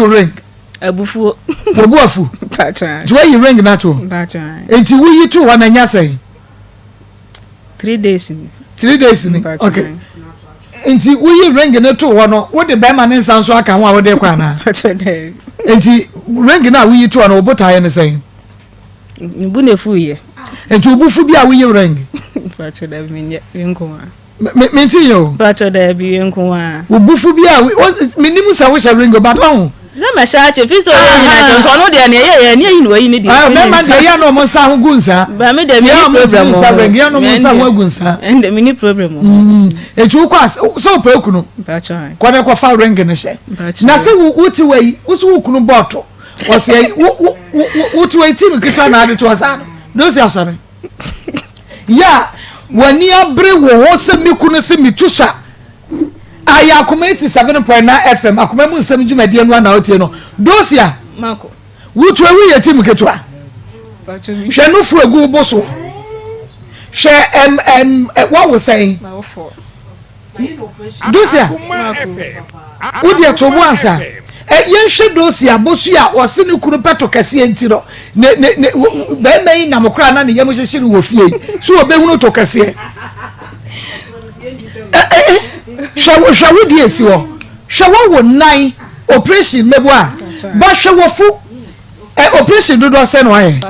Woyi ring. Abufuo. Wɔbu afu. Nti woayi ring no ato hɔ. Nti woyi to hɔ na nya sɛn? 3 days ni. 3 days ni, okay. Nti woyi ring no to hɔ no, wode bɛrima ne nsa nso aka ho a wode kɔ anaa? Nti ring no a woyi to hɔ no, wo botaeɛ ne sɛn? Bu na efu yɛ. Nti wo bi a woyi ring? Mente yɛ o. Mpatsɔ daabi, nko a. Wo bufu bi a menim sɛ wohyɛ ring but ɔho. Sɛ mɛhyɛ akyɛ fi sɛ ɔyɛ nyina kyɛ nso ɔno deɛ neɛ ɛyɛ yɛ ne ayi na wayi ne deɛ. Bɛrima deɛ yɛ na ɔmo nsa ho gu nsa. Ba mi deɛ mi ni problem wɔ hɔ. Yɛ na ɔmo nsa ho agu nsa. Ɛnde mi ni problem wɔ hɔ. Etu wokɔ as sɛ wopɛ okunu. Mpatsɔ. Kɔ ne kɔfa ring no hyɛ. Na sɛ wo te wɔ yi wo so wo kunu bɔɔto wɔsɛ wo wo wo te wɔ yi team ketewa na ade to ɔsa no na osi asɔre. Yɛ a w'ani abere wo ho sɛ me kunu sɛ metu sa ayɛ Akoma 87.9 FM akoma mu nsɛm dwumadie no ana wotie no. Dosia, wotu ewu yɛ team ketewa. Hwɛ no fu egu bo so. Hwɛ ɛm ɛm wawo sɛn? Dosia, wodeɛ to bo ansa. Yɛnhwɛ Dosia bosu a ɔse ne kunu pɛto kɛseɛ nti no ne ne ne bɛrima yi nam koraa na ne yam hyehye no wɔ fie yi so wɔbɛhunu to kɛseɛ. Hwɛ, hwɛ wo deɛ esi hɔ. Hwɛ, wɔwo nan operation mmɛbu a ba. Hwɛ wɔ fu ɛ operation dodoɔ sɛ na wayɛ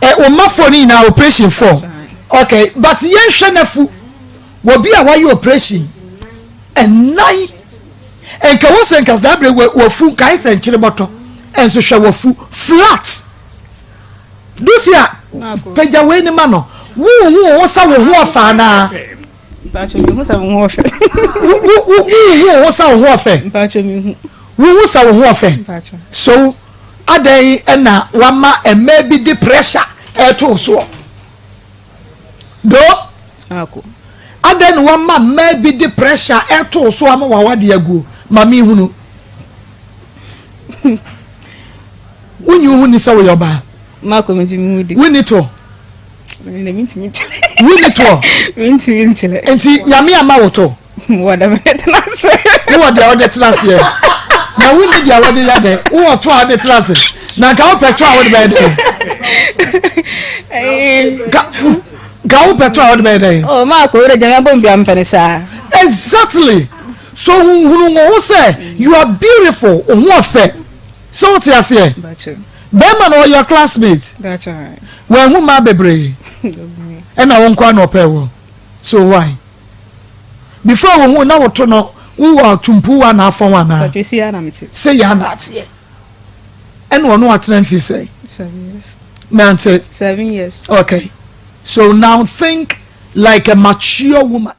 ɛ wɔn mma four ne nyinaa operation four. Okay, but yɛnhwɛ n'afu wɔ bi a wayɛ operation ɛnan. Nka wɔ sɛ nka saa abere wafu nka ayɛ sɛ nkyere bɔtɔ, ɛnso hwɛ wafu flat. Dusi a pagya wei ni ma no, wuhu wo sɛ wo ho ɔfɛ anaa? Wuhu wo sɛ wo ho ɔfɛ? Wuhu sɛ wo ho ɔfɛ? So adan ɛna wama mmaa bi de pressure ɛto soɔ do? Adan na wama mmaa bi de pressure ɛto so ama wawade aguo? Maame, hunu wonyi wo ho ni sɛ woyɛ ɔbaa. Mako, mi ti mi hu di. Wonni to. Wonni toɔ. Mintimi nkyerɛ. Nti Nyame ama wo to. Wɔ dɛ mede tena ase. Wowɔ deɛ wode tena aseɛ na wonni deɛ wode yɛ dɛ. Wowɔ to a wode tena ase na nka wopɛ to a wode bɛyɛ dɛ? Nka wopɛ to a wode bɛyɛ dɛ? Oh, Maako, wode gyame abɔ mbia mpɛ ne saa. Exactly. So huhunu wo ho sɛ you are beautiful, wo ho ɔfɛ. Sɛ wote aseɛ, bɛrima no ɔyɛ classmate, wɔahu mmaa bebree ɛna wo nkoa na ɔpɛ wɔ. So why before wo hu na woto no, wowɔ tumpuwa na afɔn anaa sɛ yɛ ana ateɛ ɛna ɔno atena mfie sɛ nante? 7 years. Okay, so now think like a mature woman.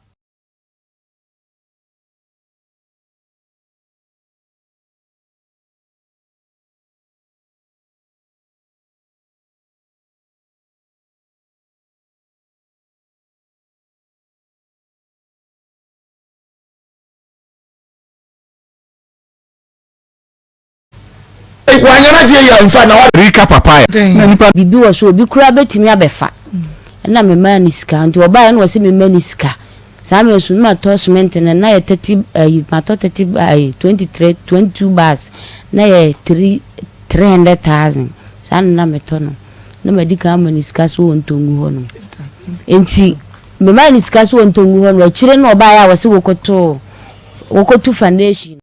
Wanyana deɛ yɛ nfa na wa. Rika papaya na nipa. Biribi wɔ so, obi koraa bɛtumi abɛfa. Ɛna memaa no sika, nti ɔbaeɛ na ɔse memma no sika. Saa mmerɛ nso na matɔ cement no, na yɛ 30 ayi, matɔ 30 ayi, 23, 22 bags, na yɛ 3 300,000. Saa na na metɔ no. Na madi kan ama no sika so ɔntɔ ngu hɔ nom. Nti memaa no sika so ɔntɔ ngu hɔ no, akyire no ɔbaeɛ a wɔse wɔkɔtoo wɔkɔtu foundation.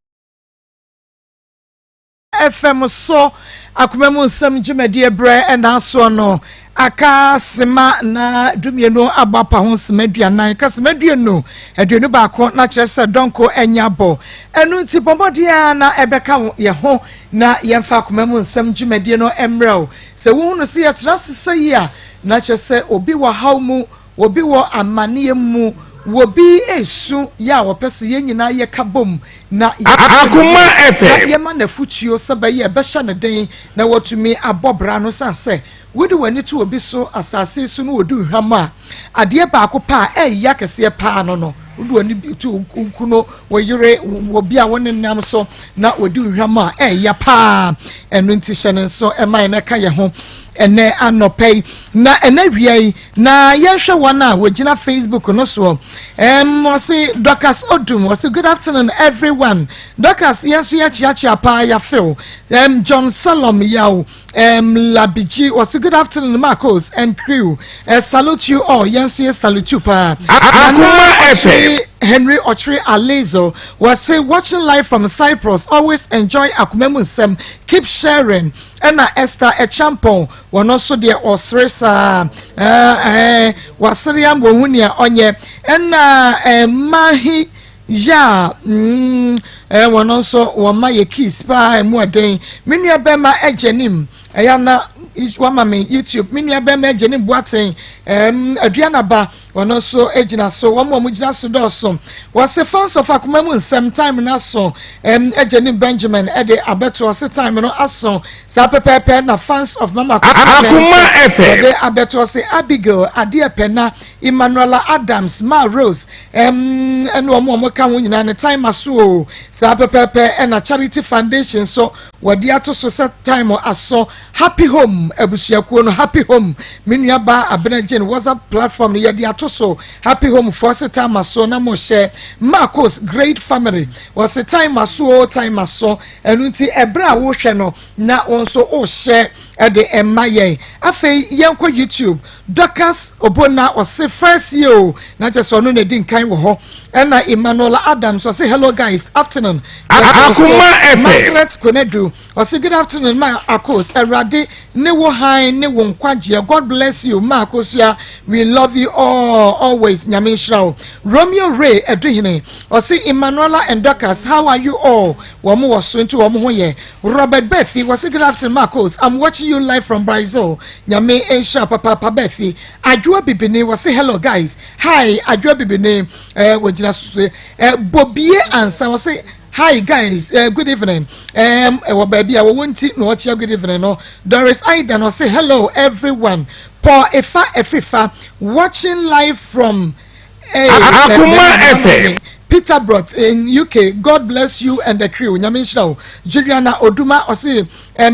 FM so akoma mu nsɛm dwumadie berɛ ɛna asoɔ no aka sema na 12 abɔ apa ho sema 40 ka sema 20, 21 na kyerɛ sɛ dɔnko anya bɔ. Ɛno nti bɔ mmɔden a na ɛbɛka yɛn ho na yɛmfa akoma mu nsɛm dwumadie no mmerɛ o. Sɛ wohunu sɛ yɛtena ase sɛ yi a, na kyerɛ sɛ obi wɔ haw mu, obi wɔ amanneɛ mu, obi esu yɛ a wɔpɛ sɛ yɛn nyinaa yɛka bom na Akoma FM. Yɛma n'afutuo sɛ bɛyɛ ɛbɛhyɛ ne den na watumi abɔ bra no san sɛ wode w'ani to obi so asase so no wɔdi hwam a, adeɛ baako pa a ɛyɛ akɛseɛ paa no wode w'ani to wo kunu, wo yere, obi a wɔne nam so na wɔdi hwam a, ɛyɛ paa. Ɛno nti hyɛ ne nso ɛma yɛn ɛka yɛn ho. Ɛnnɛ anɔpa yi, na ɛnnɛ awia yi, na yɛnhwɛ wɔn a wɔgyina Facebook no soɔ. Um, ɔse Dorcas Odum, ɔse good afternoon everyone. Dorcas, yɛn nso yɛkyeakyea paa yɛafew. Um, John Salom Yaw, um, Labiji, ɔse good afternoon Marcos and crew. Salute you all, yɛn nso yɛ salute you paa. Akoma FM. Henry Ɔkyere Alizo, wɔse watching live from Cyprus, always enjoy Akoma mu nsɛm, keep sharing. Ɛna Esther Acheampong, wɔno nso deɛ ɔsere saa ɛɛ wasere ama ohu nea ɔnyɛ. Ɛna ɛɛ Mahi Yaa mm ɛɛ wɔno nso wɔma yɛ kiss paa ɛmu ɔden. Me nua bɛrima Agyanim ɛyɛ na wama me YouTube. Me nua bɛrima Agyanim Boateng ɛɛm Aduanaba Ɔno nso gyina so. Wɔn a wɔgyina so dɔɔso. Wɔse fans of akoma mu nsɛm time no aso. Ɛm Agyenim Benjamin de abɛto ɔse time no aso. Saa pɛpɛɛpɛ na fans of Mama Akosua Akoma FM. Wɔde abɛto ɔse Abigail Adeɛpɛna, Emmanuela Adams, Ma Rose ɛm ɛne wɔn a wɔka ho nyinaa ne time aso o. Saa pɛpɛɛpɛ na Charity Foundation nso wɔde ato so sɛ time aso. Happy Home abusuakuo no, Happy Home, me nua baa Abena Jane WhatsApp platform no yɛde ato so, Happy Home foɔ se time aso na mo hyɛ, Marcos Great Family wɔse time aso oo time aso, ɛno nti ɛberɛ a wohwɛ no na wo nso wohyɛ ɛde ɛma yɛn. Afei yɛnkɔ YouTube, Dorcas Obona ɔse first year o, na kyɛ sɛ ɔno na ɛdi nkan wɔ hɔ, ɛna Emmanuel Adams ɔse hello guys afternoon, Akoma FM. Margaret Konadu Ɔse good afternoon ma Akos awurade ne wo hann ne wo nkwagyeɛ God bless you ma Akosua we love you all always nyame nhyira wo Romeo Ray Aduhene ɔse Emmanuela and Dorcas how are you all wɔn wɔ so nti wɔn ho yɛ Robert Bɛfi wɔse good afternoon ma Akos I'm watching you live from Brazil nyame nhyira papaapa Bɛfi Adwoa Bibini wɔse hello guys hi Adwoa Bibini eh, wɔgyina so eh, Bobie ansa wɔse Hi guys, good evening. Ɛwɔ baabi a wɔwɔ nti na ɔkyea good evening no. Doris Aidan ɔse hello everyone. Paul Efa Efifa watching live from eh, Akuma FM. Peterborough in UK. God bless you and the crew. Nyame nhyira wo. Juliana Oduma ɔse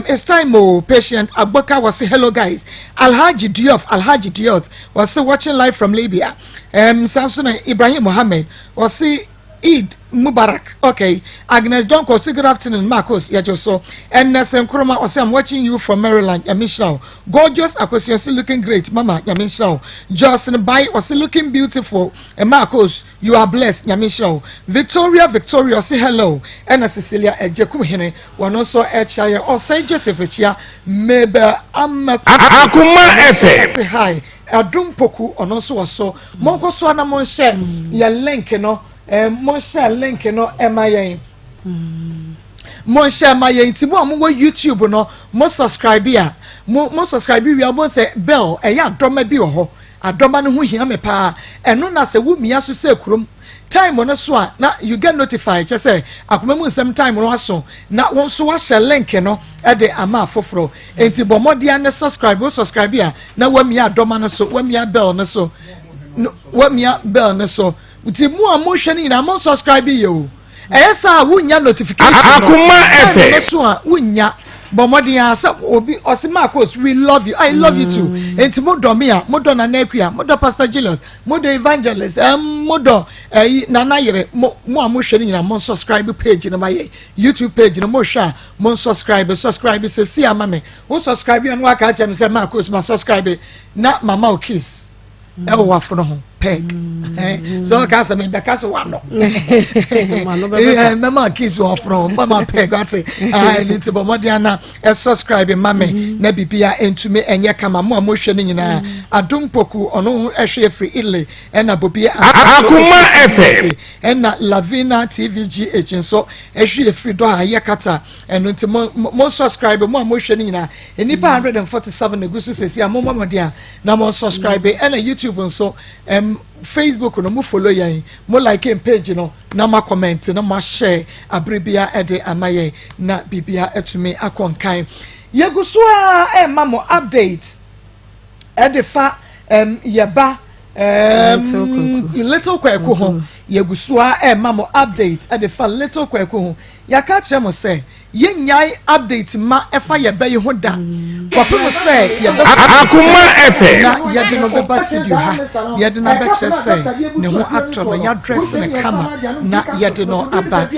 it's time o. Patient Agboka ɔse hello guys. Alhaji Diof Alhaji Diof ɔse watching live from Libya. Saa nso na Ibrahim Mohammed ɔse Eid Mubarak ok Agnes Donkor ɔse good afternoon Marcos yɛgye wo so Ernest Nkrumah ɔse I'm watching you from Maryland Nyame nhyira wo Gorgeous Akosua ɔse looking great mama Nyame nhyira wo Jocelyn Bai ɔse looking beautiful Marcos you are blessed Nyame nhyira wo Victoria Victoria ɔse hello ɛna Cecilia Agyekum Hene wɔno nso ɛkyia yɛ Ɔsɛe Joseph kyia Mabel Amakusi Akoma FM. ɔse hi Adom Poku ɔno nso wɔ so. Monkɔ so na monhyɛ yɛ link no. Eh, monhyɛ link no ɛma yɛn. Monhyɛ ma yɛn nti mo a mowɔ YouTube no mo subscribe a mo mo subscribe wie a mo sɛ bell ɛyɛ adɔma bi wɔ hɔ. Adɔma no ho hia me paa. Ɛno na sɛ womia so sɛ kurom time no so a na you get notified kyɛ sɛ akoma mu nsɛm time no aso na wo nso wahyɛ link no de ama afoforɔ. Enti bɔ mmɔden ne subscribe wo subscribe a na wamia adɔma no so wamia bell no so wamia bell no so nti mo a mohwɛ no nyinaa mo subscribe yɛ o ɛyɛ saa a wonya notification no Akoma FM no so a wonya bɔ mmɔden a sɛ obi ɔsi Marcos we love you I love you too mm. nti mo dɔ me a mo dɔ Nana Akua mo dɔ Pastor Julius mo dɔ Evangelist ɛm mo dɔ ɛyi Nana Yere mo mo a mo hwɛ no nyinaa mo subscribe page no ma yɛ YouTube page no mo hwɛ a mo subscribe subscribe sɛsi ama me Wo subscribe a na waka akyerɛ me sɛ Marcos ma subscribe na mama wo kiss ɛwɔ wafono ho peg sɛ ɔka sɛ mebɛka sɛ wano mɛma kiss wɔ afono ho mɛma peg ate ɛno nti bɔ mmɔden ana subscribe ma me mm-hmm. na biribia ɛntumi ɛnyɛ kama mo a mohwɛ no nyinaa mm-hmm. adom poku ɔno ɛhwɛ afiri Italy ɛna bobie Akoma FM ɛna Lavina TVGH nso ɛhwɛ afiri dɔ a yɛ kata Ɛno nti mo mo subscribe mo a mohwɛ no nyinaa nnipa 147 na egu so sɛsi a mo mmɔ mmɔden a na mo subscribe ɛna YouTube nso ɛm Facebook no mo follow yɛn mo like yɛn page no na mo comment na mo ahyɛ abere bia ɛde ama yɛn na biribia atumi akɔ nkan yɛgu so a ɛma mo update ɛde fa ɛm yɛba ɛm Little Kwaku ho yɛgu so a ɛma mo update ɛde fa Little Kwaku ho. Yɛaka akyerɛ mo sɛ, Yɛnnyae update mma ɛfa yɛn bɛ yi ho da kɔpem sɛ yɛbɛfa no Akoma sɛ FM. na yɛde no bɛba studio ha na yɛde no abɛkyerɛ sɛ ne ho atɔ no, yɛadrɛse no kama na yɛde no aba.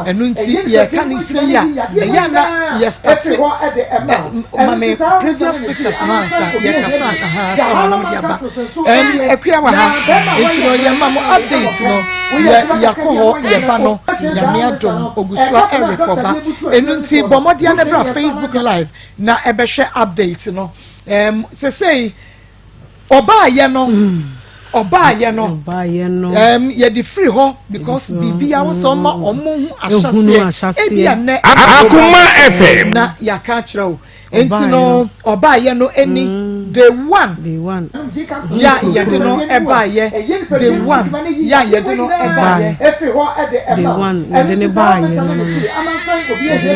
Ɛno nti yɛreka no sei a, ɛyɛ a na yɛstate ɛ, ma me previous pictures no ansa yɛkasa aha kama na mede aba. Ɛm, Akua wɔ ha, nti no yɛma mo update no. Yɛ yɛakɔ hɔ yɛba no Nyame adom ogusoa ɛrekɔba ɛnu nti bɔ mmɔdea na bra Facebook live na ɛbɛhwɛ update no ɛm sesei ɔbaayɛ no ɔbaayɛ no ɛm yɛde firi hɔ because biribi a wosɛ ɔma ɔmo ho ahyɛseɛ ebi a nɛ Akoma FM na yɛaka akyerɛ wo Enti no ɔbaayɛ no ɛni mm. day one ya yɛde no ɛbaayɛ day one ya yɛde no ɛbaayɛ day one yɛde ne baayɛ no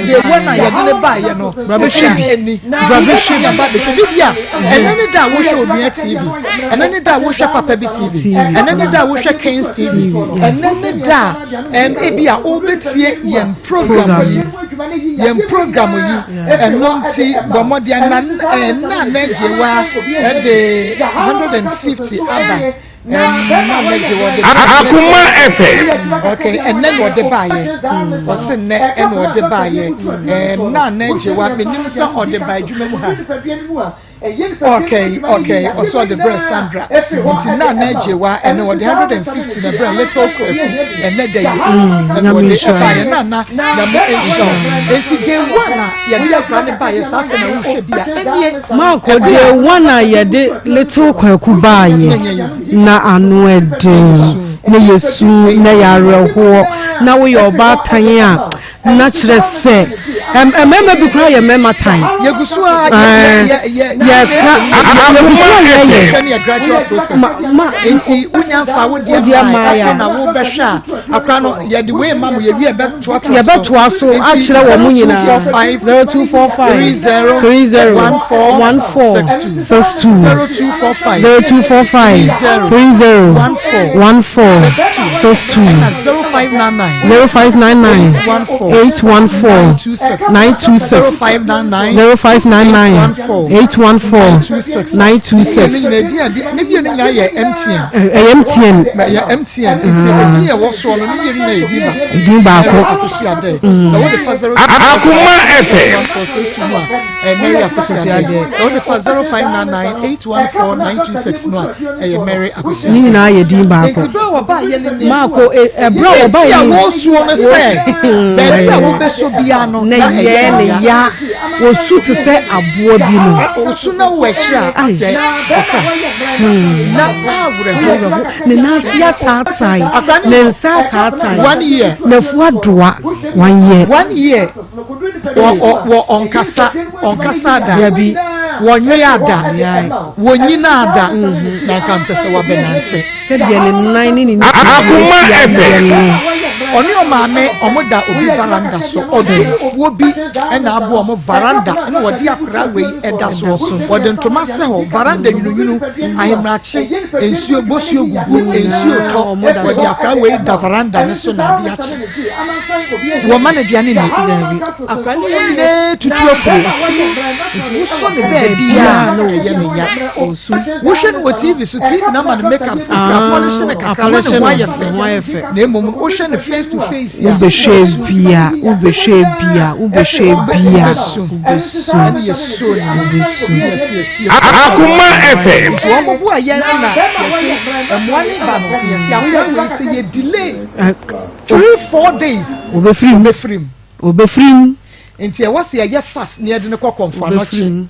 day one a yɛde ne baayɛ no brabɛhwɛ bi ɛni brabɛhwɛ bi aba bɛhwɛ bi bi a ɛnɛ ne da a wohwɛ Onua TV ɛnɛ ne da a wohwɛ Papa bi TV ɛnɛ ne da a wohwɛ Kings TV ɛnɛ ne da a ɛm ebi a wobɛtie yɛn program yi. Yɛn program yi, ɛno nti bɔ mmɔden na ɛna na agyewa ɛde 150 aba ɛna na agyewa ɔde Akoma FM. Okay, ɛnɛ na ɔde baayɛ ɔse nnɛ ɛna ɔde baayɛ ɛna na agyewa menim sɛ ɔde ba adwuma mu ha. Okay, okay, ɔsɛ ɔde brɛ Sandra. Nti na na agyewa ɛne ɔde 150 na brɛ Little Kwaku ɛnɛ da yi. Ɛna ɔde ɛbaeɛ na na nyame nhyira wo. Nti day one a yɛde akora ne baeɛ saa afei na wohwɛ bi a ɛnie. Marco day one a yɛde Little Kwaku baeɛ na ano ɛden na yɛsu na yɛ awerɛhoɔ na woyɛ ɔbaatan a Na kyerɛ sɛ mmarima bi koraa yɛ mmarima tan. Yɛgu so a yɛka yɛgu so a yɛyɛ. ne yɛ gradual process. Nti wonya nfa wo deɛ maa afei na wobɛhwɛ a akora no yɛde wei ma mo yɛwie yɛbɛtoatoa so. Yɛbɛtoa so akyerɛ wɔn mo nyinaa. 0245 30 30 14 14 62 0245 0245 30 14 62 0599 0599 814 926 0599 814 926. Ne bio no nyinaa yɛ MTN. Ɛyɛ MTN. Ɛyɛ MTN nti edin ɛwɔ soɔ no ne bio no nyinaa yɛ edin baako. Edin baako. Akosua dɛ. Sɛ wode fa 0 Akoma FM. 462 mu a Mary Akosua dɛ. Sɛ wode fa 0599 814 926 no a ɛyɛ Mary Akosua. Ne nyinaa yɛ din baako. Nti bere a wɔbaa yɛ ne ne. Maako ɛberɛ a wɔbaa yɛ. Nti a wɔresuo no sɛ baabi a wobɛsɔ biara no na ɛyɛ ne ya. Wɔsu te sɛ aboa bi no. Wɔsu na wɔ akyiri a asɛ ɔka na awerɛho. Ne nan ase ataatae. Ne nsa ataatae. One year. N'afu adoa. One year. One year. Wɔ ɔnkasa ɔnkasa da. Dabi. Wɔnwea da. Wɔnyinaa da. Na nka mpɛ sɛ wabɛnante. Sɛdeɛ ne nan ne ne Akoma FM. Ɔne ɔmaame ɔmo da obi varanda so. Ɔdomfoɔ bi ɛna abo ɔmo varanda ɛna wɔde akora wei ɛda soɔ. Wɔde ntoma sɛ hɔ varanda nwununwunu ahemrakye nsuo bosuo gugu nsuo tɔ. Wɔde akora wei da varanda ne so na ade akye. Wɔma no aduane nni. Akora ne ho nyinaa tutu apuro. Nti wosɔ ne baabi a na ɛyɛ ne ya. Wohwɛ no wɔ TV so, TV no ama no makeups kakra, ah, polish no kakra, ma ne ho ayɛ fɛ. Na mmom wohwɛ no face to face a. Wobɛhwɛ bia, wobɛhwɛ bia, wobɛhwɛ bia, wobɛsu. Ɛne yɛ so ne wobɛsu. Akoma FM. Nti wɔn bo a yɛn na yɛse mmoa ne ba no yɛse akora wei sɛ yɛ delay 3-4 days. Wobɛfirim. Wobɛfirim. Wobɛfirim. Nti ɛwɔ sɛ yɛyɛ fast na yɛde no kɔ Kɔmfo Anɔkye.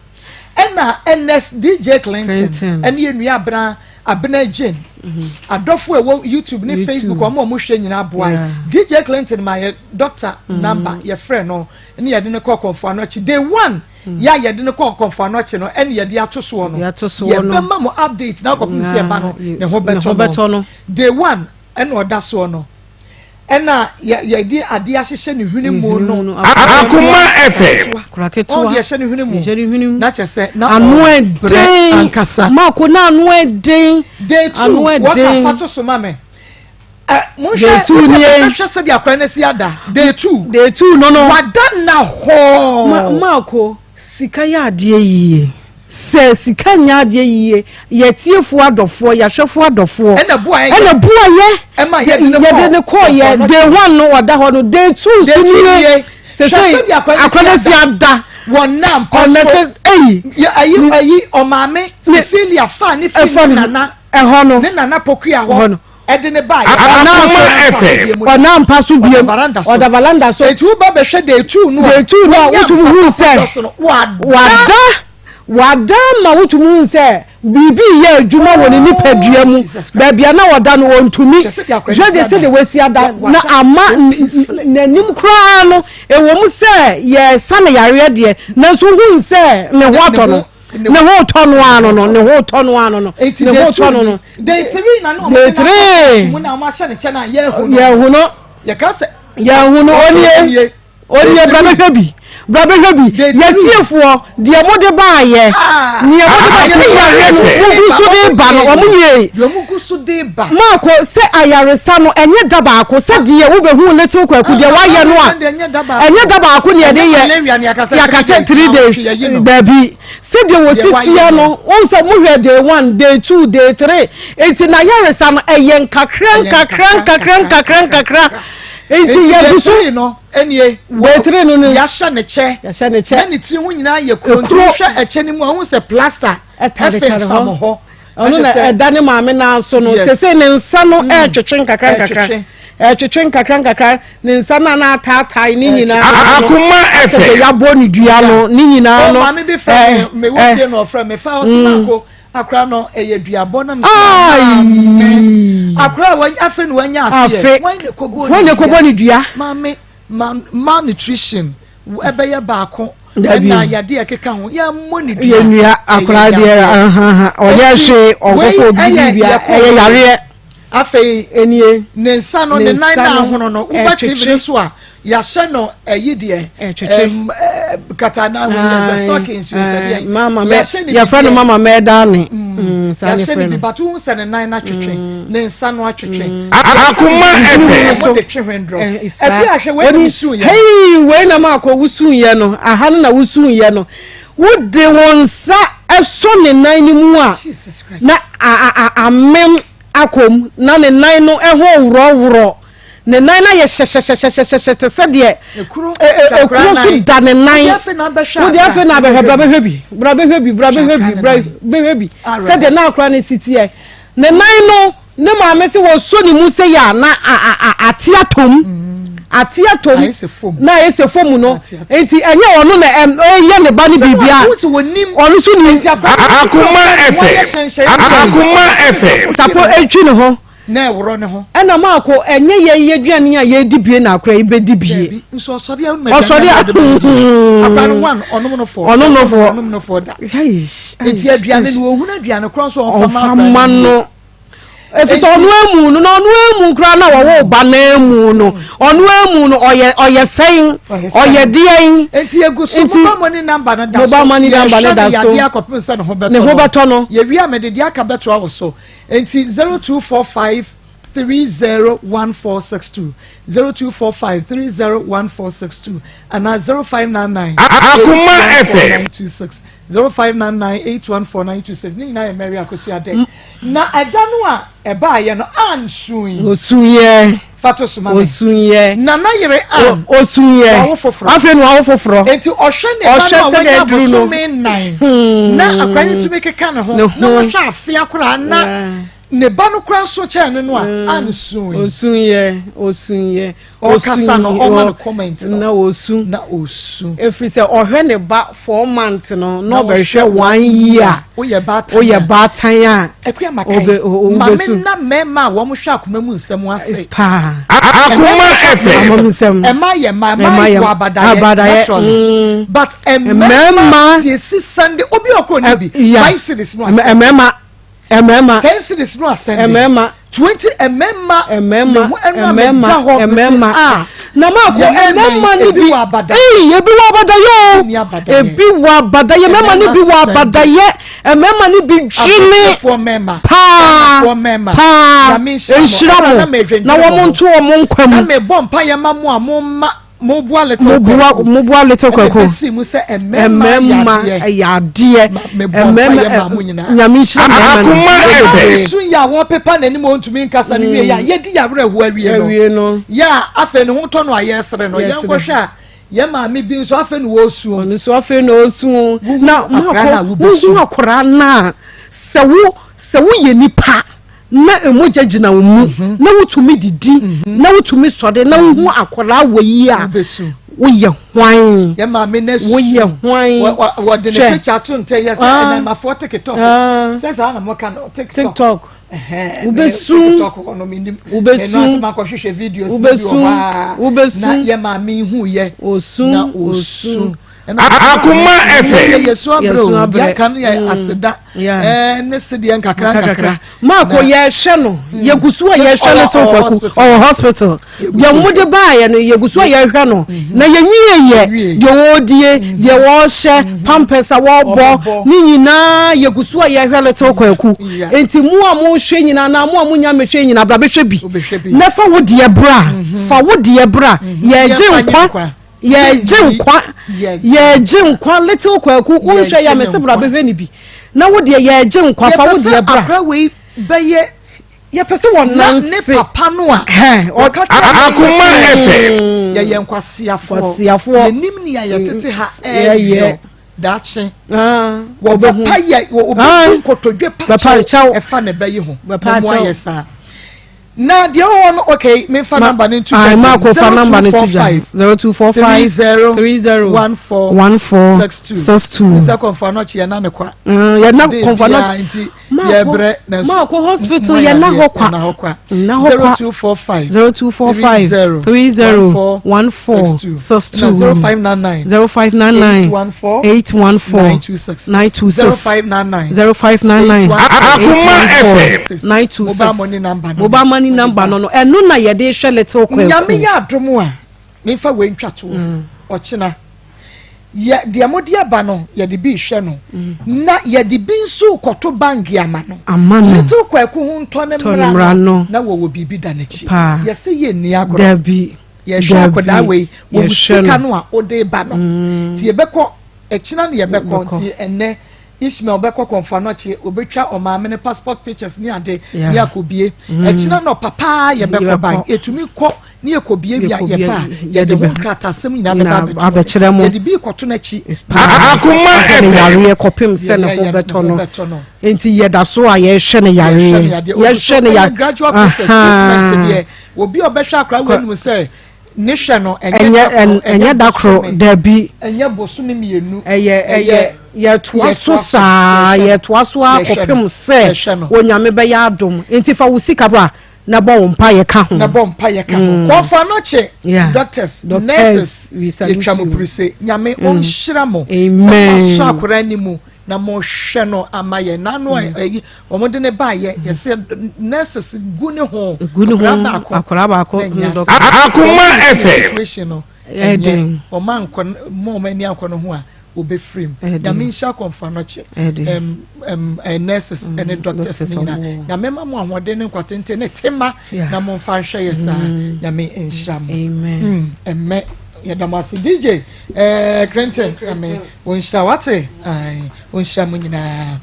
Ɛna Ernest DJ Clinton ɛne yɛn nua Abena Abena Jane adɔfo a ɛwɔ YouTube ne Facebook wɔn a wɔhwɛ nyinaa aboa yɛ. DJ Clinton ma yɛ doctor number yɛfrɛ no ne yɛde no kɔ Kɔmfo Anɔkye day one yɛ a yɛde no kɔ Kɔmfo Anɔkye no ɛne yɛde ato soɔ no yɛbɛma mo update na akɔpem sɛ ɛba no ne ho bɛtɔ no day one ɛna ɔda soɔ no. Ɛna yɛde adeɛ ahyehyɛ ne hwene mu no. Akoma FM. Kura ketewa. Ɔde ɛhyɛ ne hwene mu. Na kyɛ sɛ na ano ɔbrɛ ankasa. Maako na ano ɛden. Day two wɔka fa to so ma me. Monhwɛ hwɛ sɛdeɛ akora no asi ada day 2. Day 2 no. Wada na hɔ. Maako, sika yɛ adeɛ yie. Sɛ sika nyɛ adeɛ yie, yɛtiefoɔ adɔfoɔ, yɛahwɛfoɔ adɔfoɔ. Ɛna boa yɛ. Ɛna boa yɛ. Ɛma yɛde ne kɔɔ yɛ. Day 1 no ɔda hɔ no, day 2 nso nie. Sɛ akora no asi ada. Wɔn nam pa so. Eyi. Ayi ɔmaame Cecilia fa ne fi ne nana. Ɛhɔ no. Ne nana Pokuya hɔ. No. Ɛde ne ba. Akoma FM. Ɔna mpa so biem. Ɔda valanda so. Etu ba bɛhwɛ day 2 no. Day 2 no a wotum hu sɛ. Wada. Wada ma wotum hu sɛ biribi yɛ adwuma wɔ ne nipadua mu. Baabi a na ɔda no ɔntumi. Hwɛ de sɛdeɛ wasi ada na ama n'anim koraa no ɛwɔ mu sɛ yɛsa no yareɛ deɛ nanso wohu sɛ ne ho atɔ no. Ne ho tɔ no ano no, ne ho tɔ no ano no, ne ho tɔ no no. Day 3 na no. Day 3. Mu na wɔn ahyɛ ne kyɛ na yɛhu no. Yɛhu no. Yɛka sɛ. Yɛhu no onie. Onie bra bɛhwɛ bi. Bra bɛhwɛ bi. Yɛtiefoɔ deɛ mo de baayɛ. Deɛ mo de baayɛ sɛ yareɛ no mo gu so de ba no wɔn nie. Deɛ mo gu so de ba. Maako sɛ ayaresa no ɛnyɛ da baako sɛ deɛ wobɛhu little Kwaku deɛ wayɛ no a ɛnyɛ da baako ne ɛde yɛ yɛaka sɛ 3 days daabi sɛdeɛ wɔsi tia no wɔn sɛ mohwɛ day 1 day 2 day 3 enti na ayaresa no ɛyɛ nkakra nkakra nkakra nkakra nkakra enti yɛgu so no ɛnie day 3 no no yɛahyɛ ne kyɛ yɛahyɛ ne kyɛ na ne tiri ho nyinaa yɛ kuro nti wohwɛ ɛkyɛ no mu a wohu sɛ plaster ɛfemfam hɔ ɔno na ɛda ne maame nan so no sese ne nsa no ɛretwetwe nkakra nkakra ɛretwetwe nkakra nkakra ne nsa no na ataatae ne nyinaa Akoma sɛ FM. yɛabɔ ne dua no ne nyinaa no maame bi frɛ me mewɔ fie na ɔfrɛ me fa ɔsɛ maako akora no ɛyɛ duabɔ na mesɛ Ai. akora a wanya afei na wanya Afe. afeɛ wɔn na ɛkɔbɔ wɔn na ɛkɔbɔ ne dua maame malnutrition ɛbɛyɛ baako Dabi. ɛna yadeɛ ɛkeka ho yɛmmɔ ne dua yɛnua akora deɛ ɔyɛ hwee ɔnkɔfɔ obi bibia ɛyɛ yareɛ afei enie ne nsa no ne nan na ahono no woba tv no so a yɛahyɛ no ɛyi deɛ kata na ahono yɛ sɛ stockings yɛ sɛ deɛ mama mɛ yɛfrɛ no mama mɛda ne yɛahyɛ no bi but wohu sɛ ne nan no atwetwe ne nsa no atwetwe Akoma FM. wɔde twe hwendrɔ ɛbi ahwɛ wei na wosu yɛ hei wei na ma akɔ wosu yɛ no aha no na wosu yɛ no wode wo nsa ɛsɔ ne nan no mu a na amem akɔm na ne nan no ɛho worɔworɔ ne nan no ayɛ hyɛhyɛhyɛhyɛhyɛ te sɛ deɛ ekuro so da ne nan wode afei na abɛhwɛ bra bɛhwɛ bi bra bɛhwɛ bi bra bɛhwɛ bi bra bɛhwɛ bi sɛdeɛ na akora no si teɛ ne nan no ne maame sɛ wɔsɔ ne mu sɛ yɛ a na ate atom ate atom na ayɛ sɛ fam no nti ɛnyɛ ɔno na ɛyɛ ne ba no biribia ɔno so nim. Akoma FM. Akoma FM. Sapo etwi ne ho. Na ɛworɔ ne ho. Ɛna maako ɛnyɛ yɛ yɛ aduane a yɛdi bie na akora yi bɛdi bie. Nso ɔsɔre a ɔsɔre a akora no one ɔnom no fɔ ɔnom no fɔ ɔnom no fɔ da. Nti aduane no ohun aduane korɔ nso ɔnfa ma no. Efisɛ ɔno emu no na ɔno emu koraa na wɔwɔ ba na emu no ɔno emu no ɔyɛ ɔyɛ sɛn ɔyɛ deɛn. Nti egu so mobile money number no da so mobile money number no da so yɛhwɛ no yadeɛ akɔpem sɛ ne ho bɛtɔ ne ho bɛtɔ no. Yɛwie a mede deɛ aka bɛtoa wɔ so. Nti 0245 301462 0245 301462 anaa 0599 Akoma FM. 814926 0599 814926 ne nyinaa yɛ Mary Akosua dɛ na ɛda no a ɛbaayɛ no ansui Osuyɛ fa to so ma me osuyɛ nana yere an osuyɛ Wawo foforɔ. afei na wawo foforɔ. Enti ɔhwɛ ne ba Ɔhwɛ no a sɛdeɛ wanya aduru no. bosome nnan na akora no tumi keka ne ho Ne na ho. wɔhwɛ afe akora na ne ba no kora so kyɛn no no a ansui Osuyɛ osuyɛ Ɔkasa no, ɔma no comment no. na osu na osu efiri sɛ ɔhwɛ ne ba 4 months no na ɔbɛhwɛ 1 year woyɛ baatan woyɛ baatan a akua Obe- makan o- o- maame obesu. na mmarima a wɔn hwɛ akoma mu nsɛm ase paa Akoma FM. Akoma mu nsɛm. ɛma yɛ mma Ɛma ɛma yɛ wɔ abadayɛ abadayɛ, naturally but Mmarima- mmarima siesie Sunday obi ɔkɔ ne bi yeah. 5 cedis no asɛm mmarima mmarima 10 cedis no asɛm mmarima 20 mmarima mmarima mmarima mmarima mmarima na maako Yɛ mmarima ni ebi bi wɔ abadayɛ. ee ebi wɔ abadayɛ Ebi o abadayɛ. ebi wɔ abadayɛ mmarima ni bi wɔ Mmarima abadayɛ Mmarima no bi dwene paa paa. Nhyira mo na wɔn nto wɔn nkwa mu. Na mebɔ mpaeɛ ma mo a mo mma moboa little kwaku. Moboa little kwaku. Ɛna ebesi mu sɛ mmarima yɛ adeɛ. Mmarima nyame nhyira mmarima no. Akoma ɛfɛ. Sun yɛ a wɔpepa n'anim a ɔntumi nkasa no wie yɛ a yɛdi yɛ awerɛhoɔ awie no. Yɛ a afei ne ho tɔ no a yɛresere no yɛnkɔhwɛ a. Yɛ maame bi nso afei na ɔresu. Ɔno nso afei na ɔresu. Na mako wohu akwaraa no a sɛ wo sɛ woyɛ nipa na mogya gyina wo mu mhm. na wotumi didi mhm. na wotumi sɔre na wohu akwaraa wɔ yi a woyɛ hwan yɛ maame na su woyɛ hwan wɔde ne picture ato ntɛ yɛ sɛ ɛnɛmafoɔ tiktok ah. sɛ saa na moka no tiktok Wobɛsu, wobɛsu, wobɛsu, wobɛsu. Na yɛ maame hu yɛ. Osu, na osu. Akoma FM. Yɛsu abrɛ o, deɛ aka no yɛ aseda ne sedeɛ nkakra nkakra. Maako yɛhwɛ no, yɛgu so a yɛhwɛ no to kwaku, ɔwɔ hospital. Deɛ wɔn de baayɛ no, yɛgu so a yɛhwɛ no. Na yɛnwie yɛ, deɛ wɔredie, deɛ wɔrehyɛ, pampers a wɔrebɔ, ne nyinaa yɛgu so a yɛhwɛ little kwaku. Nti mo a mohwɛ nyinaa na mo a monya mehwɛ nyinaa bra bɛhwɛ bi. Na fa wo deɛ bra, fa wo deɛ bra. Yɛregye nkwa, yɛregye nkwa, yɛregye nkwa little kwaku. Wonhwɛ yɛ a mese bra bɛhwɛ ne bi. Na wo deɛ yɛregye nkwa, fa wo deɛ bra. Yɛpɛ sɛ akora wei bɛyɛ Yɛpɛ sɛ wɔnante. Na ne papa no a ɔka kyerɛ Akoma FM. Yɛyɛ nkwaseafoɔ. Yɛnim nea yɛtete ha ɛyɛ daakye. Wɔbɛpa yɛ wɔbɛbu nkotodwe pa kyɛw ɛfa ne bɛyi ho. Mo ayɛ saa. Na deɛ ɔwɔ hɔ no okay mefa namba no nto dwa. Maako fa namba no to dwa. 0245 30 14 62. 62. Sɛ kɔnfa no akyi yɛn na ne kwa. Yɛn na kɔnfa no akyi. Yɛbrɛ na so. Maako hospital yɛ na hɔ kwa. Na hɔ kwa. Na hɔ kwa. 0245 0245 30 14 62 na 0599 0599 814 814 926 926 0599 0599 Akoma FM 926 Mobile money number no. Mobile money number no no. Ɛno na yɛde hwɛ little kwaku. Nyame yɛ adom a memfa wei ntwa toɔ ɔkyena yɛ deɛ mode aba no yɛde bi rehwɛ no na yɛde bi nso rekɔto bank ama no ama no little kwaku ho ntɔ ne mmara no na wɔwɔ biribi da n'akyi yɛsɛ yɛ nni agorɔ dabi yɛhwɛ akwadaa wei wɔn sika no a ɔde ba no mm. nti yɛbɛkɔ ɛkyina no yɛbɛkɔ nti ɛnɛ Ishmael bɛkɔ kɔnfoanɔkye, obetwa ɔmaame no passport pictures ne ade ne akɔbie. Mm. Ɛkyina no papa yɛbɛkɔ ban, yɛtumi kɔ ne yɛkɔbie wia yɛba a yɛde ho nkratasɛm nyinaa bɛba abɛkyerɛ mo. Yɛde bi kɔto n'akyi. Akoma ɛfɛ. Yareɛ kɔpem sɛ ne ho bɛtɔ no. Nti yɛda so a yɛhwɛ ne yareɛ. Yɛhwɛ ne yareɛ. Gradual process treatment deɛ obi a ɔbɛhwɛ akora wɔ anim sɛ Ne hwɛ no, ɛnyɛ da koro, ɛnyɛ da koro, dabi. Ɛnyɛ bosome mmienu. Ɛyɛ ɛyɛ yɛtoa so saa, yɛtoa so ara kɔpem sɛ Onyame bɛyɛ adom. Nti fa wo sika bra na bɔ wo mpaeɛ ka ho. Na bɔ mpaeɛ ka ho. Mm. Kɔnfɔ anɔkye, doctors, nurses, yɛtwa mo purise. Nyame mm. ɔnhyira mo. Amen. Sɛ mo asɔ akora ni mu na mo hwɛ no ama yɛ n'ano mm. ɛyi wɔn de ne ba yɛ mm. yɛsɛ nurses gu ne ho gu ne ho akora baako akoma fm situation no ɛnyɛ wɔn ankɔ mo wɔn ani ankɔ no ho a wɔbɛfiri mu nyame nhyɛ akɔmfa no kyɛ ɛm ɛm nurses mm, ɛne doctors ne nyinaa nyame ma mo ahoɔden ne nkwatenten ne tema na mo nfa nhwɛ yɛ saa mm. nyame nhyira mo ɛmɛ yɛda mo ase dj ɛɛ eh, Clinton nyame Ɔnhyira wate ae ɔnhyira mo nyinaa.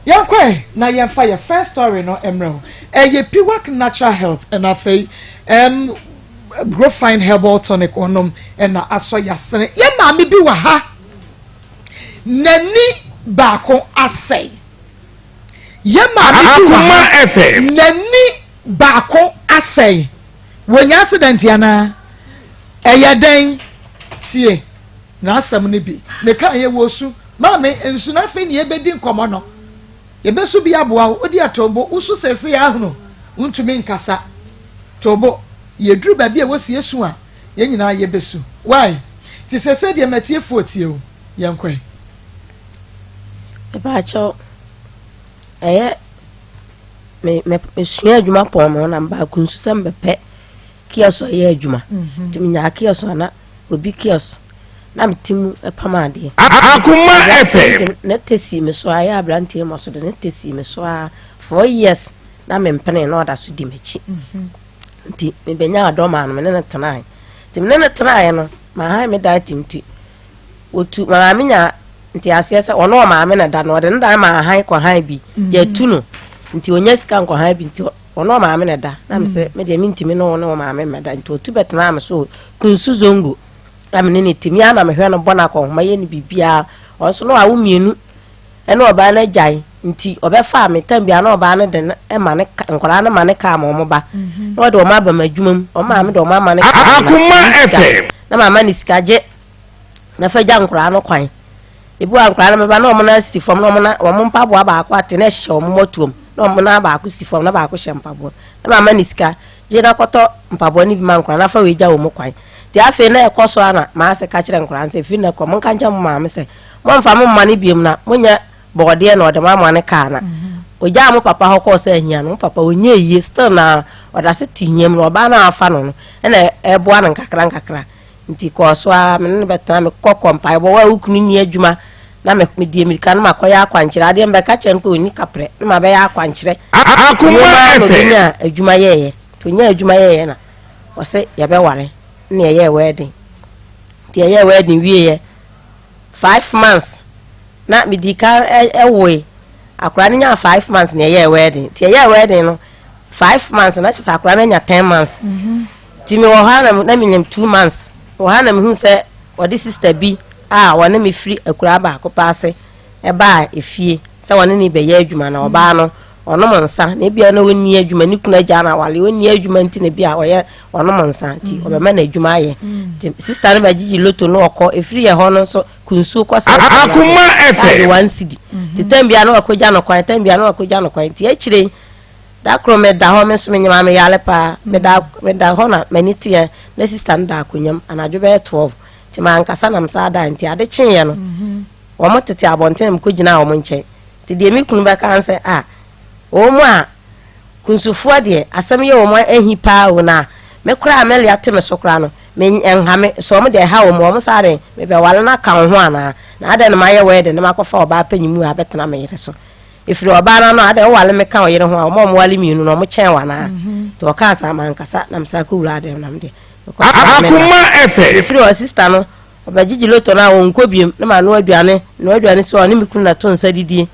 Yɛnkɔ ɛ na yɛmfa yɛ first story no mmerɛ wo. Ɛyɛ Piwak Natural Health ɛna afei ɛm Grofine Herbal Tonic ɔnom ɛna asɔ yasene. Yɛ maame bi wɔ ha n'ani baako asɛe. Yɛ maame bi wɔ ha n'ani baako asɛe. Wɔnya accident anaa? Ɛyɛ dɛn? Tie. N'asɛm no bi. Mekaeɛ, Wɔresu. Maame, nsu no afei na yɛbɛdi nkɔmmɔ no. Yɛbɛsu bi aboa wo. Wodeɛ to bo. Wosu seesei ara hunu. Wontumi nkasa. To bo. Yɛduru baabi a ɛwɔ sɛ yɛsu a, yɛn nyinaa yɛbɛsu. Wai? Nti seesei deɛ m'atiefoɔ tie o. Yɛnkɔ ɛ. Mepaakyɛw, ɛyɛ me me mesua adwuma pɔn me ho na mbaako nso sɛ mbɛpɛ kiosk a ɛyɛ adwuma. Mhm. Nti menyaa kiosk a na obi kiosk. Na mete mu pam adeɛ. Akoma Aberanteɛ FM. de ne tɛ sii me so a, ɛyɛ aberanteɛ mmɔ so de ne tɛ sii me so a 4 years na mempene na ɔda so di m'akyi. Nti mebɛnya adɔ maa no, me ne no tenae. Nti me ne no tenaeɛ no, mahan me dan tim nti wɔtu maame nya nteaseɛ sɛ ɔno ɔmaame na da no ɔde ne dan ma ahan kɔhan bi yɛtu no nti ɔnya sika nkɔhan bi nti ɔno ɔmaame na da na me sɛ me deɛ mentumi ne wo ne ɔmaame mmɛda. Nti ɔtu bɛtenaa me so Kunsu Zongo na me ne ne timi a na mehwɛ no bɔ no akɔnhoma yɛ no biribiara. Ɔno nso na wawo mmienu ɛne ɔbaa no agyae nti ɔbɛfaa me tam bia na ɔbaa no de no ma ne nkwadaa no ma ne kaa ma ɔmo ba na ɔde ɔmo aba ma adwuma mu ɔmo maame de ɔmo ama ne kaa na Akoma ne sika FM. na mama ne sika gye na fa gya nkwadaa no kwan. Ebi wa nkwadaa no bɛba na ɔmo nan si fam na ɔmo na ɔmo mpaboa baako ate na ɛhyɛ ɔmo mɔtoam na ɔmo nan baako si fam na baako hyɛ mpaboa na mama ne sika gye na kɔtɔ mpaboa no bi ma nkwadaa na fa wei gya wɔn kwan. Nti afei na ɛkɔ so ana maase ka kyerɛ nkwadaa no sɛ fi na kɔ mo nka nkyɛn mo maame sɛ momfa mo mma no biom na monyɛ bɔɔdeɛ na ɔde mo ama ne kaa na ogyaa mo papa hɔ kɔɔ sɛ ahia no mo papa ɔnyɛ yie still na ɔda se te hia mu na ɔbaa no a afa no no ɛna ɛboa no nkakra nkakra. Nti kɔɔ so a me ne no bɛtena me kɔ kɔ mpaebɔ wo a wo kunu nni adwuma na me medie mmirika no makɔyɛ akwankyerɛ adeɛ mbɛka kyerɛ no kɔ ɔnni kaprɛ na mabɛyɛ akwankyerɛ. Akoma nneɛma na FM. ɔbɛnya adwuma yɛɛyɛ nti ɔnya adwuma yɛɛyɛ na ɔsɛ yɛbɛware na yɛyɛɛ wedding. Nti yɛyɛɛ wedding wieɛ 5 months na medi ka ɛwoe akwaraa no nyaa 5 months na yɛyɛɛ wedding. Nti yɛyɛɛ wedding no 5 months na kyerɛ sɛ akwaraa no anya 10 months. Nti mewɔ hɔ a na menyam 2 months wɔ ha na mehu sɛ wɔde sister bi a wɔne me firi akuraa baako pa ase ɛbaa efie sɛ wɔne ne bɛyɛ adwuma na ɔbaa no ɔnom nsa na ebia na ɔnni adwuma, ne kunu agya na awale ɔnni adwuma nti na ebia ɔyɛ ɔnom nsa nti ɔbɛma no adwuma ayɛ. Nti sister no bɛgyegye loto no ɔkɔ efiri yɛ hɔ no nso kunsuo kɔ sɛ Akoma FM. 1 cedi nti tam bia na wakɔgya no kwan, tam bia na wakɔgya no kwan. Nti akyire yi da koro meda hɔ, me nso menyima meyare paa, meda hɔ na m'ani teɛ na sister no da akonnwa mu anadwo bɛyɛ 12 nti mankasa nam saa da. Nti ade kyeeɛ no wɔn tete abɔnten na mekɔgyina wɔn nkyɛn. Nti deɛ me kunu bɛka sɛ a wɔn mu a kunsufoɔ deɛ asɛm yɛ wɔn ahi paa o na me koraa mɛle ate me so koraa no me nha me so wɔn deɛ ɛha wɔn wɔn saa de mebɛwale no aka wo ho anaa na adɛn na mayɛ wɛde na makɔfa ɔbaa panyin mu a abɛtena me yere so ɛfiri ɔbaa no ano adɛn wowale me ka ɔyere ho a wɔn a wɔwale mmienu no wɔn kyɛn wɔ anaa. Nti ɔkaa saa mankasa na mesa kɔwura adɛm na medeɛ Akoma FM. ɛfiri hɔ sister no ɔbɛgyegye loto no a ɔnkɔ biom na ma no aduane no aduane so a ɔne me kunu na to nsa didie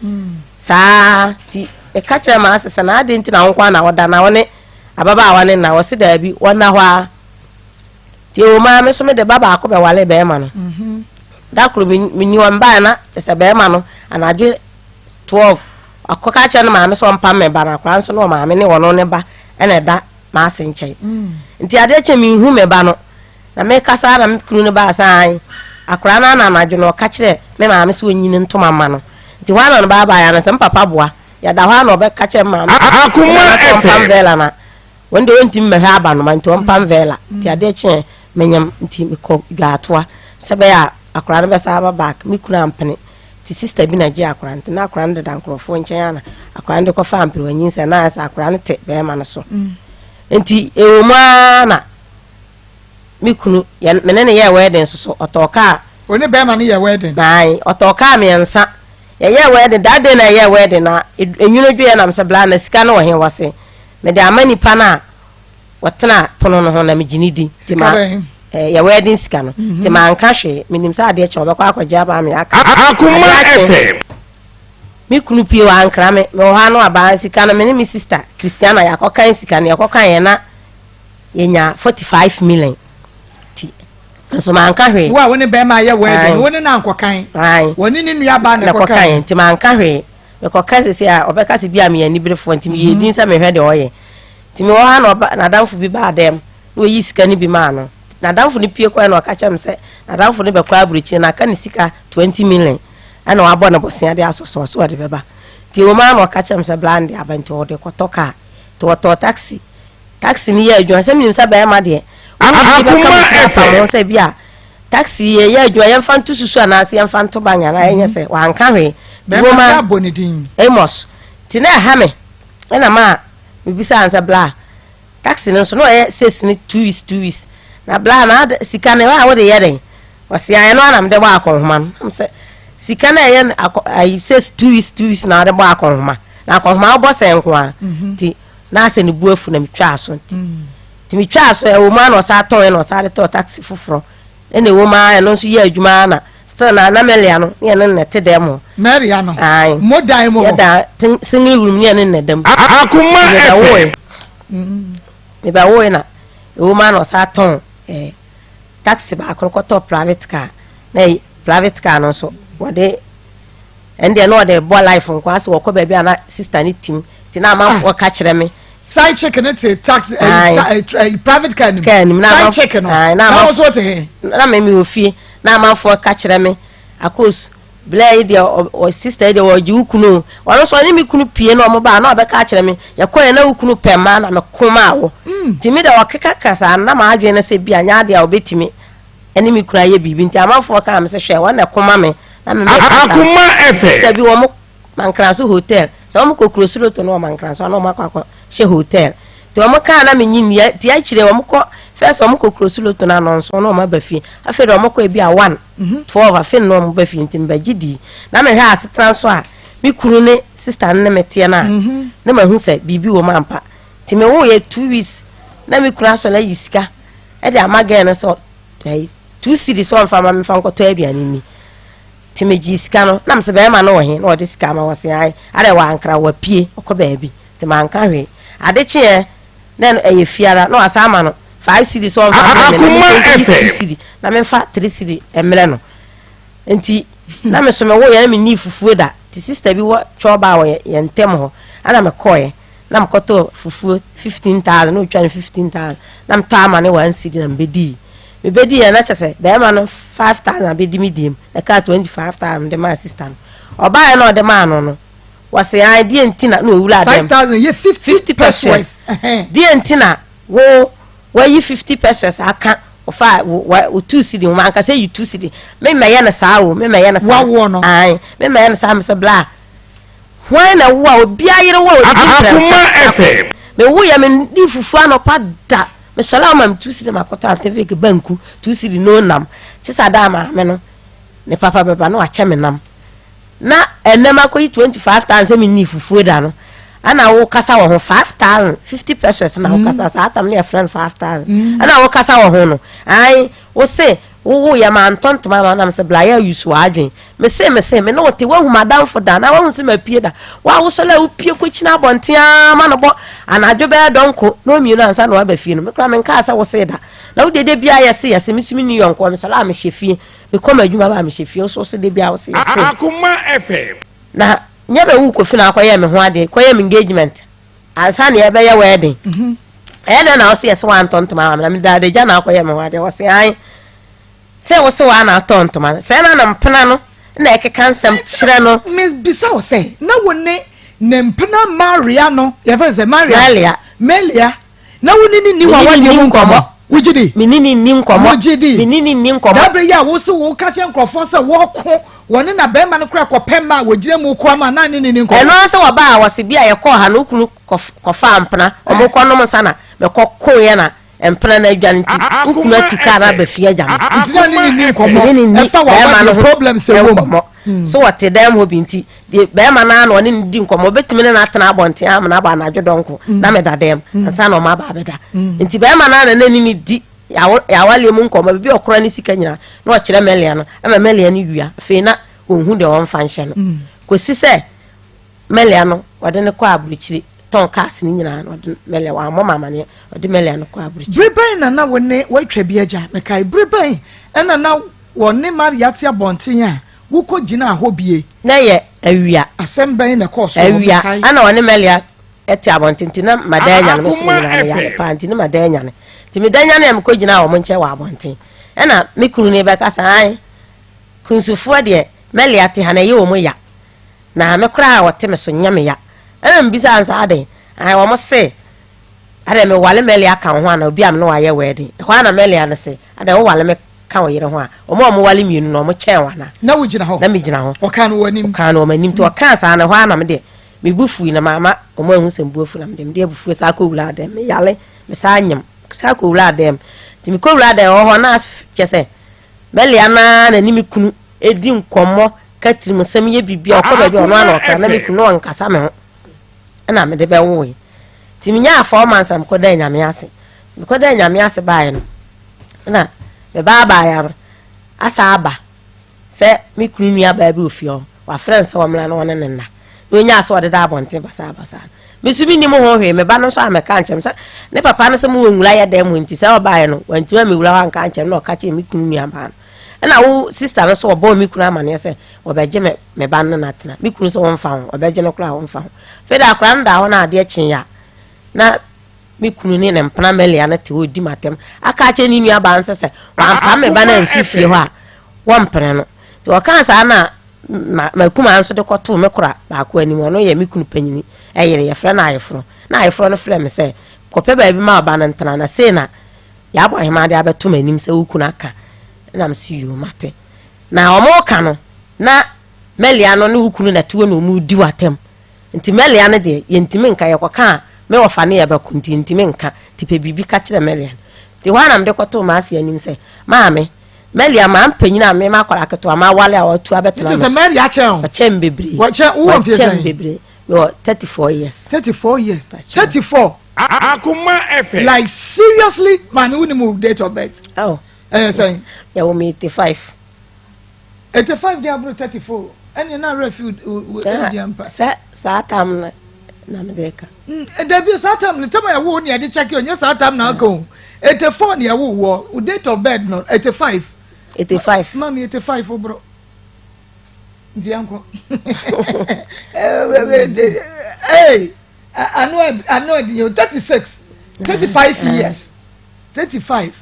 saa. Nti meka kyerɛ maa sesa na ade nti na wo nko na wɔda na wɔne ababaawa ne na wɔse daabi wɔnna hɔ a. Nti ɛwɔ mu a me so mede ba baako bɛwale bɛrima no. Da koro menni wɔn baa na kyɛ sɛ bɛrima no anadwo 12 akɔka kyerɛ no maame sɛ ɔmpam me ba no akwaraa nso na ɔmaame ne ɔno ne ba ɛna ɛda maase nkyɛn. Nti adeɛ kyɛ menhu me ba no na mekasa na me kunu no baa sɛ akwaraa no ana anadwo no ɔka kyerɛ me maame sɛ ɔnyi ne ntoma ma no. Nti hɔ ana no baabaa yɛ ana sɛ mpapa boa yɛda hɔ ana ɔbɛka kyerɛ me maame sɛ ɔmpam vɛla na wɔn deɛ wɔntumi mmɛhwɛ aba no ma nti ɔmpam vɛla. Nti adeɛ kyɛ menyam nti mekɔ dwaatoa sɛ bɛyɛ a akwaraa no bɛsa aba back. Me kunu ampene nti sister bi na gye akwaraa nti na akwaraa no deda nkurɔfoɔ nkyɛn ana akwaraa no de kɔfa ampere wanyinsɛn na ayɛ sɛ akwaraa no te bɛrima no so. Nti ɛwɔ mu ara na me kunu yɛ me ne ne yɛɛ wedding nso so ɔtɔɔ kaa. One bɛrima no yɛ wedding? Ayi, ɔtɔɔ kaa mmiɛnsa. Yɛyɛɛ wedding that day na yɛyɛɛ wedding na enwunu dwe yɛ nam sɛ bla na sika no wɔ he wɔ se mede ama nipa no a wɔtena pono no ho na megye ne di. Sika bɛn? Yɛ wedding sika no. Nti manka hwee, menim sɛ adeɛ kyɛ wɔbɛkɔ akɔgye aba me aka. Akoma Adeɛ akye. FM. Me kunu pie wɔ ankra me mewɔ hɔ ano abaa sika no me ne me sister Christiana yɛakɔkan sika no yɛkɔkan yɛ na yɛnya 45 million nti nso manka hwee. Wo a wo ne bɛrima ayɛ wedding wo ne na ankɔkan? Ae. Wɔne ne nua baa na na ɛkɔkan? kɔkan nti manka hwee. Mekɔka sese a ɔbɛka sɛ bi a meyɛ aniberefoɔ nti meyɛ din sɛ mehwɛ deɛ ɔyɛ. Nti mewɔ hɔ a na ɔba n'adamfo bi baa dɛm na ɔyi sika no bi maa no. N'adamfo no pie kɔɛ na ɔka kyerɛ me sɛ n'adamfo no bɛkɔ aburokyire na aka ne sika 20 million ɛna wabɔ ne bosea de asosɔ so ɔde bɛba. Nti ɛwɔ mu a na ɔka kyerɛ me sɛ bla de aba nti ɔde kɔtɔ kaa. Nti ɔtɔɔ taxi, taxi no yɛ adwuma sɛ menim sɛ bɛrima deɛ wone bi bɛka Akoma me tiri apam ho FM. sɛ bi a taxi yɛ yɛ adwuma yɛmfa nto susu anaasɛ yɛmfa nto ban anaa ɛnyɛ sɛ wanka hwee. Nti Bɛrima wɔma sɛ abɔ ne din? Amos. Nti na ɛha me ɛna ma mebisa sɛ bla taxi no nso na ɔyɛ six ne 2 weeks 2 weeks na bla na sika no ɛwɔ a wode yɛ dɛn? Ɔse ae ɛno ara na mede bɔ akɔnhoma no. Na mesɛ sika no a ɛyɛ no akɔ ayi sɛ 2 weeks 2 weeks na wode bɔ akɔnhoma. Na akɔnhoma wobɔ sɛn nko ara. Nti na asɛ ne bu afu na metwaa so nti. Nti metwaa so ɛwɔ mu ara na ɔsan tɔn na ɔsan de tɔɔ taxi foforɔ. Ɛna ɛwɔ mu ara ɛno nso yɛ adwuma ara na still na na Melia no ne ɛno na ɛte dɛm hɔ. Melia no? Ae. Mo dan mu hɔ? Yɛda single room ne ɛno na ɛda mu. Akoma FM. Mebɛwoe na ɛwɔ mu ara na ɔsan tɔn ɛɛ taxi baako no kɔtɔɔ private car na private car no nso wɔde ɛno deɛ na ɔde bɔ life nko asɛ wɔkɔ baabi a na sister no tim nti na amanfoɔ ka kyerɛ me. Side chick ne te taxi ɛyi eh, eh, eh, private car nim. Car nim na side chick no. Na wɔn nso te he. Na me mi wɔ fie na amanfoɔ ka kyerɛ me akos blɛ yi deɛ ɔ sister yi deɛ ɔgye wo kunu o ɔno nso ɔne me kunu pie na ɔmo ba na ɔbɛka akyerɛ me yɛkɔ yɛ na wo kunu pɛ mmaa na me ko maa wo nti me deɛ ɔkeka ka saa na maa adwene no sɛ bi a nyɛ adeɛ a ɔbɛtumi ɛne me kunu ayɛ biribi nti amanfoɔ kaa me sɛ hwɛ wɔn na ɛko ma me na me mɛ Akoma FM. Sister bi wɔn Mankraso hotel sɛ wɔn kɔ kuro suroto no wɔ Mankraso ana wɔn akɔ akɔ hyɛ hotel nti wɔn kaa na me nyi nni ti akyire wɔn kɔ first wɔn kɔ kuro suroto no anɔnso na wɔn aba fie afei de wɔn kɔ ebi a 1 12 afei na wɔn ba fie nti mba gye di na mehwɛ asetena nso a me kunu ne sister no ne me teɛ no a na mahu sɛ biribi wɔ mu ampa nti me wo yɛ 2 weeks na me kunu asɔ na ayi sika ɛde ama girl no sɛ ɛyi 2 cedis wɔn fa ma me fa nkɔtɔ aduane ni. Nti megyee sika no, na mese bɛɛma no wɔ he? Na ɔde sika ama, ɔse ae, adɛn wankra, wapue, ɔkɔ baabi. Nti manka hwee. Ade kyeeɛ na ɛno ɛyɛ fiara, na wasan ama no 5 cedi sɛ ɔmfa mmerɛ me, na Akoma memfa nkɔyi 2 FM. cedi, na memfa 3 cedi mmerɛ no. Nti na me so mewoeɛ na mennii fufuo da. Nti sister bi wɔ chɔɔba wɔ yɛn ntam hɔ, ɛna mekɔeɛ, na mekɔtɔɔ fufuo 15,000, na ɔtwa no 15,000, na metɔ ama no 1 cedi na mebɛdii. Mebɛdii a na kyerɛ sɛ bɛrima no 5,000 abɛdi me deɛ mu, na ɛkaa 25,000 mede maa sister no. Ɔbaeɛ na ɔde maa no no, wɔse ae deɛ nti na na ɔwura dɛm. 5,000 yɛ 50 50 pesos. pesos. Deɛ nti na wo wayi 50 pesos aka ɔfa wo 2 cedi ho, manka sɛ yi 2 cedi. Memmɛyɛ no saa o, memmɛyɛ no saa. Wawoɔ no. Ae, memmɛyɛ no saa, mesɛ bla. Hwan na wo a obiara yere wo a ɔdidi Akoma mprɛnsa. FM. Mewoeɛ menni fufuo anɔpa da. Mesɔre a wɔma me 2 cedi na makɔtɔ antefeke banku 2 cedi no nam. Kye sɛ ada a maame no ne papa bɛba na wakyɛ me nam. Na ɛnɛ makɔyi 25,000 sɛ menni fufuo da no. Ɛna wokasa wɔ ho 5,000 50 pesos na wokasa saa tam no yɛfrɛ no 5,000. Ɛna wokasa wɔ ho no. Ae wo se wowo yɛ mantɔ ntoma ama nam sɛ bla yɛ use w'adwen. Mese mese me ne wo te woahu m'adamfo da na woahu sɛ mapue da. Wo a wosɔre a wopue kɔkyini abɔnten ara ma no bɔ anadwo bɛyɛ dɔnko na ɔmmienu ansa na woaba fie no, me koraa menkaa sɛ wosee da. Na wo deɛ da biara yɛse yɛse, me nso menni yɔnkoɔ, mesɔre a mehyɛ fie, mekɔ m'adwuma ba a mehyɛ fie, wo nso wose da biara wose yɛse. Akoma FM. Na nyɛ bɛwo Kofi na akɔyɛɛ me ho adeɛ, kɔyɛɛ me engagement ansa na yɛbɛyɛ wedding. Ɛyɛ dɛn na wose yɛse woantɔ ntoma ama me na meda adagya na akɔyɛ me ho adeɛ? Ɔse ae. Sɛ wo se waa na atɔ ntoma no, sɛɛ na na mpena no na ɛkeka nsɛm kyerɛ no. Mebisa wo sɛ, na wo ne ne mpena Maria no, yɛfrɛ no sɛ Maria? Melia. Melia. Na wo ne no nni w'awadeɛ mu nkɔmmɔ? Wogye di? Me ne no nni nkɔmmɔ. Wogye di? Me ne no nni nkɔmmɔ. Daa berɛ yi a wo se woka kyerɛ nkurɔfoɔ sɛ wɔko, wɔne na barima no koraa kɔpɛ mma a wɔgyina mu ko ama, na ne ne nni nkɔmmɔ? Ɛno ara sɛ wɔbaa a, wɔse bi a yɛkɔɔ ha no, wo kunu kɔfaa mpena, wɔkɔnom nsa na mekɔkoeɛ na Mpena no adwane nti, wo kunu atu kaa no aba fie agya no. Nti na ne ne ni nkɔmmɔ. Ne ne ni Ɛfa bɛrima no w'awadeɛ ho problems ɛwɔ mu. nkɔmmɔ. So wɔte dan mu hɔ bi nti, deɛ bɛrima no ara na ɔne no di nkɔmmɔ. Ɔbɛtumi ne no atena abɔnten amena abɔ anadwo dɔnko na meda dan mu ansa na ɔma aba abɛda. Nti bɛrima no ara na ne ne di yɛawaleɛ mu nkɔmmɔ. Baabi a ɔkora ne sika nyinaa na ɔkyerɛ Melia no ama Melia no wia. Afei na ɔnhu deɛ ɔmfa nhyɛ no. Kɔsi sɛ Melia no, wɔde no kɔɔ aburokyire, tɔn cars no nyinaa na ɔde Melia, wammɔ me amaneɛ, ɔde Melia no kɔɔ aburokyire. Bere bɛn na na wo ne wɔatwa bi agya? Mekae, bere bɛn na na wɔne Maria te abɔnten a wukogyinaa hɔ bie? Na ɛyɛ awia. Asɛm bɛn na ɛkɔɔ so hɔ? Awia, Mekae. ɛna ɔne Melia te abɔnten nti na mada anyane, me so Akoma nyinaa meyare FM. paa nti na mada anyane. Nti meda nyane a mekɔgyinaa wɔn nkyɛn wɔ abɔnten. Ɛna me kunu no bɛka sɛ, ae, Kunsufoɔ deɛ Melia te ha na ɛyɛ wɔn ya. Na me koraa a wɔte me so nyɛ me ya. Ɛna mebisaa no sɛ, Adɛn? Ae, wɔn se, Adɛn, mewale Melia ka wo ho anaa? Obi a me ne wo ayɛ wedding. Ɛhɔ ara na Melia no se, Adɛn, wowale me ka wo yere ho a, wɔn a wɔwale mmienu no, wɔkyɛn wo anaa? Na wogyina hɔ? Na megyina hɔ. Ɔkaa no wɔ anim? Ɔkaa no wɔ m'anim. Nti ɔkaa saa no, ɛhɔ ara na me deɛ, me bo fui na mamma wɔn anhu sɛ me bo afu na mede mede abufuo saa kɔwuraa dan mu. Meyale, mesan nyem, saa kɔwuraa dan mu. Nti mekɔwuraa dan mu, ɛwɔ hɔ na kyerɛ sɛ, Mɛlea no ara na ne me kunu di nkɔmmɔ ka tirimsɛm yɛ biribi a ɔkɔ baabi a ɔno ara na ɔkra na me kunu na ɔnkasa me ho ɛna mede bɛwoe. Nti menyaa 4 months na mekɔdaa Nyame ase. Mekɔdaa Nyame ase baeɛ no na me baabaeɛ no asa aba sɛ me kunu nua baa bi wɔ fie hɔ, wafrɛ no sɛ ɔmmra na ɔne no nna. Na ɔnyaa sɛ ɔdeda abɔnten basaabasaa no. Me nso mennim ho hwee, me ba no nso ammɛka ankyerɛ me sɛ ne papa no sɛ mowɔ nwura yɛ dan mu nti sɛ ɔbaeɛ no wantumi ammɛwura hɔ anka ankyerɛ me na ɔka kyerɛɛ me kunu nua baa no. Ɛna wo sista no nso ɔbɔɔ me kunu amaneɛ sɛ wɔbɛgye me me ba no ne no atena. Me kunu sɛ wɔmfa ho, ɔbɛgye no koraa wɔmfa ho. Afei de akwadaa no da hɔ na adeɛ kyeeɛ a na Me kunu ne ne mpena Melia no te hɔ redi m'atɛm aka akyerɛ ne nuabaa no sɛ sɛ wampam me ba no amfi fie hɔ a, wɔmpene no. Nti ɔkaa saa na m'akumaa nso de kɔtoo me kora baako anim, ɔno yɛ me kunu panyini yere, yɛfrɛ no Ayeforɔ. Na Ayeforɔ no frɛɛ me sɛ, kɔpɛ baabi ma ɔba no ntena, na sei na Yaabo Ahemaa de abɛto m'anim sɛ wo kunu aka. Ɛna mese yoo, mate. Na wɔreka no, na Melia no ne wo kunu na ɛte hɔ na wɔredi w'atɛm. Nti Mɛlea no deɛ, yɛntumi nka, yɛkɔka a, me wɔfa ne yɛbɛko, nti yɛntumi nka, nti pɛ biribi ka kyerɛ Mɛlea no. Nti hɔ ara na mede kɔtoo m'ase anim sɛ, Maame, Mɛlea maa mpanyin a me m'akwadaa ketewa mawale a watu abɛtena me so. Nti sɛ Mɛlea kyɛn o? Ɔkyɛn me bebree. Wɔkyɛn, wowɔ mfeɛ sɛn? Ɔkyɛn me bebree. Mewɔ 34 years. 34 years. 34. Akoma FM. Like seriously, maame wo ni mu date of birth? Oh. Ɛyɛ sɛn? Yɛwɔ me 85. 85 de aboro 34 ɛne na werɛ fi age ampa. Sɛ saa tam no na mede ka. Mm, eh, dabi saa tam no tam a ɛwo ne yɛde kyɛke onyɛ saa tam na aka o 84 ne ɛwo wɔ wo date of birth no 85. 85. Mami 85 woboro nti yɛnkɔ. Hey, ano ano ɛdi 36 35 years 35.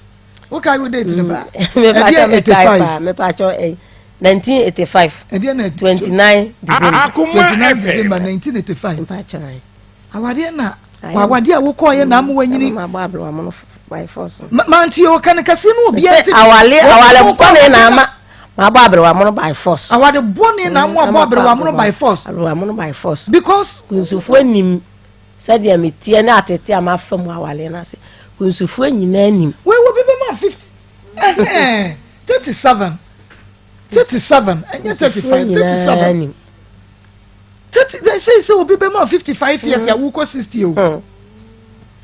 wokae wo date no paa ɛdeɛ 85 mepakyɛ eh, 1985 ɛdeɛ na 29 December 29 December 1985 mepakyɛ awadeɛ na awadeɛ a wokɔɔyɛ na ama wanyini mante o ka no kɛseɛ no obiara ti awale awale bɔne na ama mabɔ aberewa by force awade bɔne na ama abɔ aberewa by force aberewa by force because nsufoɔ nim Sɛdeɛ meteɛ ne ateetee a mafa mu awaleɛ no ase, kunsufoɔ nyinaa nim. Wei wɔ bi bɛma 50 ɛhɛn 37 37 ɛnyɛ 35 37 30 they say sɛ obi bɛma 55 years a wokɔ 60 o mm.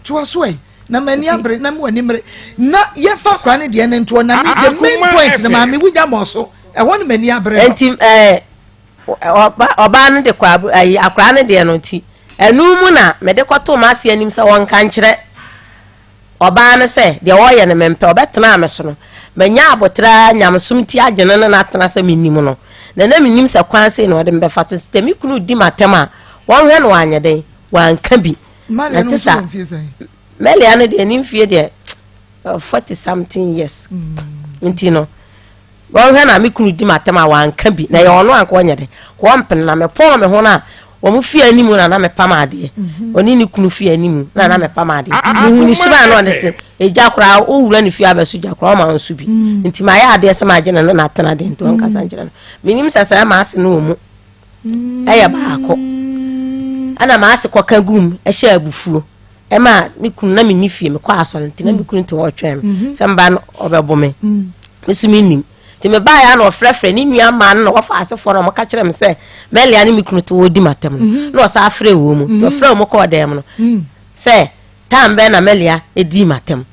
toa so ɛ na m'ani abere na mo ani mmere na yɛfa akora ne deɛ ne ntoɔ na me the main point na maame wunya mɔ so ɛhɔ ne m'ani abere no. Nti ɛɛ. Ɔbaa no de kɔ ayi akwadaa no deɛ no nti ɛno mu na mede kɔtoo m'ase anim sɛ wɔnka nkyerɛ ɔbaa no sɛ deɛ ɔreyɛ no mempɛ ɔbɛtenaa me so no manya aboterɛ ara nyamesom nti agye no ne no atena sɛ mennim no na na mennim sɛ kwan sei na ɔde me bɛfa to sɛ me kunu di m'atɛm a wɔnhwɛ no wanyɛ dɛn wanka bi na nte sa Mɛlia no deɛ ne mfie deɛ 40 something years mm. nti no Wɔhwɛ na me kunu di m'atɛm a wanka bi na ɛyɛ ɔno anka ɔnyɛ dɛ wɔmpene na mepɔn me ho no a wɔn fie anim na na mepam adeɛ mhm. ɔne ne kunu fie anim na na mepam adeɛ mehu ne suban na ɔde te egya koraa owura ne fie abɛso gya koraa ɔma nso bi mm. nti mayɛ adeɛ sɛ magye ne no na atena deɛ nti ɔnkasa mm. nkyerɛ no menim sɛ sɛ maase no wɔ mu mm. ɛyɛ baako ɛna maase kɔka gum ɛhyɛ abufuo Ɛma me kunu na menni fie mekɔ asɔre nti na me kunu te hɔ ɔtwɛn me mhm. sɛ mba no ɔbɛbo me mm. me so mennim nti mebaeɛ a na ɔfrɛfrɛ ne nua maa no na wɔfa asefoɔ na wɔka kyerɛ me sɛ mɛlea ne me kunu te wɔdi m'atam no mhm. na ɔsan frɛ wɔ mu nti mhm. ɔfrɛ wɔ mu kɔɔ dan mu no mm. sɛ tam bɛn na mɛlea ɛdii m'atam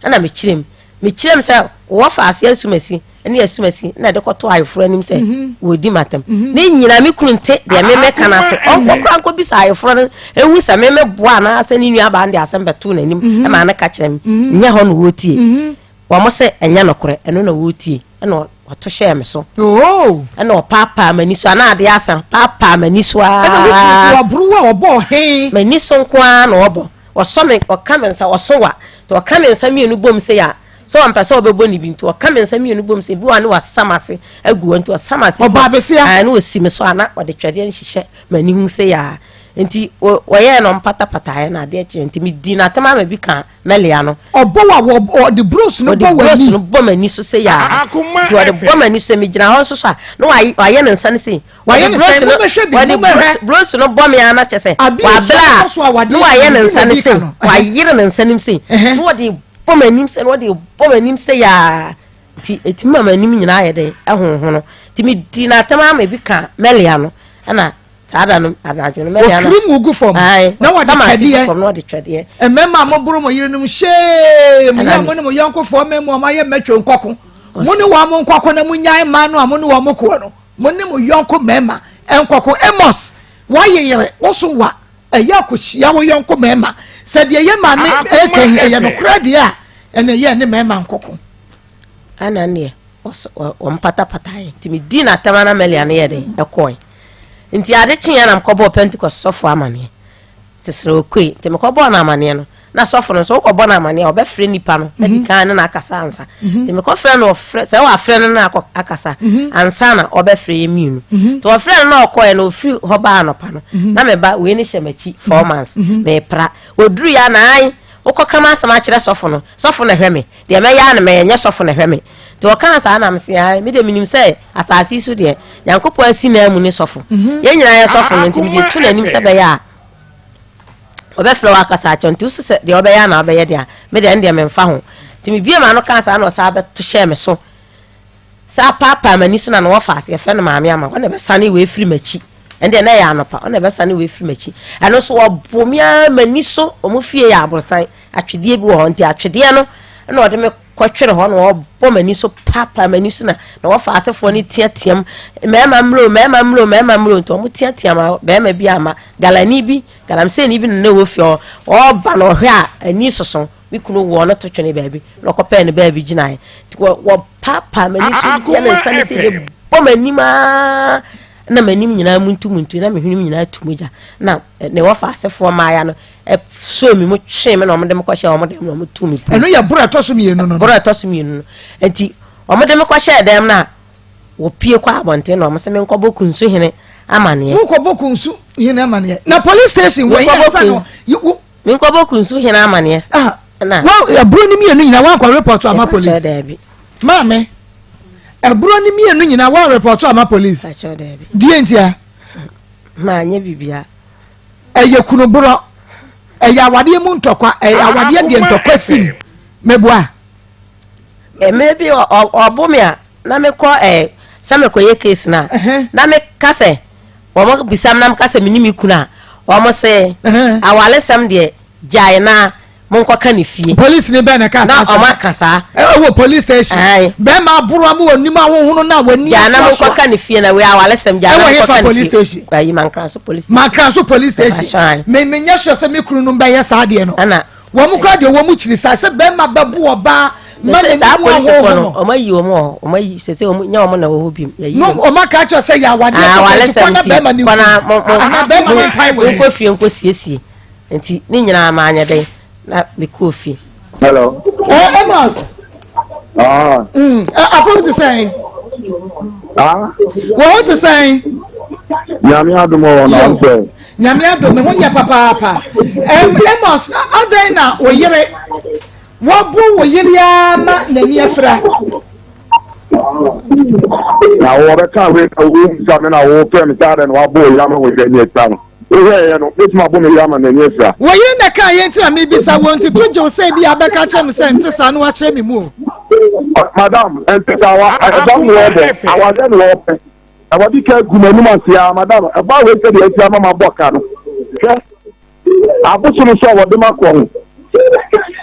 ɛna mekyerɛ mu Mekyerɛɛ mu sɛ wɔfa ase asumasi ne asumasi na ɛde kɔto ayeforɔ anim sɛ mhm. wɔdi m'atam. Mhm. Ne nyinaa me kunu nte deɛ me meka no ase. Ɔnkɔ koraa nkɔbisa ayeforɔ no ɛhu sɛ me meboa anaasɛ ne nuabaa no de asɛm bɛtoo n'anim mhm. ɛma no ka kyerɛ me. Nyɛ hɔ na wɔtie. Wɔn sɛ ɛnyɛ nokorɛ ɛno na wɔtie ɛna ɔto hyɛɛ me so. Oh. Ɛna ɔpaapaa m'ani so anaa adeɛ asa paapaa m'ani so aa. Ɛna wotumi aboro a ɔbɔ he. M'ani so nko ara na ɔbɔ. Ɔsɔ me, ɔka me nsa, ɔso wa. Nti ɔka me nsa mmienu bom sei a, sɛ ɔmpɛ sɛ ɔbɛbɔ ne bi nti ɔka me nsa mmienu bom sei, bi wɔ a ne wasa m'ase agu hɔ, nti ɔsa m'ase gu hɔ. Ɔbaa besia. Ae, na ɔsi me so a na ɔde twɛdeɛ no hyehyɛ m'ani ho sei a. Nti wɔyɛɛ no ɔmpatapataeɛ na adeɛ kyeeɛ nti medii no atɛm ama bi kaa Mɛlea no. Ɔbɔ wo a, wɔ, ɔde bros no Ɔde bɔ bros w'ani. no bɔ m'ani so sei a. Nti ɔde bɔ m'ani so, megyina hɔ nso so a, na wayɛ ne nsa no sei. Wayɛ ne sɛn? Mommɛhwɛ bi, mommɛhwɛ. Bruce no bɔ me ara na kyɛ sɛ wabere a na wayɛ ne nsa no sei, wayere ne nsa no sei, na wɔde bɔ m'anim sɛ, na wɔde bɔ m'anim sɛ yaa. Nti ɛtumi ma m'anim nyinaa yɛ dɛn ɛhonhono. Nti medii no atɛm ara ma ebi ka Mɛlia no ɛna saa da no anadwo no Mɛlia no. Wɔkiri mu gu fam na wɔde twɛdeɛ. Fam na wɔde twɛdeɛ. Mmarima a moboro mo yerenom hyee mo yɛ mo ne mo yɔnkofoɔ mmarima a wɔayɛ mmatwa nkɔko. Mo ne wɔn mo nkɔko na monyae mmaa no a mo ne wɔn koɔ no. Mo ne mo yɔnko mmarima nkɔko. Amos, woayeyere wo so wa ɛyɛ akɔhyia wo yɔnko mmarima. Sɛ deɛ yɛ maame ɛka yi ɛyɛ nokorɛ deɛ a, ɛna ɛyɛ ne mmarima nkɔko. Ɛna neɛ wɔmpatapataeɛ nti medii n'atɛm ana Melia no yɛ den ɛkɔe. Nti ade kyeeɛ na mekɔbɔɔ Pentecost sɔfo amaneɛ. Sesere okoe. Nti mekɔbɔɔ no amaneɛ no, na sɔfo no nso wokɔbɔ no amaneɛ a ɔbɛfrɛ nipa no adi mhm. kan ne no akasa ansa. Mhm. Nti mekɔfrɛ no ɔfrɛ sɛ wafrɛ no na akasa mhm. ansa na ɔbɛfrɛ yɛ mmienu. Nti ɔfrɛ no na ɔkɔɛ na ɔfiri hɔ baa anɔpa no na meba wei no hyɛ m'akyi 4 months mepra. Ɔduru yɛ na an wokɔka m'asɛm akyerɛ sɔfo no, sɔfo na hwɛ me. Deɛ mɛyɛ ara na mɛyɛ, nyɛ sɔfo na ɛhwɛ me. Nti ɔkaa saa na mese, ae, me deɛ menim sɛ asase yi so deɛ, Nyankopɔn asi nan mu ne sɔfo. Mhm. Yɛn nyinaa yɛ sɔfo no, nti mede to n'anim sɛ bɛyɛ a ɔbɛfrɛ wo akasa akyɛ nti wosi sɛ deɛ ɔbɛyɛ na ɔbɛyɛ deɛ a, me deɛ ɛno deɛ memfa ho. Nti mebie m'ano kaa saa na ɔsaa bɛto hyɛɛ me so. Sɛ apaapaa m'ani so na na wɔfa ase yɛfrɛ no maame ama ɔna ɛbɛsane wei firi m'akyi. Ɛndeɛ na ɛyɛ anɔpa ɔna ɛbɛsane wei firi m'akyi. Ɛno nso wɔbo me ara m'ani so, wɔn fie yɛ aborosan. Atwedeɛ bi wɔ hɔ nti atwedeɛ no na ɔde me kɔtwere hɔ na ɔbɔ m'ani so paapaa m'ani so na na wɔfa asefoɔ no teateam mmarima mmuro mmarima mmuro mmarima mmuro nti wɔn teateam a barima bi ama galani bi galamseyni bi na na ɛwɔ fie hɔ ɔreba na ɔhwɛ a ani soso me kunu wɔɔ no to twene baabi na ɔkɔpɛɛ ne baabi gyinaeɛ nti wɔ wɔpaapaa m'ani so yɛ ne nsa ne sɛ de bɔ m'anim aa na m'anim nyinaa muntumuntu na me hwenem nyinaa tu mogya na ne wɔfa asefoɔ mmaaya no soo me mu twee me na wɔde me kɔhyɛɛ wɔn dɛm na wɔtuu me puu. Ɛno yɛ borɔ ɛtɔ so mmienu no. Borɔ ɛtɔ so mmienu no. Nti wɔde me kɔhyɛɛ dɛm na wɔpie kɔ abɔnten na wɔn sɛ menkɔbɔ kunsu hene amaneɛ. Wokɔbɔ kunsu hene amaneɛ na police station wɔ yɛ asa no. Menkɔbɔ kunsu hene amaneɛ. Ah, na ɛburo no mmienu nyinaa wankɔ report ama police. Maame, ɛburo no mmienu nyinaa wɔn report ama police. Deɛ ntia. Maa nye bibia. Ɛyɛ kunuborɔ, ɛyɛ awadeɛ mu ntɔkwa, ɛyɛ awadeɛ deɛ ntɔkwa sim. Meboa. Mmerɛ bi ɔbo me a na mekɔ ɛ sɛ mekɔyɛ case no a na meka sɛ wɔn bisa me na meka sɛ me ne me kunu a wɔn se awalesɛm deɛ gyae na monkɔka ne fie. Polisi ni bɛn na ɛka saa asɛm? Na ɔmo aka saa. Ɛwɔ police station. Ayi. Bɛrima aboro ama wɔn anim ahohono na wɔn ani asoasoa. Gyaa na monkɔka ne fie na wei awalesɛm gyaa na monkɔka ne fie. Ɛwɔ hefa police station? Ayi Mankranso police station. Mankranso police station. Me me nyɛ sure sɛ me kunu no bɛyɛ saa adeɛ no. Ɛna. Wɔn kura deɛ wɔn kyiri saa sɛ bɛrima bɛbo ɔbaa ma n'anim ahohono no. Wɔn ayi wɔn wɔ wɔn ayi sese wɔn nyɛ wɔn na wɔ hɔ bi. No wɔn aka akyerɛ sɛ yɛ awadeɛ kɔkɔ kɔ na bɛrima ne kunu. Ana bɛrima ne mpae wɔ. Nkɔ fie nkɔ siesie. Nti ne nyinaa manyɛ dɛn na mekɔɔ fie. Hello. Eh, Amos. Ah. Eh, apom te sɛn? Ah. Wɔn ho te sɛn? Nyame adom wɔ na ɔsɛ. Nyame adom me ho yɛ papaapa. Amos, adɛn na wo yere wɔbo wo yere ara ma n'ani afira? Na wɔbɛka wei na wo bisa me na wɔfrɛ me sɛ adɛn na wabɔ wo yere ama wo yere ani afira no. Wohwɛeɛ no, mɛtumi abɔ me yere ama n'ani afira. Wo yere na ɛkaa yei nti na mebisa wo, nti to gye wo sɛ ebia abɛka akyerɛ me sɛ nte saa na woakyerɛ me mu o. Madam, ɛnte saa, wa, ɛba mu wɔbɔ, awadeɛ na wɔpɛ. Na wɔde ka agu m'anim ase ara, madam, ɛba wei sɛdeɛ asi ama mabɔ ka no. Hwɛ, abosom so a wɔde makɔ ho.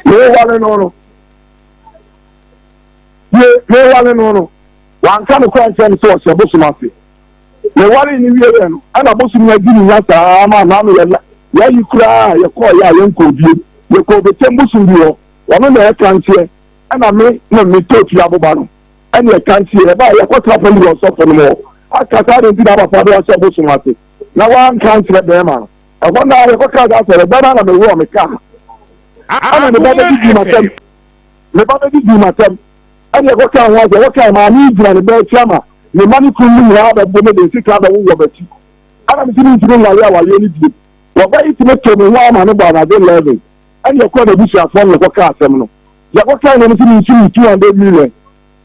Mewale no no. Tie, mewale no no. Wanka no kora nkyerɛ me sɛ ɔhyɛ bosom ase. Mewaree no wieeɛ no, ɛna bosom no adi me nya saa ara ma n'ano yɛ yɛayi koraa a yɛkɔeɛ a yɛnkɔɔ bio. Yɛkɔɔ Bɛkyɛm bosom bi hɔ, ɔno na ɛka nteɛ, ɛna me na metɔɔ fie aboba no, ɛne ɛka nteɛ. Yɛbaeɛ yɛkɔtena fam wɔ ɔsɔfo no hɔ aka saa adɛn nti na papa de ahyɛ bosom ase na wanka ankyerɛ bɛrima no. Ɛhɔ no ara yɛkɔkaa saa asɛm no, da no ara na mewɔɔ me kaa. Ɛna ne ba bɛdidii m'atɛm. Ne ba bɛdidii m'atɛm. Ɛna yɛkɔkaa ho asɛm, wɔkae maame yi gyina ne ba akyi ama ne mma ne kunu no nyinaa bɛbo me de nsekaa bɛwowɔ m'akyi. Ɛna mese mentumi nware awareɛ no bio. Wɔba yi tumi too me ho ara ma no bɔɔ anadwo 11. Ɛna yɛkɔɔ n'abusuafoɔ no na yɛkɔkaa asɛm no. Yɛkɔkae no, ɔno nso mensi me 200 million.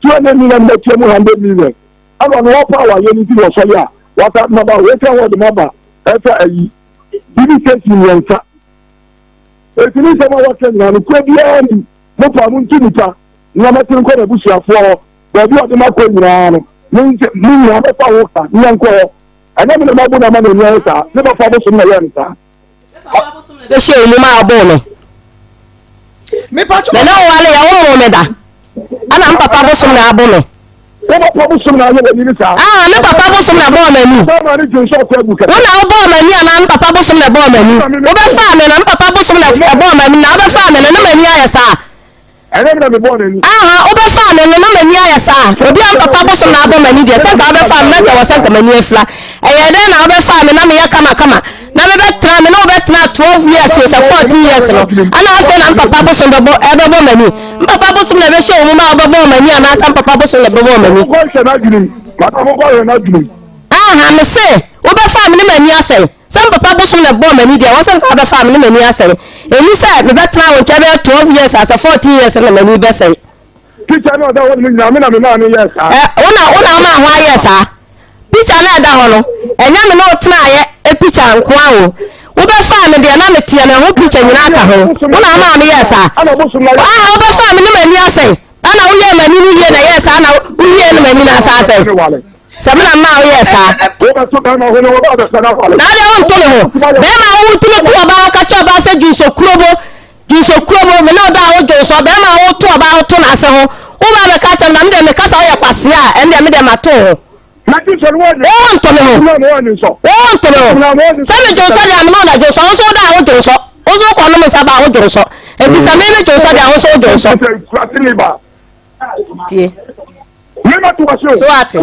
200 million no matua mu 100 million. Ɛna ɔno ɔpɛ awareɛ no nti na ɔsɔre a wasan de m'aba. Wei ka ho ɔde m'aba ɛsɛ ayi TV station mmiɛnsa. Enti ne nsɛm a wɔka nyinaa nokorɛ biara nnim. Mo paa montu nipa na mɛtene nkɔ n'abusuafoɔ hɔ. Baabi a ɔde m'akɔ nyinaa no, me nkyɛ me nyinaa bɛfa wo ka ne yɛnkɔ hɔ. Ɛnyɛ me na mabo no ama n'ani ayɛ saa, ne papa bosom na ɛyɛɛ no saa. Bɛhyɛ wo mu ma ɔboo me. Me ne wo wale yɛ wo moo me da. Ɛna me papa bosom na abo me. Wo papa bosom na ayɛ w'ani ne saa. Ah, me papa bosom na bɔɔ m'ani. Wo na wobɔɔ m'ani anaa me papa bosom na ɛbɔɔ m'ani? Wobɛfaa me na me papa bosom na ɛbɔɔ m'ani na wobɛfaa me no na m'ani ayɛ saa. Ɛnyɛ me na mebɔɔ n'ani. Aha, wobɛfaa me no na m'ani ayɛ saa. Obi a me papa bosom na abɔ m'ani deɛ, sɛ nka wobɛfaa me na nka wɔ sɛ nka m'ani afira. Ɛyɛɛ dɛn na wobɛfaa me na meyɛ kamakama na mebɛtena me ne wo bɛtena 12 years o sɛ 14 years no, ɛna afei na me papa bosom bɛbɔ ɛbɛbɔ m'ani. Me papa bosom na ɛbɛhyɛ wo mu ma wobɛbɔɔ m'ani anaasɛ me papa bosom na ɛbɛbɔɔ m'ani? Monkɔhwɛ n'adwenem. Madam, monkɔhwɛ n'adwenem. Aha, mese wobɛfaa me ne m'ani asɛe. Sɛ me papa bosom na ɛbɔɔ m'ani deɛ, ɛwɔ sɛ nka wobɛfaa me ne m'ani asɛe. Ɛnni sɛ mebɛtena wo nkyɛn bɛyɛ 12 years asɛ 14 years na m'ani bɛsɛe. Picture no a ɛda hɔ no nyinaa, me na memaa no yɛɛ saa. Ɛ, wo na, wo na womaa ho ayɛɛ saa. Picture no a ɛda hɔ no, ɛnyɛ me ne wo tenaeɛ picture nko ara o. Wobɛfaa me deɛ na meteɛ no, ɛho picture nyinaa ka ho. Wo na womaa me yɛɛ saa. Ah, wobɛfaa me ne m'ani asɛe. Ɛna woyɛɛ m'ani no yie na ɛyɛɛ saa na wowiee no m'ani no asa asɛe. Sɛ me na mmaa woyɛɛ saa. Na adeɛ wonto me ho. Bɛrima a wotumi to ɔbaa woka kyerɛ ɔbaa sɛ dwonsɔ kurobo dwonsɔ kurobo me ne ɔda a wodwonsɔ bɛrima a woto ɔbaa woto n'ase ho woba bɛka kyerɛ me na me deɛ meka sɛ woyɛ kwasea a ɛndeɛ me deɛ mato ho. Wonto me ho. Wonto me ho. Sɛ me dwonsɔ deɛ a me ne wo na dwonsɔ wo nso woda a wodwonsɔ wo nso wokɔ nom nsa ba a wodwonsɔ nti sɛ me me dwonsɔ deɛ a wo nso wodwonsɔ. Tie. So ate.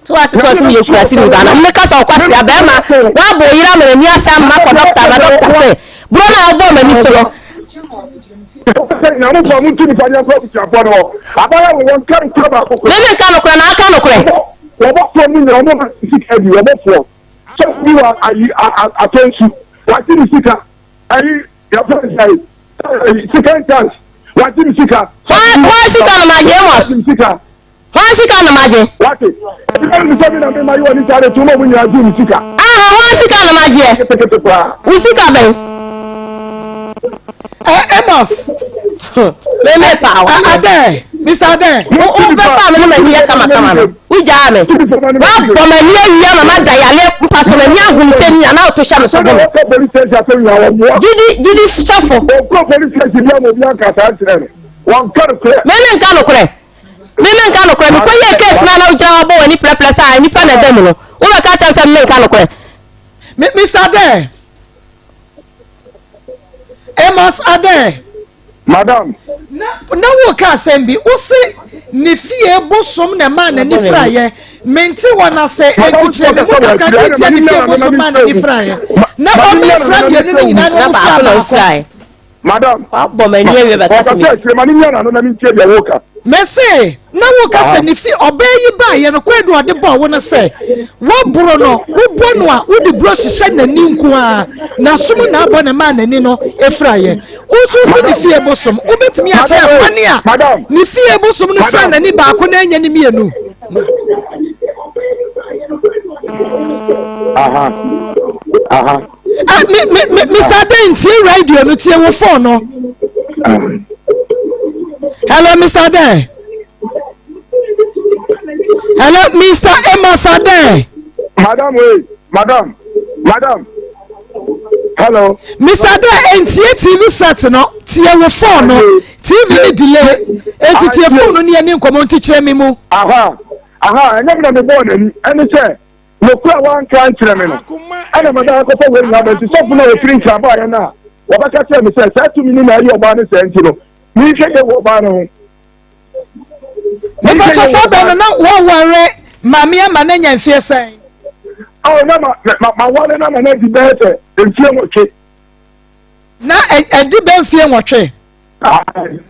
So ate sɛ ɔse meyɛ kurase ni ba na meka sɛ ɔkwasea bɛrima woabɔ oyere ama n'ani asa ama kɔ dɔkta na dɔkta sɛ buro no a wobɔɔ m'ani so no. Me menka nokorɛ na aka nokorɛ. Wɔbɔfoɔ mu nyina wɔn sika bi wɔbɔfoɔ sɛ bi wɔ ayi atɔnsu wagye ne sika ayi yɛfrɛ ne sɛ second chance wagye ne sika. Wɔn sika no ma gye Amos. Hwan sika na magye? Wate? Ɛbi na sɛ mi na mi ma yi wɔ ne sáré tó ma mo nyinaa gye mi sika. Aha, hwan sika na magyeɛ? Ketekete koraa. Wo sika bɛn? Ɛ Amos. Meme pa awa. Adɛ, Mr. Adɛ. Wo wo bɛfa me ne m'ani yɛ kamakama no. Wogyaa me. Woabɔ m'ani awia ma mada yale mpa so m'ani ahom sɛ ni anaa woto hyɛ me so bɔ me. Gyidi gyidi sɔfo. Meme nka nokorɛ. Me menka nokorɛ mekɔ yɛɛ case no a na wogyina hɔ bɔ w'ani prɛprɛ sɛ a nnipa na ɛda mu no wobɛka kyɛm sɛ menka nokorɛ. Me Mr. Adair Amos Adair. Madam. Na na woka asɛm bi wose ne fie bosom na ɛmaa n'ani firaeɛ mente wɔn ase enti kyerɛ me mu kakra deɛ ntia ne fie bosom maa n'ani firaeɛ na ɔmefira mmienu no nyinaa na ɔmofira baako. Madam. Wabɔ m'ani awie bɛka sɛ me. Ɔkasa akyire ma ne nyɛ n'ano na me ntie deɛ woka. Mese na woka sɛ ne fi ɔbaa yi baeɛ no kwaadu ɔde bɔɔ wo no sɛ woaboro no wobɔ no a wode buro hyehyɛ n'ani nko ara n'asom na abɔ ne maa n'ani no efiraeɛ woso si ne fie bosom wobɛtumi akyerɛ kwane a ne fie bosom no fira n'ani baako na ɛnyɛ ne mmienu. Aha. Aha. Ah, me, me, me, Mr. Aden, tie radio no, tie wo phone no. Hello, Mr. Aden. Hello, Mr. Amos Aden. Madam, wait, madam, madam. Hello. Mr. Aden, ntie TV set no, tie wo phone no. TV ni delay. Enti tie phone no ni ani nkɔmɔ nti kyerɛ mi mu. Aha, aha, ɛnyɛ mi na mi bɔɔ n'ani, ɛne sɛ. Nokorɛ a woanka ankyerɛ me no, ɛna mada akɔfa wei nyinaa ba. Nti sɔfo no a ɔfiri Nkran baeɛ no a wɔbɛka kyerɛɛ me sɛ saa tumi no na ayi ɔbaa no saa nti no, menhwɛ yie wɔ ɔbaa no ho. Mepatɔ saa bɛn no na wɔware maame ama no anya mfeɛ sɛn? Oh, na ma ma maware no ama no adi bɛyɛ sɛ mfeɛ nwɔtwe. Na ɛdi bɛn mfeɛ nwɔtwe?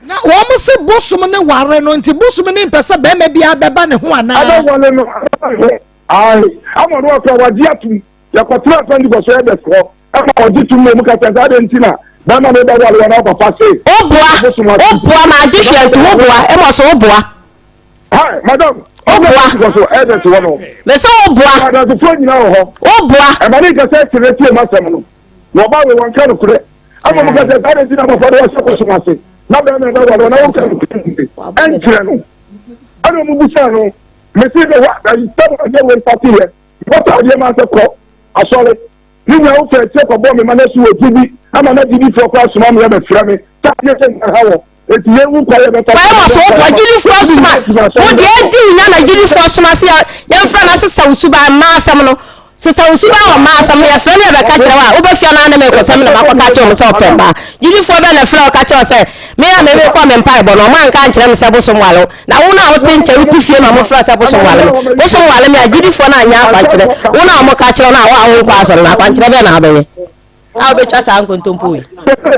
Na wɔn se bosom ne ware no nti bosom ne mpɛ sɛ bɛrima biara bɛba ne ho anaa? Ɛbɛwale no ɛbɛba ne ho. Ae, ama ɔno akora wagye atum. Yɛkɔtena Pentecost elders hɔ ɛma ɔgye tum na ɔmu ka kyerɛ sɛ adɛn nti na bɛrima no bɛwale wɔn papa se. Woboa, woboa ma agye hwɛ nti woboa, ɛmɔ so woboa. Hi, madam. Woboa. Pentecost elders hɔ no. Mese woboa. Adansefoɔ nyinaa wɔ hɔ. Woboa. Ɛma ne nkasa kyerɛ tie m'asɛm no. Na ɔbaa wei wɔnka nokorɛ. Ama mo ka sɛ saa nti na abɔfra no wɔhyɛ bosom ase na bɛrima bɛware wɔn na wɔnka nokorɛ ɛnkyerɛ no. Ɛna ɔmo busaa no, mese me wa ayi sɛ mo adeɛ wei fate yɛ, mekɔtɔ adeɛ maa sɛ kɔ asɔre. Ne nua wo fɛ akyire kɔbɔɔ me ma no asu wɔ gyidi ama na gyidifoɔ koraa soma me abɛfrɛ me sɛ adeɛ sɛ nka ha wɔ eti yɛn wu kwa yɛ bɛfa. Kwae ma so wobɔ gyidifoɔ soma wo deɛ adi wo nya na gyidifoɔ soma se yɛmfrɛ no asesa wo suban mmaa asɛm no sesa wo suban wɔ mmaa asɛm no yɛfrɛ no yɛbɛka kyerɛ wo a wobɛfia no ane me kɔsɛm na makɔka kyerɛ wɔn sɛ ɔpɛ mmaa gyidifoɔ bɛ na frɛ wo ka kyerɛ wo sɛ me a me mekɔ me mpaebɔ no ɔmo anka ankyerɛ me sɛ bosom wale wo Na wo na wote nkyɛn, wote fie na wɔfrɛ sɛ bosom wale me. Bosom wale me a, gyidifoɔ no anyɛ akwankyerɛ. Wo na wɔka kyerɛ no a, wo a wonkɔ asɔre no, akwankyerɛ bɛn na wobɛyɛ a wobɛtwa saa nkontompo yi?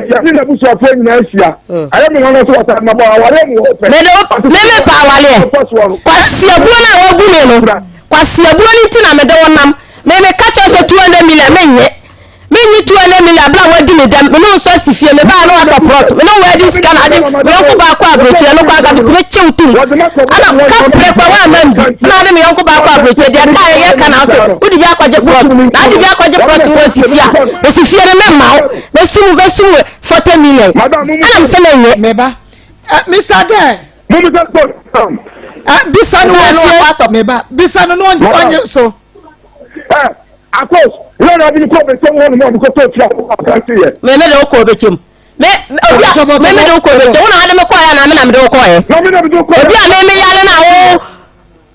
Yɛne n'abusuafoɔ nyinaa ahyia. Ayɛ me nwanwa sɛ wɔsan ma bɔ awareɛ mu wɔ pɛ. Mede wo me mepɛ awareɛ. Kwasiabuo no a wabu me no, kwasiabuo no nti na mede wo nam. Me meka kyerɛ sɛ 200 million menyɛ. Menni 200 million bere a wɔadi me dɛm, me ne wo nso asi fie, mebaa na woatɔ prɔt, me ne wo adi sika na ade, me yɔnko baa kɔ aburokyire, ɛno koraa anka metumi kyew tom, ɛna ka prɛ kɔ woamma me bi, ɛna wode me yɔnko baa kɔ aburokyire, deɛ kaa yɛ yɛ ka na wose wode bi akɔgye prɔt, na wode bi akɔgye prɔt no wasi fie a, mesi fie no memma wo, mɛsum mɛsum 40 million, ɛna mesɛ menyɛ. Meba. Eh, Mr. Dare. Eh, bisa no wɔtie. Meba. Bisa no no ɔnye so. Eh, Akos, yɛ na ɔde me kɔɔ bɛkyɛm hɔ nom a mekɔtɔɔ tua wɔ akansi yɛ. Me me de wo kɔɔ bɛkyɛm. Me obi a me me de wo kɔɔ bɛkyɛm. Wo na ade me kɔɔ yɛ na me na me de wo kɔɔ yɛ. Na me na me de wo kɔɔ yɛ. Obi a me me yale na wo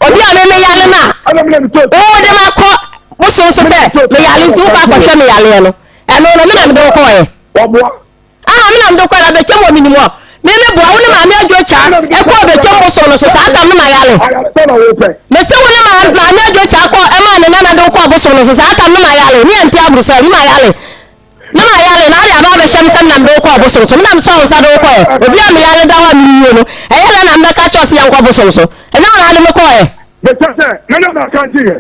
obi a me me yale na wo de ma kɔ bosom so sɛ me yale nti wo kɔ akɔhwɛ me yaleɛ no. Ɛno no me na me de wo kɔɔ yɛ. Ɔboa. Ah, me na mede kɔɛ na bɛkyɛm wɔ menim hɔ. Me me boa wo ne maame adwo kya ɛkɔ bɛkyɛm bosom no so saa tam no ma yale. Mese wo ne maame adwo kya kɔ ɛma ne nana de wokɔ bosom no so saa tam no ma yale ne yɛnte aburu sɛ ne ma yale ne ma yale na ade aba abɛhyɛ me sɛ me na mede wokɔ bosom so me na mesɔ wo nsa de wokɔɛ obi a me yale da hɔ a meyie no ɛyɛ dɛ na mebɛka kyerɛ sɛ yɛnkɔ bosom so ɛnyɛ wo na ade me kɔɛ. Bɛkyɛ sɛ me na maka nkyeyɛ.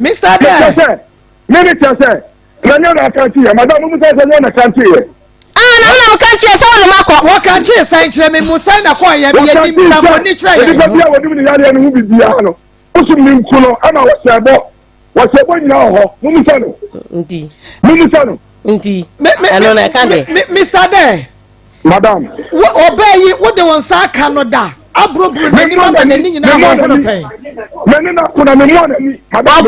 Mr. Dare. Kyɛ sɛ me ne kyɛ sɛ na nyɛ na aka nkyeyɛ madam mo sɛ sɛ nyɛ na ka nkyeyɛ. Ah, na na mo ka nkyeyɛ sɛ wɔde ma kɔ. Wɔka nkyeyɛ sɛn kyerɛ me mu sɛn na kɔ yɛ yɛ nim na mo ni kyerɛ yɛ. Nipa bi a wɔnim ne yareɛ no ho biribiara no wosom ne nku no ɛna wɔhyɛ bɔ wɔhyɛ bɔ nyinaa wɔ hɔ mumisa no. Nti. Mumisa no. Nti ɛno na ɛka deɛ. Mr. Dare. Madam. Wo ɔbaa yi wode wo nsa aka no da aburoburo n'anim ama n'ani nyinaa wɔ ɔhono pɛn. Mene na kona me mmoa n'ani. Wɔboa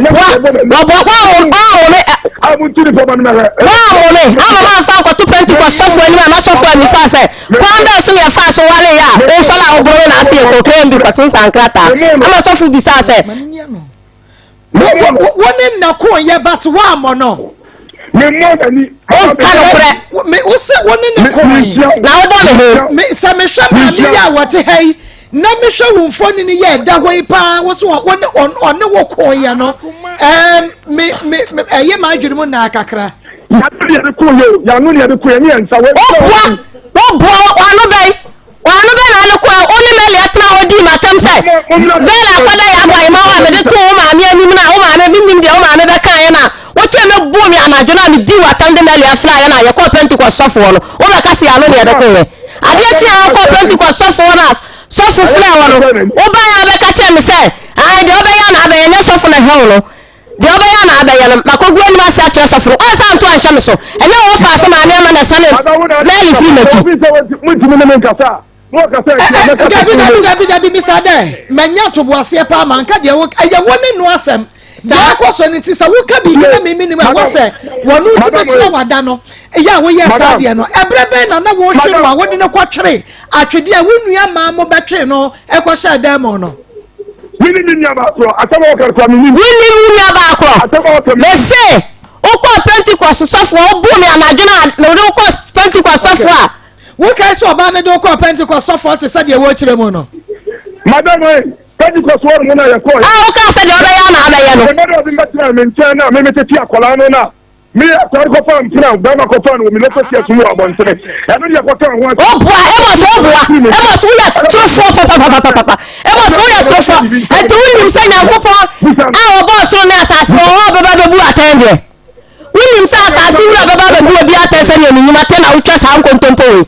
wɔboa wɔamone wɔamone ama mamfa nkɔto Pentecost sɔfo anim ama sɔfo ammisa sɛ kwan bɛn so na yɛfaa so waree a wosɔre a woboro me na ase yɛ kɔkɔɔ bi kɔsensan nkrataa ama sɔfo bisaa sɛ Wo ne nna ko yɛ but woammɔ no. Memmɔ n'ani. Wonka nokorɛ. Me wo sɛ wo ne ne ko yi. Na wobɔ ne ho. Me sɛ mehwɛ maame yi a wɔte ha yi na mehwɛ wo mfonini yɛ ɛda hɔ yi paa wo so wo ne ɔne wo ko yɛ no ɛɛm me me ɛyɛ m'adwene mu naa kakra. Yano ne yɛde ko yɛ o yano ne yɛde ko yɛ ne yɛn nsa. Woboa woboa wano bɛn. Ɔano bɛ na ano kɔ a, wo ne Meli atena hɔ dii m'atɛm sɛ, Bella akɔda yɛ abɔ ahema hɔ a mede too wo maame anim no a, wo maame, mennim deɛ wo maame bɛkaeɛ no a, wokyɛɛ me boo me anadwo no a medii w'atɛm de Meli afraeɛ no a yɛkɔɔ Pentecost sɔfo hɔ no, wobɛka se ano ne yɛde koeɛ. Adeɛ kyeeɛ a wokɔɔ Pentecost sɔfo hɔ no a sɔfo frɛɛ wo no, wobaeɛ a wobɛka kyerɛɛ me sɛ, Ae, deɛ wobɛyɛ a na abɛyɛ, nyɛ sɔfo na ɛhɛ wo no. Deɛ ɔbɛyɛ a na abɛyɛ no, makɔgu anim ase akyerɛ sɔfo no. Ɔansa anto anhyɛ me so. Ɛnyɛ wɔn faa sɛ maame ama na ɛsane Mary firi m'akyi. Dabi dabi dabi dabi Mr. Dɛ, manya ntoboaseɛ paa ma nka deɛ wo ɛyɛ wo ne no asɛm. Deɛ ɛkɔ so no nti sɛ woka biribi na mimi nim ɛwɔ sɛ wɔn nti bɛkyerɛ wada no ɛyɛ a woyɛ saa deɛ no ɛberɛ bɛn na na wohwe no a wode no kɔtwere atwedeɛ a wo nua maa mo bɛtwee no ɛkɔhyɛ dan mu no. Mene me nua baa korɔ. Asɛm a wɔka no koraa mennim. Wonnim wo nua baa korɔ? Asɛm a wɔka mennim. Mese wokɔɔ Pentecost sɔfoɔ, wobuu me anadwo no a mede wo kɔɔ Pentecost sɔfoɔ a. Wokae sɛ ɔbaa no de wo kɔɔ Pentecost sɔfoɔ te sɛ deɛ wɔrekyerɛ mu no? Madam ei, Pentecost hɔ nom na yɛkɔɔɛ. A wokaa sɛ deɛ wobɛyɛ a na abɛyɛ no. Mema dɛ ɔde mbɛtenaa me nkyɛn na me metete akwadaa no na Me akwadaa no kɔfaa mpena a barima kɔfaa no wɔ me local church mu wɔ abɔntene. Ɛno deɛ kɔkaa ho asɛm. Woboa Amos woboa Amos woyɛ torofoɔ papapapapa Amos woyɛ torofoɔ ɛnti wonim sɛ Nyankopɔn a ɔbɔɔ soro ne asase wɔ hɔ a ɔbɛba bɛbu atɛn deɛ wonim sɛ asase wura bɛba bɛbu obi atɛn sɛdeɛ ne nnwuma te na wotwa saa nkontompo wei.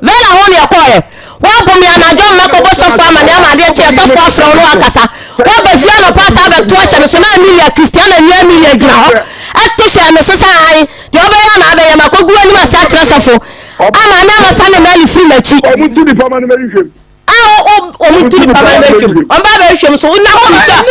Vela ho ne ɛkɔɔɛ. Woabo me anadwo mma kɔbɔ sɔfo amaneɛ ama adeɛ kyeɛ sɔfo afrɛ wo ne wakasa. Woaba fie anɔpa saa abɛto ahyɛ me so na Amelia, Christiana nua Amelia gyina hɔ ɛto hyɛɛ me so sɛ ae deɛ wobɛyɛ a na abɛyɛ makɔgu w'anim ase akyerɛ sɔfo. A maame ama sa ne Mary firi. m'akyi. Ɔmo tu nipa ma no bɛhwehwɛ mu. A ɔmo tu nipa ma no bɛhwehwɛ mu. Ɔmo ba bɛhwehwɛ mu so wonam kunsu a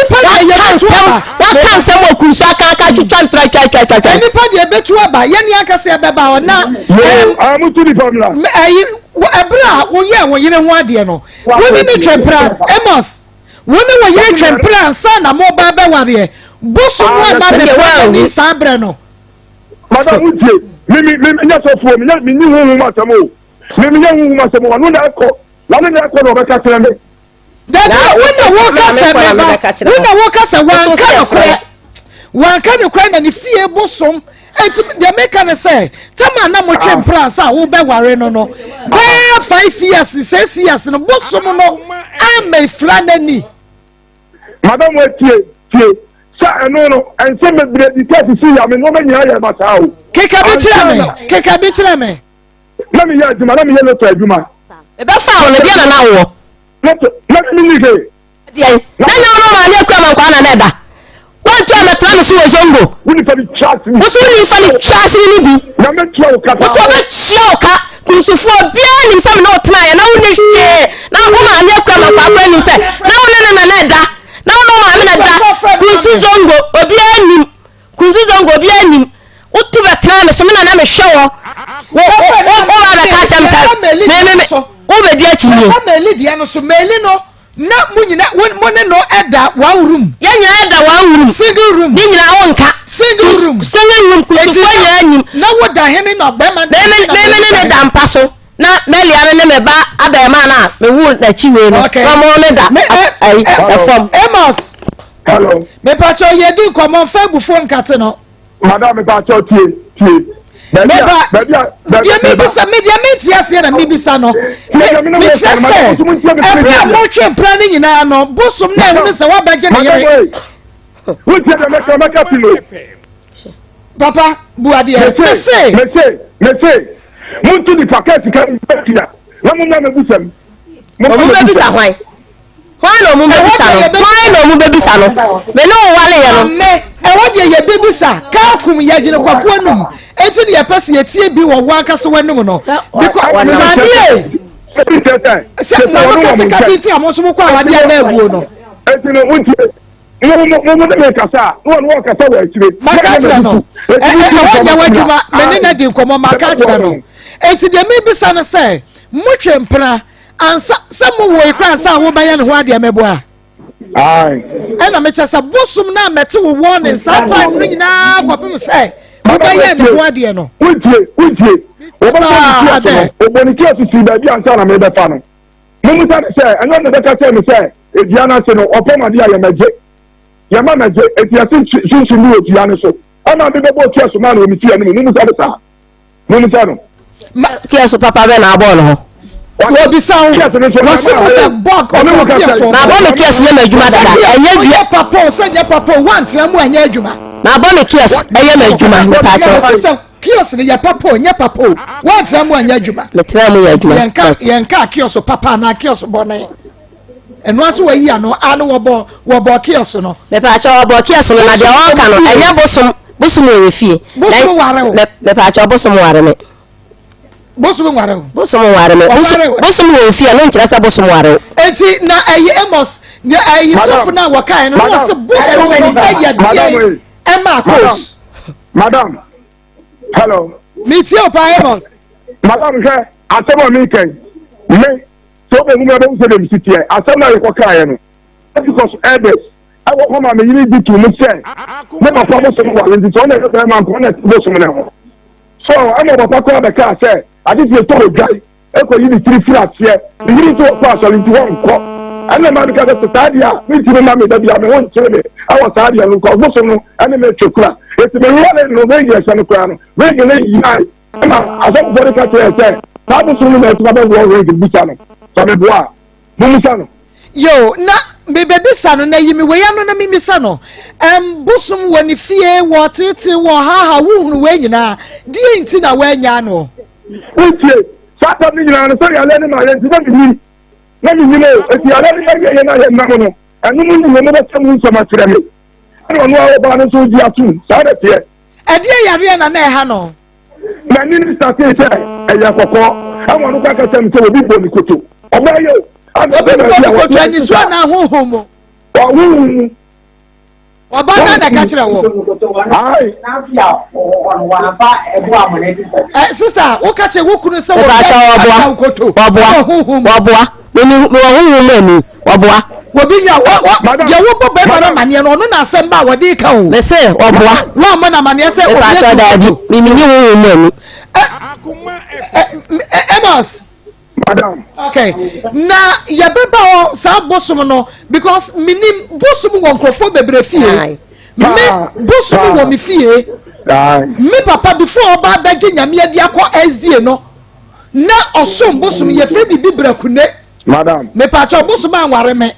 waka nsɛm waka nsɛm wɔ kunsu aka aka twitwa ntora twa twa twa twa. Nipa deɛ ebetu aba yɛn ni ankasa ɛbɛba hɔ na. Ɔmo tu nipa mu la. Ɛyi ɛbrɛ a woyɛ wo yere ho adeɛ no wo ne ne twɛmpra Amos wo ne wo yere twɛmpra ansa na mo ba bɛwareɛ bosom wo ɛma ne fɛ ne saa brɛ no. Madam wo tie mi mi mi nyɛ sɔfoɔ mi nyɛ mi nyi huhum asɛm o mi mi nyɛ huhum asɛm o ɔno na ɛkɔ na ɔno na ɛkɔ na ɔbɛka kyerɛ mi. Dabi wo na wo ka sɛ mi ba wo na wo ka sɛ wanka nokorɛ wanka nokorɛ na ne fie bosom eti deɛ meka ne sɛ tɛma na mo twe ah. mpira nsa a wobɛware no no bɛɛ 5 years 6 years no bosom no ama efira n'ani. Madam wa tie tie sɛ ɛno no ɛnsɛm bebree di kɛ sisi ya me nneɛma nyinaa yɛ ma saa o. Keka bi kyerɛ me keka bi kyerɛ me. Na mi yɛ adwuma na mi yɛ lotto adwuma. Ɛbɛfa wo no deɛ na na wowɔ. Lotto na mi ni hwee. Deɛ na nyɛ wo no maame akua ma nkwa na na ɛda. Wɔntu a mɛtena me so wɔ zongo. Wo nipa ni twa ase. Woso wo nifa ni twa ase ni bi. Na mɛtua wo ka. Woso ɔbɛtua wo ka. Kunsufoɔ biara nim sɛ me ne wo tenaeɛ na wonni hwee na wo maame akua ma kwaakora nim sɛ na wo ne ne na na ɛda na wo ne wo maame na ɛda kunsu zongo obiara nim kunsu zongo obiara nim wotu bɛtena me so me na na mehwɛ wɔ wo wo wo ba bɛka kyɛm sɛ me me me wobɛdi akyi nie. Meli deɛ no so meli no Na mo nyina wo mo ne no da one room. Yɛn nyinaa da one room. Single room. Ne nyinaa wo nka. Single room. Single room kusufoɔ nyinaa nim. Na wo da hene na bɛrima. Mɛmɛ mɛmɛ ne ne da mpa so na mɛlia no ne me ba abɛɛmaa no a mewu n'akyi wei no. Okay. Na ɔmo ne da ayi ɛfam. Amos. Hello. Mepatwa yɛ di nkɔmɔ nfa ebufuo nkate no. Madam mepatwa tie tie. Meba deɛ mebisa me deɛ mente aseɛ na mebisa no mekyerɛ sɛ ɛberɛ a motwe mpra no nyinaa no bosom na ɛho ne sɛ woabɛgye ne yere papa buadeɛ mese mese mese monto nipa ka sika bɛtua na momma mɛbusɛm ɔmo bɛbisa hwan Hwan na ɔmo bɛbisa no? Hwan na ɔmo bɛbisa no? Me ne wo wale yɛ no. Ame, ɛhɔ deɛ yɛbɛbisa. Kaa kum yɛgyene kwaku anum. Enti ne yɛpɛ sɛ yɛtie bi wɔ wo ankasa w'anum no. Because maame e. Sɛ mo ano katekate nti a mo nso mokɔ awadeɛ a na awuo no. Eti no wontie. Mo mo mo ne me kasa a, na wɔn wɔkasa wɔ akyire. Maka akyerɛ no. Ɛhɔ nyɛ w'adwuma. Me ne no adi nkɔmmɔ maka akyerɛ no. Enti deɛ mebisa no sɛ, motwe mpena Ansa sɛ mo woe koraa ansa a wobɛyɛ ne ho adeɛ mɛboa. Ɛna mekyɛ sɛ bosom no a mɛte wo warning saa time no nyinaa kɔpem sɛ wobɛyɛ ne ho adeɛ no. Wontie wontie wɔbɛbɔ ne ti aso no ɔbɔ ne ti aso sii baabi ansa na mebɛfa no. Mummusa ne sɛ ɛnyɛ ɔno bɛka kyerɛ me sɛ edua no ase no ɔpam adeɛ a yɛmɛgye yɛma mɛgye eti ɛse sunsum bi wɔ dua no so ɛna mebɛbɔ ti aso maa no wɔ me fie no mu mummusa ne saa. Mumisa no. Kiɛso papa bɛ na abɔ ne ho. Wɔbisa wo. Wɔsi mo bɛ bɔ ɔbɔ kiɛso. Na abɔ me kiɛso yɛ m'adwuma dada. Ɛnyɛ dua. Yɛ papa o sɛ nyɛ papa o wantena mu anyɛ adwuma. Na abɔ me kiɛso ɛyɛ m'adwuma mepa akyɛw. Wɔsi sɛ kiɔs no yɛ papa o nyɛ papa o wantena mu anyɛ adwuma. Metena mu yɛ adwuma. Yɛnka yɛnka kiɔs papa anaa kiɔs bɔne. Ɛno ase wɔyi ano ano wɔbɔ wɔbɔ kiɔs no. Mepaakyɛ wɔbɔ kiɔs no na deɛ ɔreka no ɛnyɛ bosom bosom wɔ yɛ fie. Bosom ware o. Mepaakyɛ bosom ware me. Bosom ware o. Bosom ware me. Bosom wɔ fie no nkyerɛ sɛ bosom ware o. Eti na ɛyɛ Amos na ɛyɛ sɔfo na wɔkae no na wɔsɛ bosom no ɛyɛ deɛ ɛma akos. Madam hello. Mi tie o paa Amos. Madam hwɛ asɛm a mi kɛn me. Sɛ wobɛhu me a wobɛhu sɛdeɛ mesi teɛ. Asɛm no a yɛkɔkaeɛ no, Epicus elders wɔ hɔ ma me yere gye too mu sɛ ne papa bosom ware nti sɛ ɔna ɛyɛ bɛrima nka ɔna ɛte bosom no ho. So ɛma ɔpapa koraa bɛkaa sɛ agye sɛ yɛtɔ odwan ɛkɔyi ne tiri firi aseɛ. Me yere nso wɔkɔ asɔre nti wɔnkɔ. Ɛna maa meka sɛ sɛ saa deɛ a mentumi mma me da bia me ho nkyere me ɛwɔ saa deɛ no because bosom no ɛne me twe kora. Eti me ware no ring ɛhyɛ no koraa no ring no yirae. Ɛna asɔfofoɔ no ka kyerɛɛ sɛ, Saa bosom no na ɛtena bɛboɔ ring bisa no, sɛ meboa a, mommisa no. Yo, na mebɛbisa no, na yi me wei ano na memmisa no. Ɛm, bosom wɔ ne fie, wɔ tete, wɔ haha, wohunu wei nyinaa, deɛ nti na woanyaa no? Wontie, saa asɛm no nyinaa no, sɛ yareɛ no maayɛ nti na mennim, na mennim o, enti yareɛ no bɛyɛ yɛn a yɛnam no, ɛno mu ne mobɛka mu nsɛm akyerɛ me. Ɛna ɔno ara ɔbaa no nso gye atom, saa na ɛteɛ. Ɛdeɛn yareɛ na na ɛha no? N'ani no startee sɛ ɛyɛ kɔkɔɔ. Ɛna ɔno kora kasa mi sɛ obi bɔ ne koto. Ɔbaa yɛ o. Obi bɔ ne koto aniso anaa honhom mu? Ɔhonhom mu. Ɔbaa no na ɛka kyerɛ wɔ. Ɛ sista woka kyerɛ wo kunu sɛ wɔbɛ asa koto. Wɔboa wɔboa mewɔ honhom mu ani wɔboa. Wɔbi nya wɔ wɔ deɛ wobɔ bɛrima no amaneɛ no ɔno na asɛm ba a wɔde ka o. Mese wɔboa. Wɔn na amaneɛ sɛ obi esi koto. Mimi ni honhom mu ani. Amos. Madam. Okay. Na yɛbɛba hɔ saa bosom no because menim bosom wɔ nkurɔfoɔ bebree fie. Me bosom wɔ me fie. Me papa before ɔba abɛgye nyame adi akɔ SDA no na ɔsom bosom yɛfrɛ biribi brakune. Madam. Mepaakyɛw bosom anware me.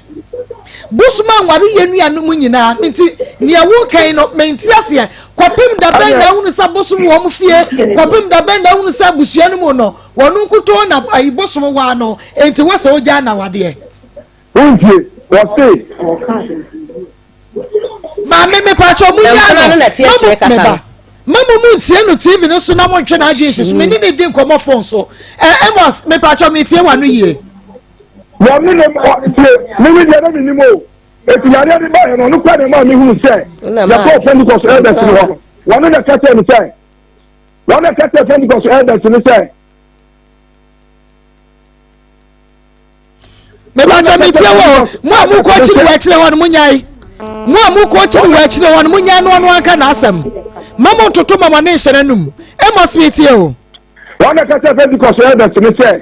Bosom anware yɛn nuanom nyinaa. Nti nea wokan no mente aseɛ. Kɔpem da bɛn na ahunu sɛ bosom wɔ wɔn fie? Kɔpem da bɛn na ahunu sɛ abusua no mu no wɔn nkutoo na ayi bosom waa no? Enti wɔ sɛ ogyaa na wadeɛ. Wontie, wɔse. Maame mepaakyɛw mo nyaa no. Mamu meba. Mamu mu ntie no TV no so na mo ntwe n'adwene si so. Me ne ne di nkɔmɔ phone so. Ɛ Amos mepaakyɛw metie w'ano yie. Wɔn ne ne tie me ne deɛ na menim o. Eti yareɛ de baeɛ no ɔno kora na ɛmaa mehunu sɛ yɛkɔɔ Pentecost elders no hɔ. Wɔn na ɛka kyerɛ me sɛ wɔn na ɛka kyerɛ Pentecost elders no sɛ mebakyɛ metie wɔ mo a mokɔ akyiri wɔ akyire hɔ no monyae mo a mokɔ akyiri wɔ akyire hɔ no monyae no ɔno anka n'asɛm ma mo ntoto ma mo ne nhyɛ n'anum Amos metie o. Wɔn na ɛka kyerɛ Pentecost elders no sɛ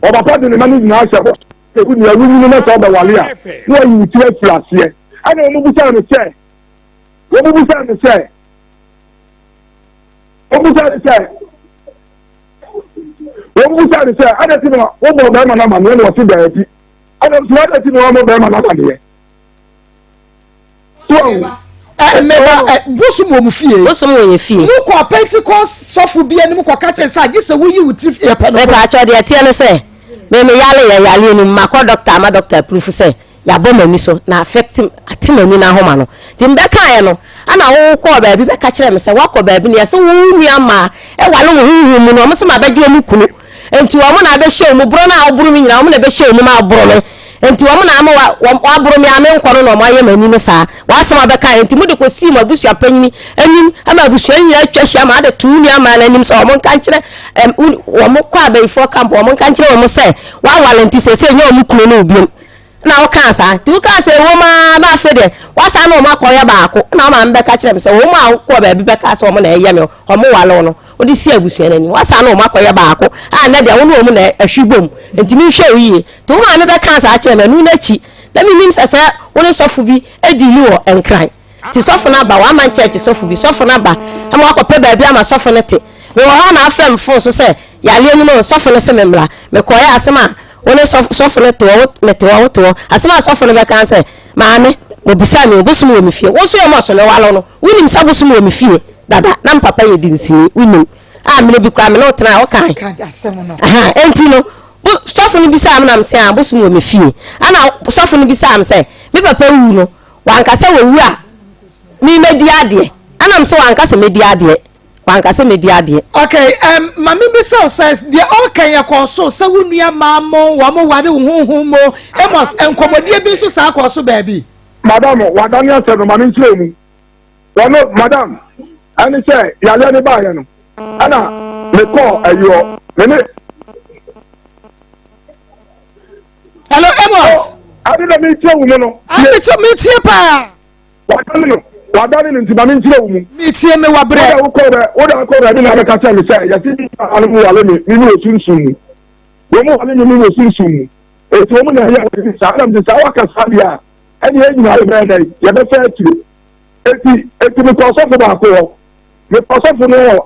ɔpapa de ne ma no nyinaa hyɛ hɔ sɛ wo nua wonyini na sɛ ɔbɛwale a na wayi wo tiri afiri aseɛ. Ɛna wɔn busaa no sɛ wɔn busaa no sɛ wɔn busaa no sɛ wɔn busa no sɛ adɛ ti na wobɔ bɛrima no amaneɛ na ɔte daabi ɛna nso adɛ ti na wɔbɔ bɛrima no amaneɛ so ahu. Mmeba bosom wɔ mu fie. Bosom wɔ yɛ fie. Mu kɔ Pentecost sɔfo bi anim kɔ ka kyerɛ sɛ agye sɛ woyi wo tiri fie pɛ no. Mepɛ akyɛw deɛ ɛteɛ ne sɛ me me yale yɛ yale no makɔ doctor ama doctor proof sɛ Yɛabɔ m'ani so na affect ate m'ani no ahoma no. Nti mebɛkaeɛ no, ɛna wokɔɔ baabi bɛka kyerɛɛ me sɛ woakɔ baabi no yɛse wo nua mmaa ɛwale wo honhom mu no wɔn se mabɛgye wɔn kunu nti wɔn na abɛhyɛ wo mu borɔ no a woboro me nyinaa wɔn na ɛbɛhyɛ wo mu ma aboro me nti wɔn na ama waboro me a menkɔ no na wɔn ayɛ m'ani no saa w'asɛm a bɛkaeɛ nti mode kɔsii mo abusua panyini anim ama abusua no nyinaa atwa ahyia ma ade to wo nua mmaa no anim sɛ wɔn nka nkyerɛ wɔn kɔ abayifoɔ camp wɔn nka nkyerɛ wɔn sɛ woawale nti seesei nyɛ wɔn kunu ne wo biom Na wokaa saa. Nti wokaa sɛ ɛwom ara na afei deɛ woasan ne wɔn akɔyɛ baako. Na wo maame bɛka kyerɛ me sɛ wɔn a wokɔɔ baabi bɛkaa sɛ wɔn na ɛyɛ me, wɔn wale wo no, wode si abusua no anim. Woasan ne wɔn akɔyɛ baako a nnɛ deɛ wo ne wɔn na ɛhwe bom. Nti menhwɛ wo yie. Nti wo maame bɛkaa saa kyerɛɛ me. Ɛno no akyi na mennim sɛ sɛ wo ne sɔfo bi diili wɔ Nkran. Nti sɔfo no aba, w'aman church sɔfo bi, sɔfo no aba ma wakɔpɛ baabi ama sɔfo no te. Mewɔ hɔ a na afrɛ me fon so sɛ yareɛ no mu sɔfo no se me mmra. Mekɔeɛ a asɛm a wo ne sɔfo, sɔfo no te hɔ, wo, mete hɔ, wote hɔ. Asɛm a sɔfo no bɛka ne sɛ, Maame, wɔbisaa me o, bosom wɔ me fie. Wo nso yɛ mɔso ne walo no, wonim sɛ bosom wɔ me fie dada, na me papa yɛ dinsini, wonim. A mmerɛ bi koraa me ne wo tenaeɛ, wokae. Aha, enti no, bo, sɔfo no bisaa me na mese, ah, bosom wɔ me fie. Ɛna sɔfo no bisaa me sɛ, me papa wu no, Wanka sɛ wɔwu a me mɛdi adeɛ. Ɛna me sɛ wanka sɛ mɛdi adeɛ. Wanka sɛ mɛdi adeɛ. Okay, um, ma me bisa wo sɛ deɛ ɔreka yɛ kɔɔ so sɛ wo nua maa mo wɔn ware wo honhom mu Amos nkɔmmɔdie bi nso saa kɔɔ so baabi. Madam, wadane asɛm no ma me nkyerɛ mu. Wɔno madam, ɛne sɛ yareɛ no baeɛ no, ɛna mekɔɔ ayuɔ, me ne Hello Amos. Ade na mi tie wo mu no. Ah, mi tie mi tie paa. Wadane no wadane no nti ma mi nkyerɛ wo mu. Mi tie mi wa brɛ. Wode wokɔ bɛ wode akɔ baabi na abɛka kyerɛ mi sɛ yɛsi bi ano mu wale mi mi wɔ sunsun mu. Wɔn mu wale mi mi wɔ sunsun mu. Eti wɔn na ɛyɛ wɔn saa na mi saa waka saa deɛ a ɛne yɛn nyinaa yɛbɛyɛ dɛ yɛbɛfɛ akyire. Eti eti mi kɔ ɔsɔfo baako hɔ mi kɔ ɔsɔfo no hɔ.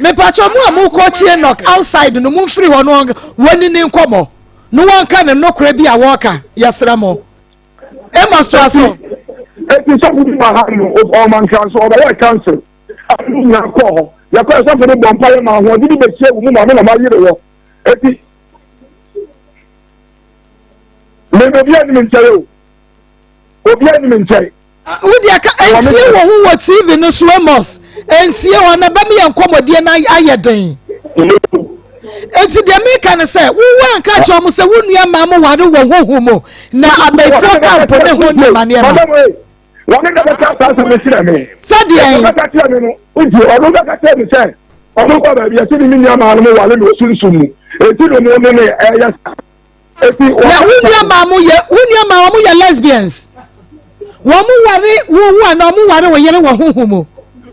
Mepakyɛw mo a mokɔ kyi Enoch outside no momfiri hɔ no wɔni ne nkɔmmɔ no wɔnka ne nokorɛ bi a wɔka yɛsrɛ mo. Amos toa so. Eti sɔfo bi ma ha no ɔma nkranso ɔbɛyɛ council ɛna nyinaa kɔɔ hɔ yɛkɔɛ sɔfo no bɔ mpa yɛ ma ahoɔden bi bɛhyia wɔ mu ma me na mayere wɔ eti me obi anim nkyɛn o obi anim nkyɛn. Wo deɛ ka ntie wɔ ho wɔ TV no so Amos ntie hɔ na bɛmi yɛ nkɔmɔdie no ayɛ den. Enti deɛ meka ne sɛ, wo woanka akyerɛ wɔn sɛ wo nua mmaa mo ware wɔ honhom mu, na abayifoɔ ka mpo ne ho nneɛma nneɛma. Wɔne na bɛka saa asɛm no kyerɛ me. Sɛdeɛn? Ɔbɛka kyerɛ me no, wogye ɔno bɛka kyerɛ me sɛ ɔno kɔ baabi ɛsɛ ne me nua maa no mo ware no wɔ sunsum mu. Enti no mo ne ne ɛyɛ saa. Eti Na wo nua maa mo yɛ wo nua maa wɔn yɛ lesbians. Wɔn mo ware wo wo anaa wɔn ware wo yere wɔ honhom mu.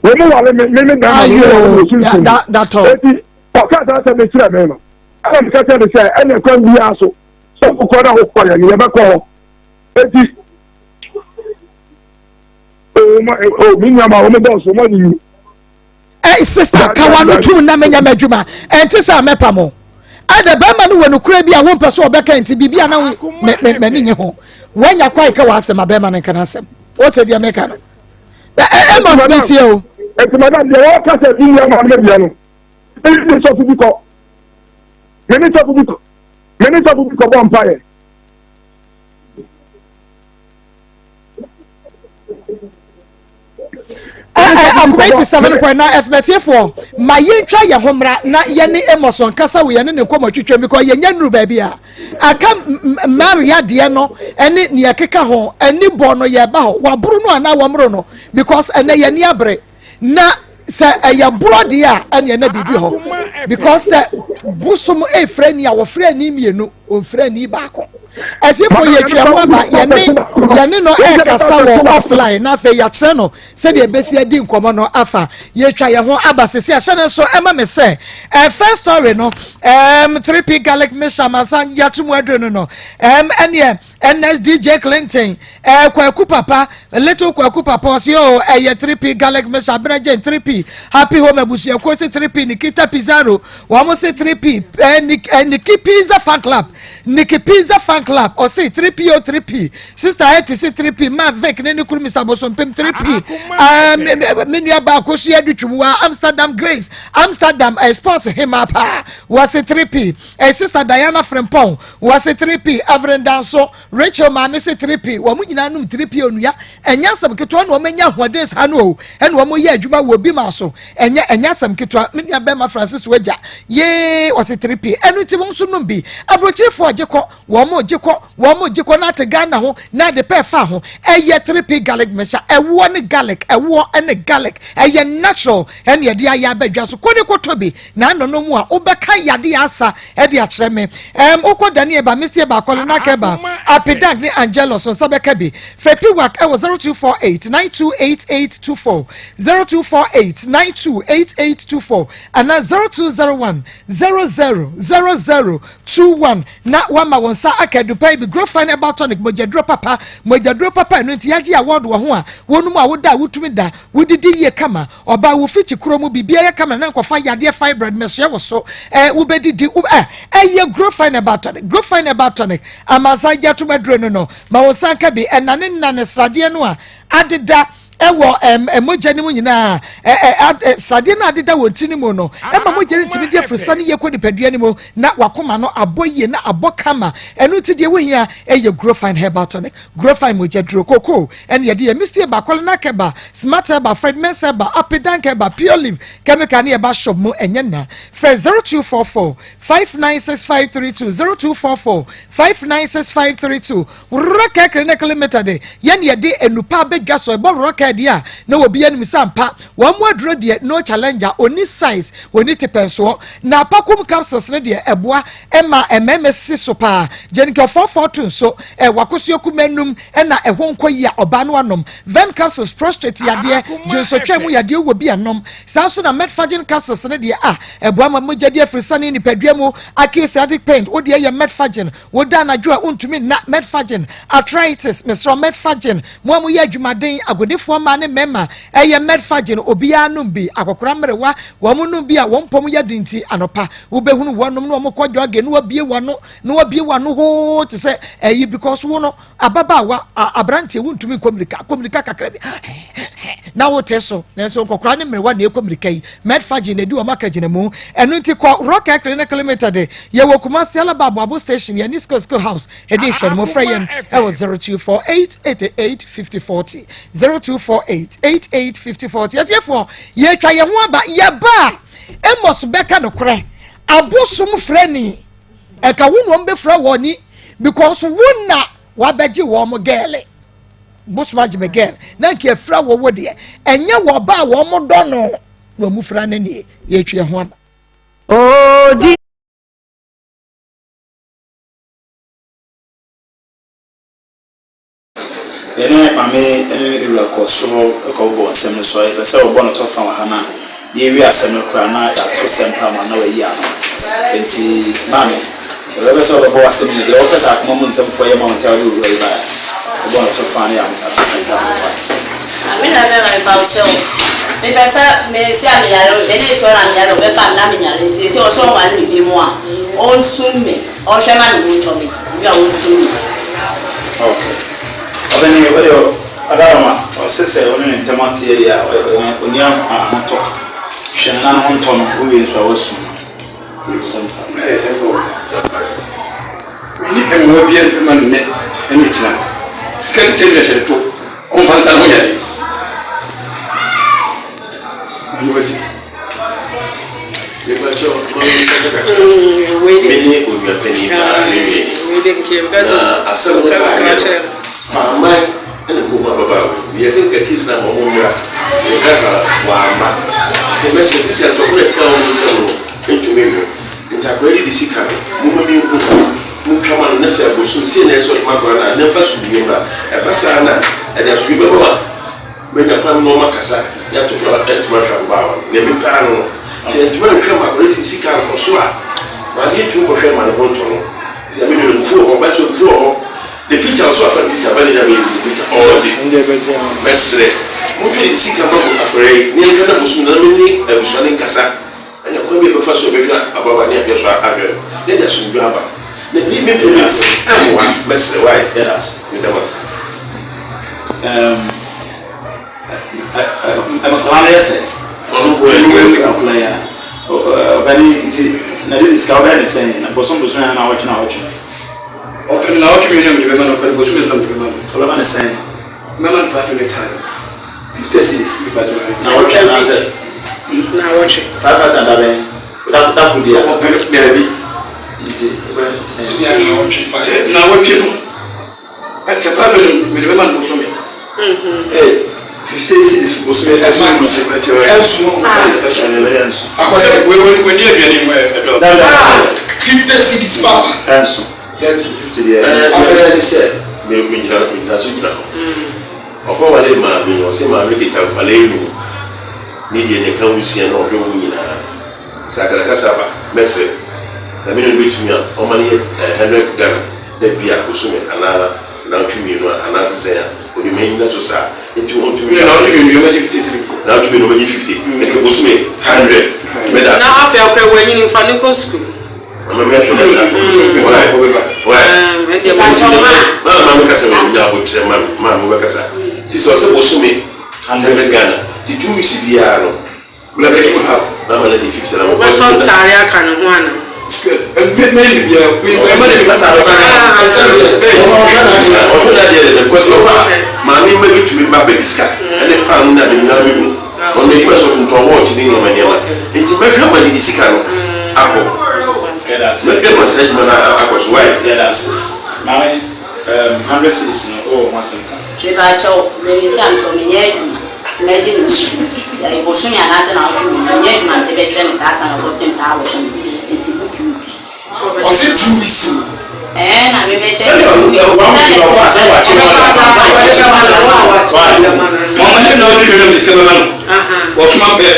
Wɔn mo ware me me me bɛrima no wɔ wɔ sunsum mu. Datɔ. Eti ɔka saa asɛm no kyerɛ me no, ɛna meka kyerɛ no sɛ ɛna kwan biara so sɛ wokɔ na wokɔ yɛ no yɛbɛkɔ hɔ. Eti o ma o me nua ma wɔn dɔɔso wɔn anyiyi. Ɛ sista kawa no tum na menya m'adwuma ɛnte sɛ mɛpa mo ɛdɛ bɛrima no wɔ nokora bi a wompɛ so ɔbɛka nti biribi a na m'ani nye ho woanya kwae ka w'asɛm a bɛrima no nka n'asɛm wote deɛ meka no Amos metie o. Ɛnti madam deɛ wɔka sɛ bi nua ma no deɛ no ɛne sɔfo bi kɔ mene sɔfo bi kɔ mene sɔfo bi kɔ bɔ mpaeɛ. Akoma 87.9 FM atiefoɔ ma yɛntwa yɛn ho mmra na yɛne Amos nkasa wɔ yɛne ne nkɔmmɔ twitwa bi kɔ yɛnya nnuru baabi a aka Maria deɛ no ɛne nea ɛkeka ho ɛne bɔ no yɛba hɔ waboro no anaa wɔmmoro no because ɛnɛ yɛni abere na sɛ ɛyɛ borɔ deɛ a ɛne ɛna biribi hɔ because sɛ bosom efrɛ ni a wɔfrɛ ni mmienu Ɔmfiri ani baako. Atiefo yɛtwa mu aba yɛne yɛne no ɛrekasa wɔ offline na afei yɛakyerɛ no sɛdeɛ ɛbɛsi adi nkɔmmɔ no afa. Yɛtwa yɛn ho aba sisi ahyɛ no nso ɛma me sɛ eh, first story no um, 3P garlic mixture amansan yɛato mu aduro no no um, ɛneɛ NSDJ Clinton, eh, Kwaku Papa, Little Kwaku Papa, ɔsi o, ɛyɛ 3P Garlic Mix, Abena Jane 3P, Happy Home abusuakuo si 3P, Nikita Pizarro, wɔn si 3P, eh, Nik, eh, Nikki Pizza Fan Club, Nikki Pizza Fan Club, ɔsi 3P o 3P, Sister Hetty si 3P, Ma Vic ne ne kuru Mr. Bosompem 3P, eh, me, me, me nua baako so yɛ adutwum wa Amsterdam Grace, Amsterdam eh, Sports hema paa, wɔsi 3P, eh, Sister Diana Frimpong, Wɔse 3P, Evelyn Danso, Rachel maame se 3P, wɔn nyinaa nom 3P onua, ɛnyɛ asɛm ketewa na wɔn anya ahoɔden saa no o, ɛna wɔn yɛ adwuma wɔ obi ma so, ɛnyɛ ɛnyɛ asɛm ketewa, me nua bɛrima Francis Wagya, yee, wɔse 3P, ɛno nti wɔn nso nom bi, aburokyirefoɔ gye kɔ, wɔn gye kɔ, wɔn gye kɔ na ate Ghana ho, na ade pɛ fa ho, ɛyɛ 3P garlic mixture, ɛwoɔ ne garlic, ɛwoɔ ne garlic, ɛyɛ natural, ɛna yɛde ayɛ abɛdwa so, kɔ ne kɔtɔ bi, na ano no mu a wobɛka yadeɛ asa ɛde akyerɛ me ɛm wokɔ dani ɛba misti ɛba akɔlena kɛba apidank ne angelos nsa bɛka bi fɛ piwak ɛwɔ 0248 928824 0248 928824 ana 0201 000021 na wama wɔn nsa aka adupa bi grofine herbal tonic mogyaduro papa mogyaduro papa ɛno nti yɛagye award wɔ ho a wɔn mu a woda a wotumi da wodidi yie kama Ɔbaa wo fiti kuro mu biribiara yɛ kama na nkɔfa yadeɛ fibroid mɛsoɛ wo so ɛ wobɛdidi wo ɛ ɛyɛ grofine herbal tonic grofine herbal tonic amansan gya tom aduro no no ma wo nsa nka bi ɛnane nane sradeɛ no a adeda ɛwɔ ɛm mogya no mu nyinaa ɛ ɛ sradeɛ no adeda wɔ ntini mu no ɛma mogya no ntumi di afurisa no yie kɔ nipadua no mu na wakoma no abɔ yie na abɔ kama ɛno nti deɛ wohia ɛyɛ grofine herbal tonic grofine mogya duro koko Ɛne yɛde yɛ Misty Eba, Kɔlena Kɛba, Smart Eba, Fred Mensah Eba, Apedank Eba, Pure Leaf, Chemical ne Eba Shop mu ɛnyɛ nna. Frɛ 0244 596532, 0244 596532. Worɔkɛ Clinic Limited, yɛne yɛde nnupa abɛdwa so. Ɛbɔ worɔkɛ deɛ a, na obi anim sɛ ampa. Wɔn mu aduro deɛ, no challenger, ɔni size, ɔni tipɛnsoɔ. Na apakom capsules no deɛ, ɛboa ma mmarima si so paa. Gyenkɛ 442 nso, wakosoɛ kumanum, ɛna ɛhɔ nkɔ yie a ɔbaa no anom Vem capsules prostrate yadeɛ dwonsɔtwa mu yadeɛ wɔ bi anom saa nso na Metfagin capsules no deɛ a ɛboa ma mogya di afirisane nipadua mu acute sciatic pain wo deɛ yɛ Metfagin woda anadwo a wontumi nna Metfagin arthritis mesrɛ Metfagin mo a moyɛ adwumaden agodifoɔ mmaa ne mmarima ɛyɛ Metfagin obiara nom bi akɔkora mmerewa wɔn nom bi a wɔn mpɔm yɛ den nti anɔpa wobɛhunu wɔnom na wɔn kɔ jɔge na wɔabie wɔn ano na wabie w'ano hoo te sɛ ɛyi because wo no ababaawa aberanteɛ wontumi nkɔ mirika kɔ mirika kakra bi na wote so nanso nkɔkora ne mmerewa na ɛkɔ mirika yi medfagye na ɛdi wɔn aka gyina mu ɛno nti kɔ rock air clinic limited yɛwɔ Kumasi Alaba Aboabo station yɛne skill skill house ɛdi nhwɛ no mofrɛ yɛn ɛwɔ 0248 88 50 40 0248 88 50 40 atiefoɔ yɛtwa yɛn ho aba yɛba a Amos bɛka nokorɛ. Abosom frɛ ni ɛka wo na wɔn bɛfira wɔn ni because wo na wabɛgye wɔn gɛɛle bosom agye me gɛɛle na nka efira wɔ wo deɛ ɛnyɛ wɔ ba a wɔn dɔ no na wɔn fira ne nie yɛtwi ɛho aba. Odi. Yɛne Maame ne ne wura kɔ soro kɔbobɔ nsɛm no so a, yɛpɛ sɛ wɔbɔ no tɔfa wɔ ha na yɛrewie asɛm no koraa na yɛato sɛm pa ama na wayi ano. Enti Maame, yɛbɛpɛ sɛ wobɛbɔ w'asɛm yi, deɛ wopɛ sɛ akoma mu nsɛm foɔ yɛ ma wo nti a wode owura yi baeɛ no, wobɔ no tɔfa na yɛato sɛm pa ama wo. Maame na bɛma mepa wo kyɛw. Mepɛ sɛ mesi a meyare, me ne toɔ na meyare, ɔbɛfa me na menyare nti sɛ ɔsɛ ɔnware me bi mu a, ɔnsum me, ɔnhwɛ ma me ho ntɔ me. Obi a ɔnsu me. Okay. Ɔbɛne wo deɛ ɔdaroma ɔse sɛ wo ne ne ntɛm ateɛ deɛ a ɔni ahotɔ. Hwɛ no na ne ho ntɔ no wowie nso a woasu no. Simple. Ɛyɛ simple. Menni mmoa biara bi ma no nnɛ ne kyena. Sika titire na hyɛ to. Ɔmfa nsa ne ho yadeɛ. Ɔno wasi. Mepakyɛw, ma menkasa kakra. Me ne onua panyin paa me nua ni. Na asɛm no baeɛ no, Kwaaman na ɛkɔhu ababaawa yi. Meyɛɛ sɛ nka case no ama wɔn mmra. Ne driver wamma. Nti mɛsrɛ, sisi a ntɔkwa no a ɛtena wɔn ntam no ntumi nwo. Nti akwadaa yi de sika no, momma menhu. Montwa ma no na sɛ bosom sei na ɛsɛ sɛ ɔde ma akwadaa no a, na ɛmfa asomdwoeɛ mmra. Ɛba saa no a, ɛde asomdwoeɛ bɛba ma Manya kwan ne wɔn akasa na yɛato kwan a yɛatumi ahwɛ ababaawa no. Nea mepɛ ara no no, sɛ yɛantumi anhwɛ ma akwadaa no de sika ankɔ so a, maame ntumi nkɔhwɛ no ma ne ho ntɔ no. Sɛ me deɛ abufuo wɔ hɔ, ɔbaa nso abufuo wɔ hɔ. Ne picture nso afa ne picture aba ne nyinaa bɛyɛ ne picture. Ɔregye. Mɛsrɛ, montwe de sika ma akwadaa yi na yɛnhwɛ na bosom no na me ne abusua no nkasa. Ɛna kwan bi a yɛbɛfa so a yɛbɛhwɛ ababaa ne ahwɛ so ahwɛ no na ɛde asomdwoe aba. Na me me mpɛ me mpɛ ɛmmoa mɛsrɛ why meda mo ase. Ɛɛm nkwadaa no yɛ sɛ. Ɔno nko ara ni. Nkwadaa yi a ɔbɛne nti na de ne sika wobɛyɛ ne sɛn na bosom bosom yɛ na awɔtwe na awɔtwe. Ɔpɛ no naawɔtwe mmienu a mede bɛma no ɔpɛ no bosom mmiɛnsa a mede bɛma no. Wobɛma no sɛn? Mɛma no 500,000. 50 cedis naawɔtwe anaasɛ naawɔtwe 500 da bɛn da koro bia ɔpɛ daabi nti sɛ naawɔtwe no sɛ 500 mede bɛma no bosome ee 50 cedis bosome ɛso ɛnso ɛnso akɔyɛ wani aduane mu ɛdɔ 50 cedis papa ɛnso dabi 50 deɛ ɛbɛyɛ ne sɛ megyina megyina so gyina hɔ Ɔkɔwaree maame yi, ɔse maame no kita nkwadaa nnum, ne deɛ ne ka ho nsia na ɔhwɛ wɔn nyinaa. Sɛ akasakasa ba, mɛsrɛ na me ne no bɛtumi a, ɔma no yɛ hundred Ghana da bi a, bosome anaa sɛ naawɔtwe mmienu a, anaa sɛ sɛn a, ɔde ma nnyina so saa. Nti ɔntumi Wei naawɔtwe mmienu deɛ ɔbɛgye fifty cedi. Naawɔtwe mmienu ɔbɛgye fifty, nti bosome hundred, meda ase. Na afei akora wanyini mfa no nkɔ sukuu. Wobɛtɔ ntaare aka ne ho ana? Maame mma bi tumi ba bɛgye sika ɛne paano ne ade nyinaa mehu ɔno adwuma sɛ ɔtontɔn wɔɔkye ne nneɛma nneɛma nti mɛhwɛ ma ne de sika no akɔ mɛhwɛ ma saa adwuma no akɔ so why. Yɛda ase maame um, hundred cedis no wowɔ ho asɛm ka. Mepakyɛw, mede sika ntɔ, menyɛ adwuma nti mɛgye no nti bosome anaasɛ naawɔtwe mmienu menyɛ adwuma a mede bɛtwerɛ no saa time kɔpem saa bosome nti week week. Ɔse 2 weeks o. Ɛɛ na me bɛkyɛ Sɛdeɛ 2 weeks. ɔwɔ Sɛdeɛ ɔwɔ asɛ wakye hɔ da wakye hɔ da Mama ne na ɔtwe mmienu de sika bɛma no. Wɔsoma pɛ.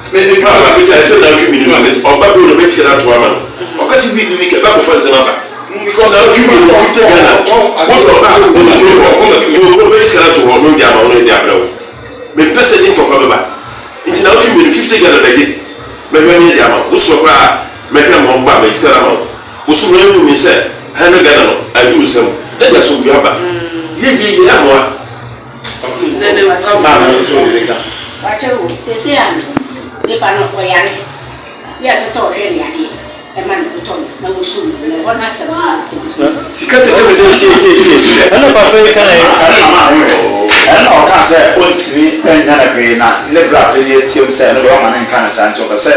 Ɛsɛ naawɔtwe mmienu ɔba bi na ɔbɛkyerɛ no ato ama no ɔka sɛ week week ɛbɛ akɔfa nsɛm aba because naawɔtwe mmienu 50 Ghana wode ɔba a ɔmɛtumi hɔ ɔbɛkyerɛ no ato hɔ na ɔde ama wo na ɔde abrɛ wo mempɛ sɛ de ntɔkwa bɛba nti naawɔtwe mmienu 50 Ghana bɛgye mɛhwɛ ne de ama wo wosoro koraa mɛhwɛ ma ɔba a mɛgye sika no ama wo bosom no ahu me sɛ 100 Ghana no adu nsɛm na de asomdwe aba yɛyie yɛ amoa. Maame nso wɔ biribi ka. Wakyɛ wo seesei a nipa no ɔyare yɛ ɛsɛ sɛ ɔhwɛ ne yadeɛ ɛma ne ho tɔ no na wɔsu no wɔ hɔ n'asɛm no a sɛ bi so. Sika tete me Tie tie tie tie. Ɛna papa yi ka na ɛna na maame wɔ. Ɛna na ɔka sɛ ɔntumi nya no hwee na ne bra panyin atiam sɛ ɛno deɛ ɔma ne nka no saa nti ɔpɛ sɛ.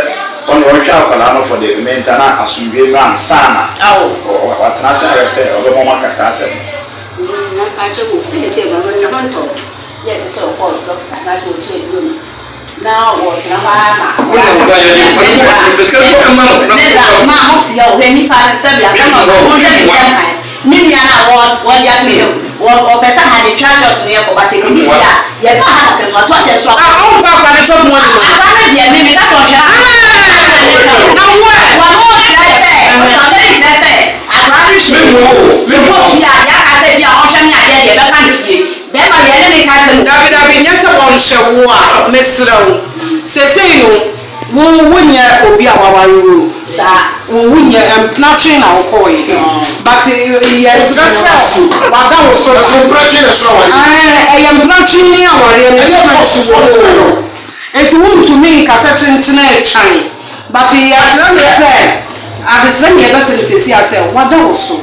Ɔno ɔnhwɛ akwadaa no for the remainder na asomdwoe mmra ansa na watena ase ahwɛ sɛ ɔbɛma wɔn aka saa asɛm no. Na mpakyɛw o, seesei no ɔno ne ho ntɔ no na ɛsɛ sɛ ɔkɔ dɔkta anaasɛ ɔtɔ aduro no na wɔtena hɔ ara ma ne bra ma mo te hɔ hwɛ nipa no sɛbi asɛm a ɔka monhwɛ ne nsɛm kan me nua no a wɔde ato sɛ wɔpɛ sɛ ha de twa short no yɛkɔ but ɛkɔdu fie a yɛba ha kakra mu ato ahyɛ so a ɔmfa akora no twɛ mu anima akora no deɛ me meka sɛ ɔhwɛ na wo ɛ wɔn kyerɛ sɛ ɔsɔre kyerɛ sɛ akora no hwɛ mekɔ fie a yɛaka sɛ bi a ɔhwɛ me adeɛ deɛ ɛbɛka ne fie bɛrima deɛ ɛne ne ka sɛ Dabi dabi nyɛ sɛ wɔnhyɛ wo a mesrɛ wo sesei no wo wonyɛ obi a waware wo o saa wo wonyɛ mpena twe na wokɔɔyɛ but yɛsrɛ sɛ wada wo so Ɛso mpena twe na ɛso awareɛ. Ɛɛ ɛyɛ mpena twe ne awareɛ no Ɛnyɛ force wɔ no no. Enti wontumi nka sɛ kyenkyene retwan but yɛsrɛ no sɛ adesrɛ ne yɛbɛsrɛ no seesei a sɛ wada wo so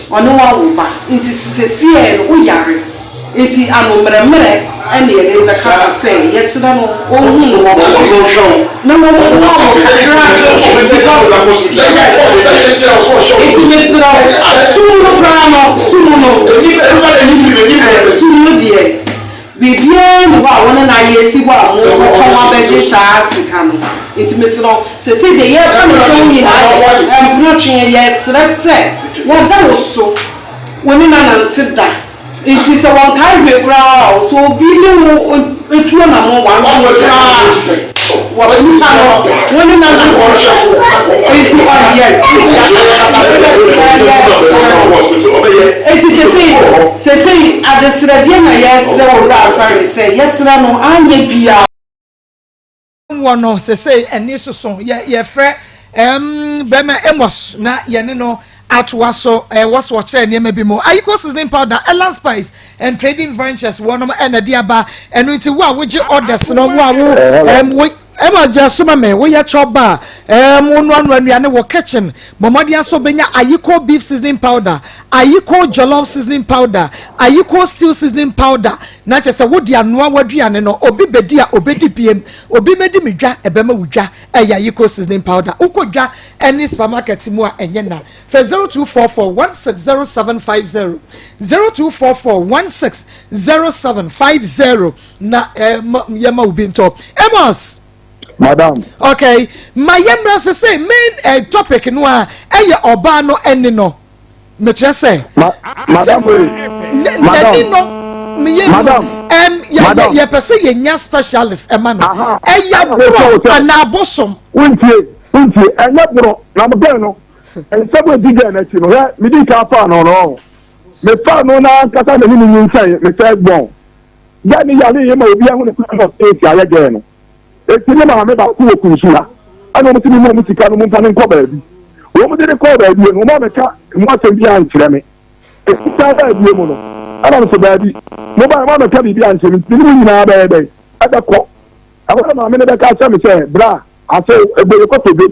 ɔne wo awo ba nti seesei no woyare nti ano mmerɛmmerɛ ɛne yɛde rebɛkasa sɛ yɛsrɛ no ɔnhu no mmɔbɔ na wɔmmoa wo kakra because nti mesrɛ wo sum no koraa no sum no sum no deɛ Biribiara nni hɔ a wo ne no ayɛ asi hɔ a mobɛkɔ ho abɛgye saa sika no. Nti mesrɛ wo, seesei deɛ yɛreka no kyerɛ wo nyinaa deɛ, ɛmpono tweɛ, yɛresrɛ sɛ wɔda wo so, wo ne no anante da. Nti sɛ wɔnkae hwee koraa a, sɛ obi ne wo tu anammɔn one week koraa a, wɔ nipa no, wo ne no anante da. Nti ɔ, yes, nti yɛresrɛ wo. Enti sesei, sesei adesrɛdeɛ na yɛresrɛ Owura Asare sɛ, yɛsrɛ no, anyɛ biaa. Wɔ no sesei ani soso yɛ yɛfrɛ ɛm bɛma Amos na yɛne no atoa so ɛwɔ so ɔkyerɛ nneɛma bi mu Ayiko seasoning powder Elan spice and trading ventures wɔnom ɛna de aba ɛno nti wo a wogye orders no wo a wo ɛm wo Emma gya so ma me, woyɛ chop bar, ɛɛm, wonoanoa nnuane wɔ kitchen, bɔ mmɔden ara sɛ wobɛnya Ayiko beef seasoning powder, Ayiko jollof seasoning powder, Ayiko stew seasoning powder, na kyerɛ sɛ wode anoa w'aduane no, obi bɛdi a ɔbɛdi biem, obi mmɛdi me dwa, ɛbɛma wo dwa, ɛyɛ Ayiko seasoning powder. Wokɔ dwa ne supermarket mu a ɛnyɛ na. Frɛ 0244 160750, 0244 160750. na eh, yɛma obi ntɔ Amos. Madam. Okay, ma yɛmmra sɛ sɛ main eh, topic no a ɛyɛ ɔbaa no ɛne no mekyerɛ sɛ madam n'ani no meyɛ nu yɛpɛ sɛ yɛnya specialist ɛma no ɛyɛ borɔ anaa abosom. Wontie wontie ɛnyɛ borɔ na bɛn no nsɛm a ɛdi gɛn n'akyi no hwɛ medi ka faa no no mefaa no na ankasa na ne ne nyinsɛn me first born. Gɛɛ no yaree yɛ ma obi ahu no kwan na ɔsɛe nti ayɛ gɛɛ no. Enti ne maame baako wɔ Kunsu ha ɛna wɔn se me mma wɔn sika no momfa no nkɔ baabi. Wɔn de no kɔɔ baabi no wɔn ammɛka emu asɛm biara ankyerɛ me. Enti san baa bie mu no ɛna me se daabi mobaeɛ mo ammɛka biribi ankyerɛ me nti me ne mo nyinaa bɛyɛ dɛn ɛbɛkɔ. Ɛhɔ na maame no bɛka akyerɛ me sɛ bra ase ɛbɔ yɛ kɔtɔ dwom.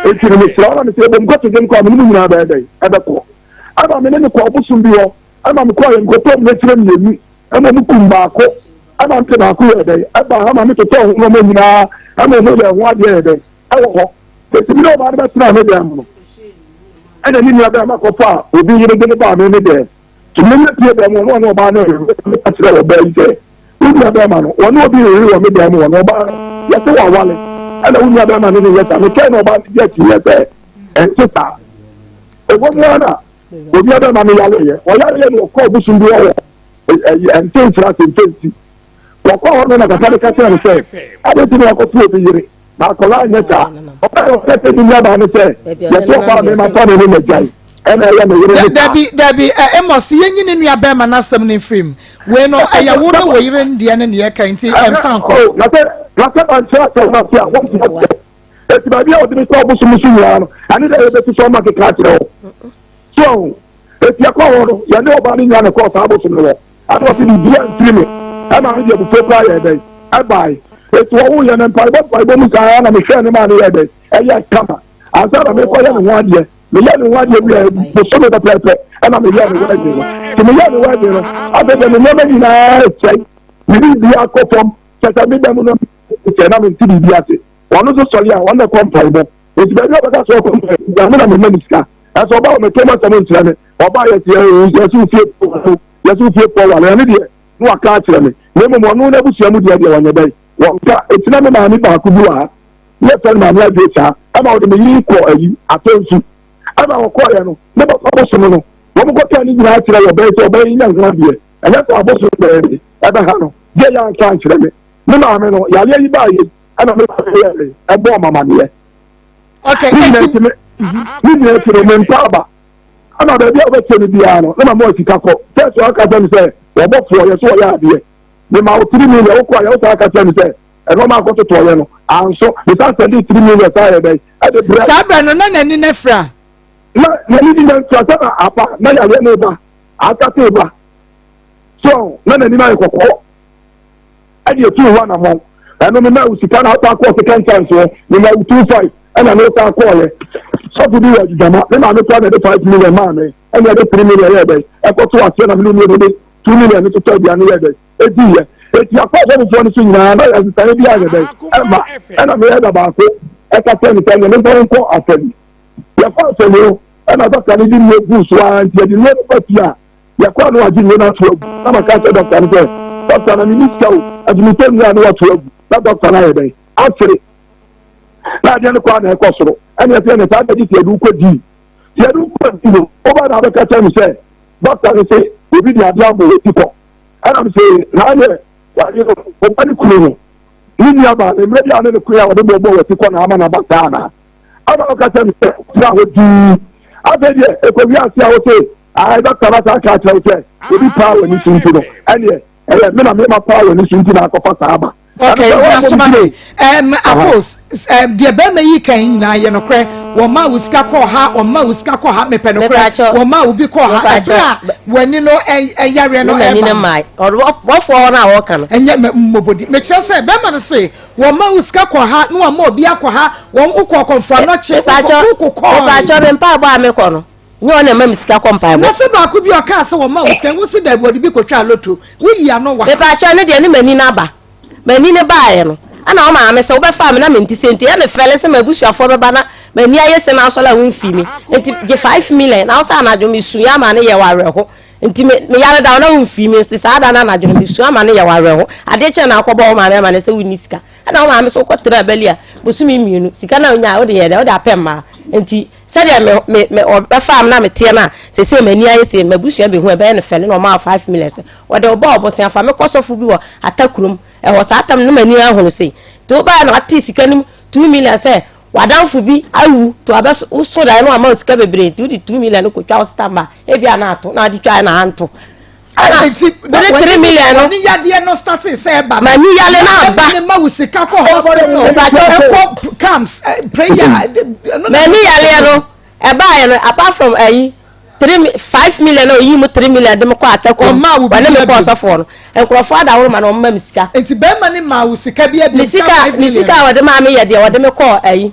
Enti no mesrɛ wo na me se ɛbɔ mu kɔtɔ dwom kɔ a me ne mo nyinaa bɛyɛ dɛn ɛbɛkɔ. Ɛna me ne no kɔɔ bosom bi hɔ ɛna mekɔɔ yɛ mekɔtɔɔ mmirekyerɛ mmienu ɛna ɔmo kum baako ɛna nte baako yɛ dɛn ɛbaa ha ma me totɔɔ ho nneɛma nyinaa ɛna ɔmo yɛ ho adeɛ yɛ dɛn ɛwɔ hɔ eti mi ne ɔbaa no bɛtena ne dan mu no ɛna ne nua bɛrima kɔfa a obi yere de ne baa me ne dɛm tumi ne pie dɛm ɔno ɔne ɔbaa no ɛhwehwɛ me kyerɛ ɔbaa yi sɛ wo nua bɛrima no wɔne obi rehwehwɛ wɔ me dan mu wɔne ɔbaa no yɛsɛ wawale ɛna wo nua bɛrima no ne yɛ saa mekɛɛ na ɔbaa no di akyi yɛ sɛ ɛnte saa ɛwɔ mu ara na Onua bɛrima no yareeɛ. Ɔyareeɛ no ɔkɔɔ bosom bi hɔ wɔ ɛyi Ntenfra ase Mfensi. Wɔkɔɔ hɔ no na papa no ka kyerɛ no sɛ adɛn nti na wakɔto obi yere na akwadaa nyɛ saa. Ɔbaa no ɔka kyerɛ ne nuabaa no sɛ yɛto ɔbaa me ma fa ne ne n'agyae ɛna ɛyɛ me yere ne saa. Dabi dabi ɛ Amos yɛnyi ne nua bɛrima n'asɛm no mfiri mu. Wei no ɛyɛ wo ne wo yere deɛ ne neɛ ɛka nti ɛmfa nkɔ. Oh, na sɛ na sɛ mankyerɛ asɛm no ase a wɔnte aseɛ. Eti baabi a wɔde me kɔ ɔbosom so nyinaa no, ɛne dɛ yɛbɛsi so ama keka akyerɛ wo. So ahu? Eti yɛkɔɔ hɔ no, yɛne ɔbaa no nyinaa na ɛkɔɔ saa bosom no hɔ. Ɛna ɔse biribiara mfiri me. Ɛma me de abufuo koraa yɛɛ dɛn? Ɛbae. Eti wɔwoo yɛn no mpaebɔ mpaebɔ mu saa na mehwɛɛ no maa no yɛɛ dɛn? Ɛyɛɛ kama. Ansa na mekɔyɛ ne ho adeɛ. Meyɛɛ ne ho adeɛ wieɛ bosome pɛpɛɛpɛ ɛna meyɛɛ ne wedding no. Nti meyɛɛ ne wedding no, afei deɛ me nneɛma nyinaa sɛe. Me biribiara kɔ fam. Kyerɛ sɛ me da mu no sɛ na mente biribi ase. Ɔno nso sɔre a, ɔno na ɛkɔ mpaebɔ. Nti baabi a ɔbɛka sɛ ɔkɔ mpaebɔ biara, me na mema no sika. Ɛsɛ ɔba a ɔmɛtɔ mu asɛm nkyerɛ me. Ɔba a yɛsi yɛsi wo fie pɔ wale, yɛsi wo fie pɔ wale, ɛno deɛ na waka akyerɛ me. Na mmom ɔno n'abusua mu deɛ deɛ wɔnyɛ dɛn, wɔnka. Enti na me maame baako bi wɔ ha, na yɛfrɛ no Maame Adwoa Kyaa, ɛma ɔde me yere kɔɔ ayi, Atɔnsu. Ɛma wɔkɔeɛ no, ne papa bosom no, wɔn kɔkaa ne nyinaa kyerɛ wɔ bɛyɛ sɛ ɔbɛyɛ nya ho adeɛ. Ɛnyɛ sɛ abosom bɛyɛ de ɛbɛha no, deɛ yɛ anka ankyerɛ me. Me maame no, yareɛ yi baeɛ yi, ɛna me maame yɛɛ me, ɛbɔɔ me amaneɛ. Okay, Ne nyinaa akyi me, ne nyinaa akyi no, mempa aba. Ɛna baabi a wobɛkyɛ me biara no, na mama sika kɔ. First wɔaka kyerɛ me sɛ, wɔbɔfoɔ, yɛ so wɔyɛ adeɛ. Mema wo 3 million, wokɔ a, yɛ wo saa ka kyerɛ me sɛ, ɛnɔɔma akɔtotɔɔyɛ no, anso. Mesan sɛnde 3 million saa yɛ dɛn, ɛde brɛ. Saa berɛ no, na n'ani no afira. Na n'ani no afira sɛ na aba, na yareɛ no reba, akate reba. So, na n'anim ayɛ kɔkɔɔ. Ɛde etuu hɔ anamɔn. Ɛno me maa wo sika na wosan kɔɔ second chance hɔ. Me maa wo 25 ɛna ne wosan kɔɔyɛ. Sɔfo bi wɔ Adwudwama, me maame koraa na ɛde 5 million maa me. Ɛna ɛde 3 million yɛɛ dɛn? Ɛkɔtoo aseɛ na me ne mmienu de 2 million no totɔ aduane yɛɛ dɛn? Ɛdiiɛ. Eti akɔ asɔfofoɔ no so nyinaa na nsesaeɛ bi anyɛ dɛn? Ɛmma. Ɛna me ɛda baako ɛka kyerɛ me sɛ ɛneɛ memfa wo nkɔ asɛnni. Yɛkɔ asɛnni hɔ ɛna dɔkta no de nnuro guu so ara nti yɛde nnuro no ba fie a Yɛkɔ a na wagye nnuro no ato agu. Na maka akyerɛ dɔkta no sɛ, dɔkta na menni sika o, nti metɔ nnuro a na wato agu. Na dɔkta no ayɛ dɛn? Asere. Na adeɛ no kɔ a na ɛkɔ soro. Ɛne ɛsɛ ne saa bɛgye sɛ yɛde wokɔ dii. Sɛ yɛde wokɔ dii no, woba na wabɛka kyerɛ me sɛ dɔkta no se obi de adeɛ abɔ wɔ ti kɔ. Ɛna me se, na adeɛ wagye no, ɔba ne kunu no, ne nuabaa no, mmerɛ bi a ne ne koe a wɔde bɔbɔ wɔ ti kɔ na ama no aba saa anaa? Ɛna ɔka kyerɛ me sɛ, tena hɔ dii. Afei deɛ, ɛkɔwie ase a wose, Ae, dɔkta no asan aka akyerɛ wo sɛ obi paa w'ani so nti no, ɛneɛ ɛyɛ me na mema paa w'ani so nti na akɔfa saa aba. Okay, gyina so ma me. Um, Akos, um, deɛ bɛrima yi kan nyinaa yɛ nokorɛ. Wɔma wo sika kɔɔ ha, wɔma wo sika kɔɔ ha, mepɛ nokorɛ. Wɔma wo bi kɔɔ ha, ɛberɛ a w'ani no yareɛ no ɛba. Ɔbɔfoɔ hɔ no a wɔka no. Ɛnyɛ mmɔbɔdi. Mekyerɛ sɛ bɛrima no se wɔma wo sika kɔ ha na wɔma obi akɔ ha, wɔn wokɔ kɔmfoɔ anɔkye, wokɔ kɔɔ. Mepaakyɛw, me mpaebɔ a mekɔ no. Nyɛ ɔna ɛma me sika kɔ mpaebɔ. Na se baako bi ɔkaa sɛ wɔma wo sika, wo se daabi wɔde bi kɔtwaa lotto, wo yi ano wɔ ha. Mepaakyɛw ɛno deɛ ne m'ani no aba. M'ani no baeɛ no, ɛna wo maame sɛ wobɛfaa me na mente sei nti ɛyɛ me fɛle sɛ m'abusuafoɔ bɛba na m'ani ayɛ sei na asɔre a womfii me nti gye 5 million na wo sɛ anadwo mesuiɛ ama no yɛ wo awerɛho nti me meyare da wo na womfii me nti saa da no anadwo no mesu ama no yɛ wo awerɛho adeɛ kyɛ na akɔbɔ wo maame amane sɛ wonni sika ɛna wo maame sɛ wokɔtena abali a bosome mmienu sika na wonya wode yɛ dɛ wode apɛ mmaa nti Sɛdeɛ me, me, me, ɔbɛfaa me na meteɛ no a, seesei m'ani ayɛ sei, m'abusua bɛhu a, ɛbɛyɛ no fɛ, ne na ɔmaa 5 million sɛ wɔde wo bɔɔ bosea fa me kɔ sɔfo bi wɔ Ata kurom ɛhɔ, saa tam no na m'ani ahono sei. Nti wobaeɛ na watee sika no mu 2 million sɛ w'adamfo bi awu, nti wabɛ woso daeɛ na wama wo sika bebree, nti wode 2 million no kɔtwa wo stamp a, ebia na ato, na wode twaeɛ na anto. Ɛna nti na wode 3 million no. Wani yadeɛ no start sɛ ɛba no. Mani yale na aba. Ɛna ma wo sika kɔ hospital. Ɛkɔ camps prayer. Mani yaleɛ no ɛbaayɛ no apart from ayi three 5 million na oyi mu 3 million de me kɔ atakom. Ɔma wo bi. Wɔne me kɔ ɔsɔfoɔ no nkurɔfoɔ adaworo ma na ɔma me sika. Nti bɛrima ne ma wo sika bi abi. Ne sika ne sika a wɔde maa me yɛ deɛ wɔde me kɔ ayi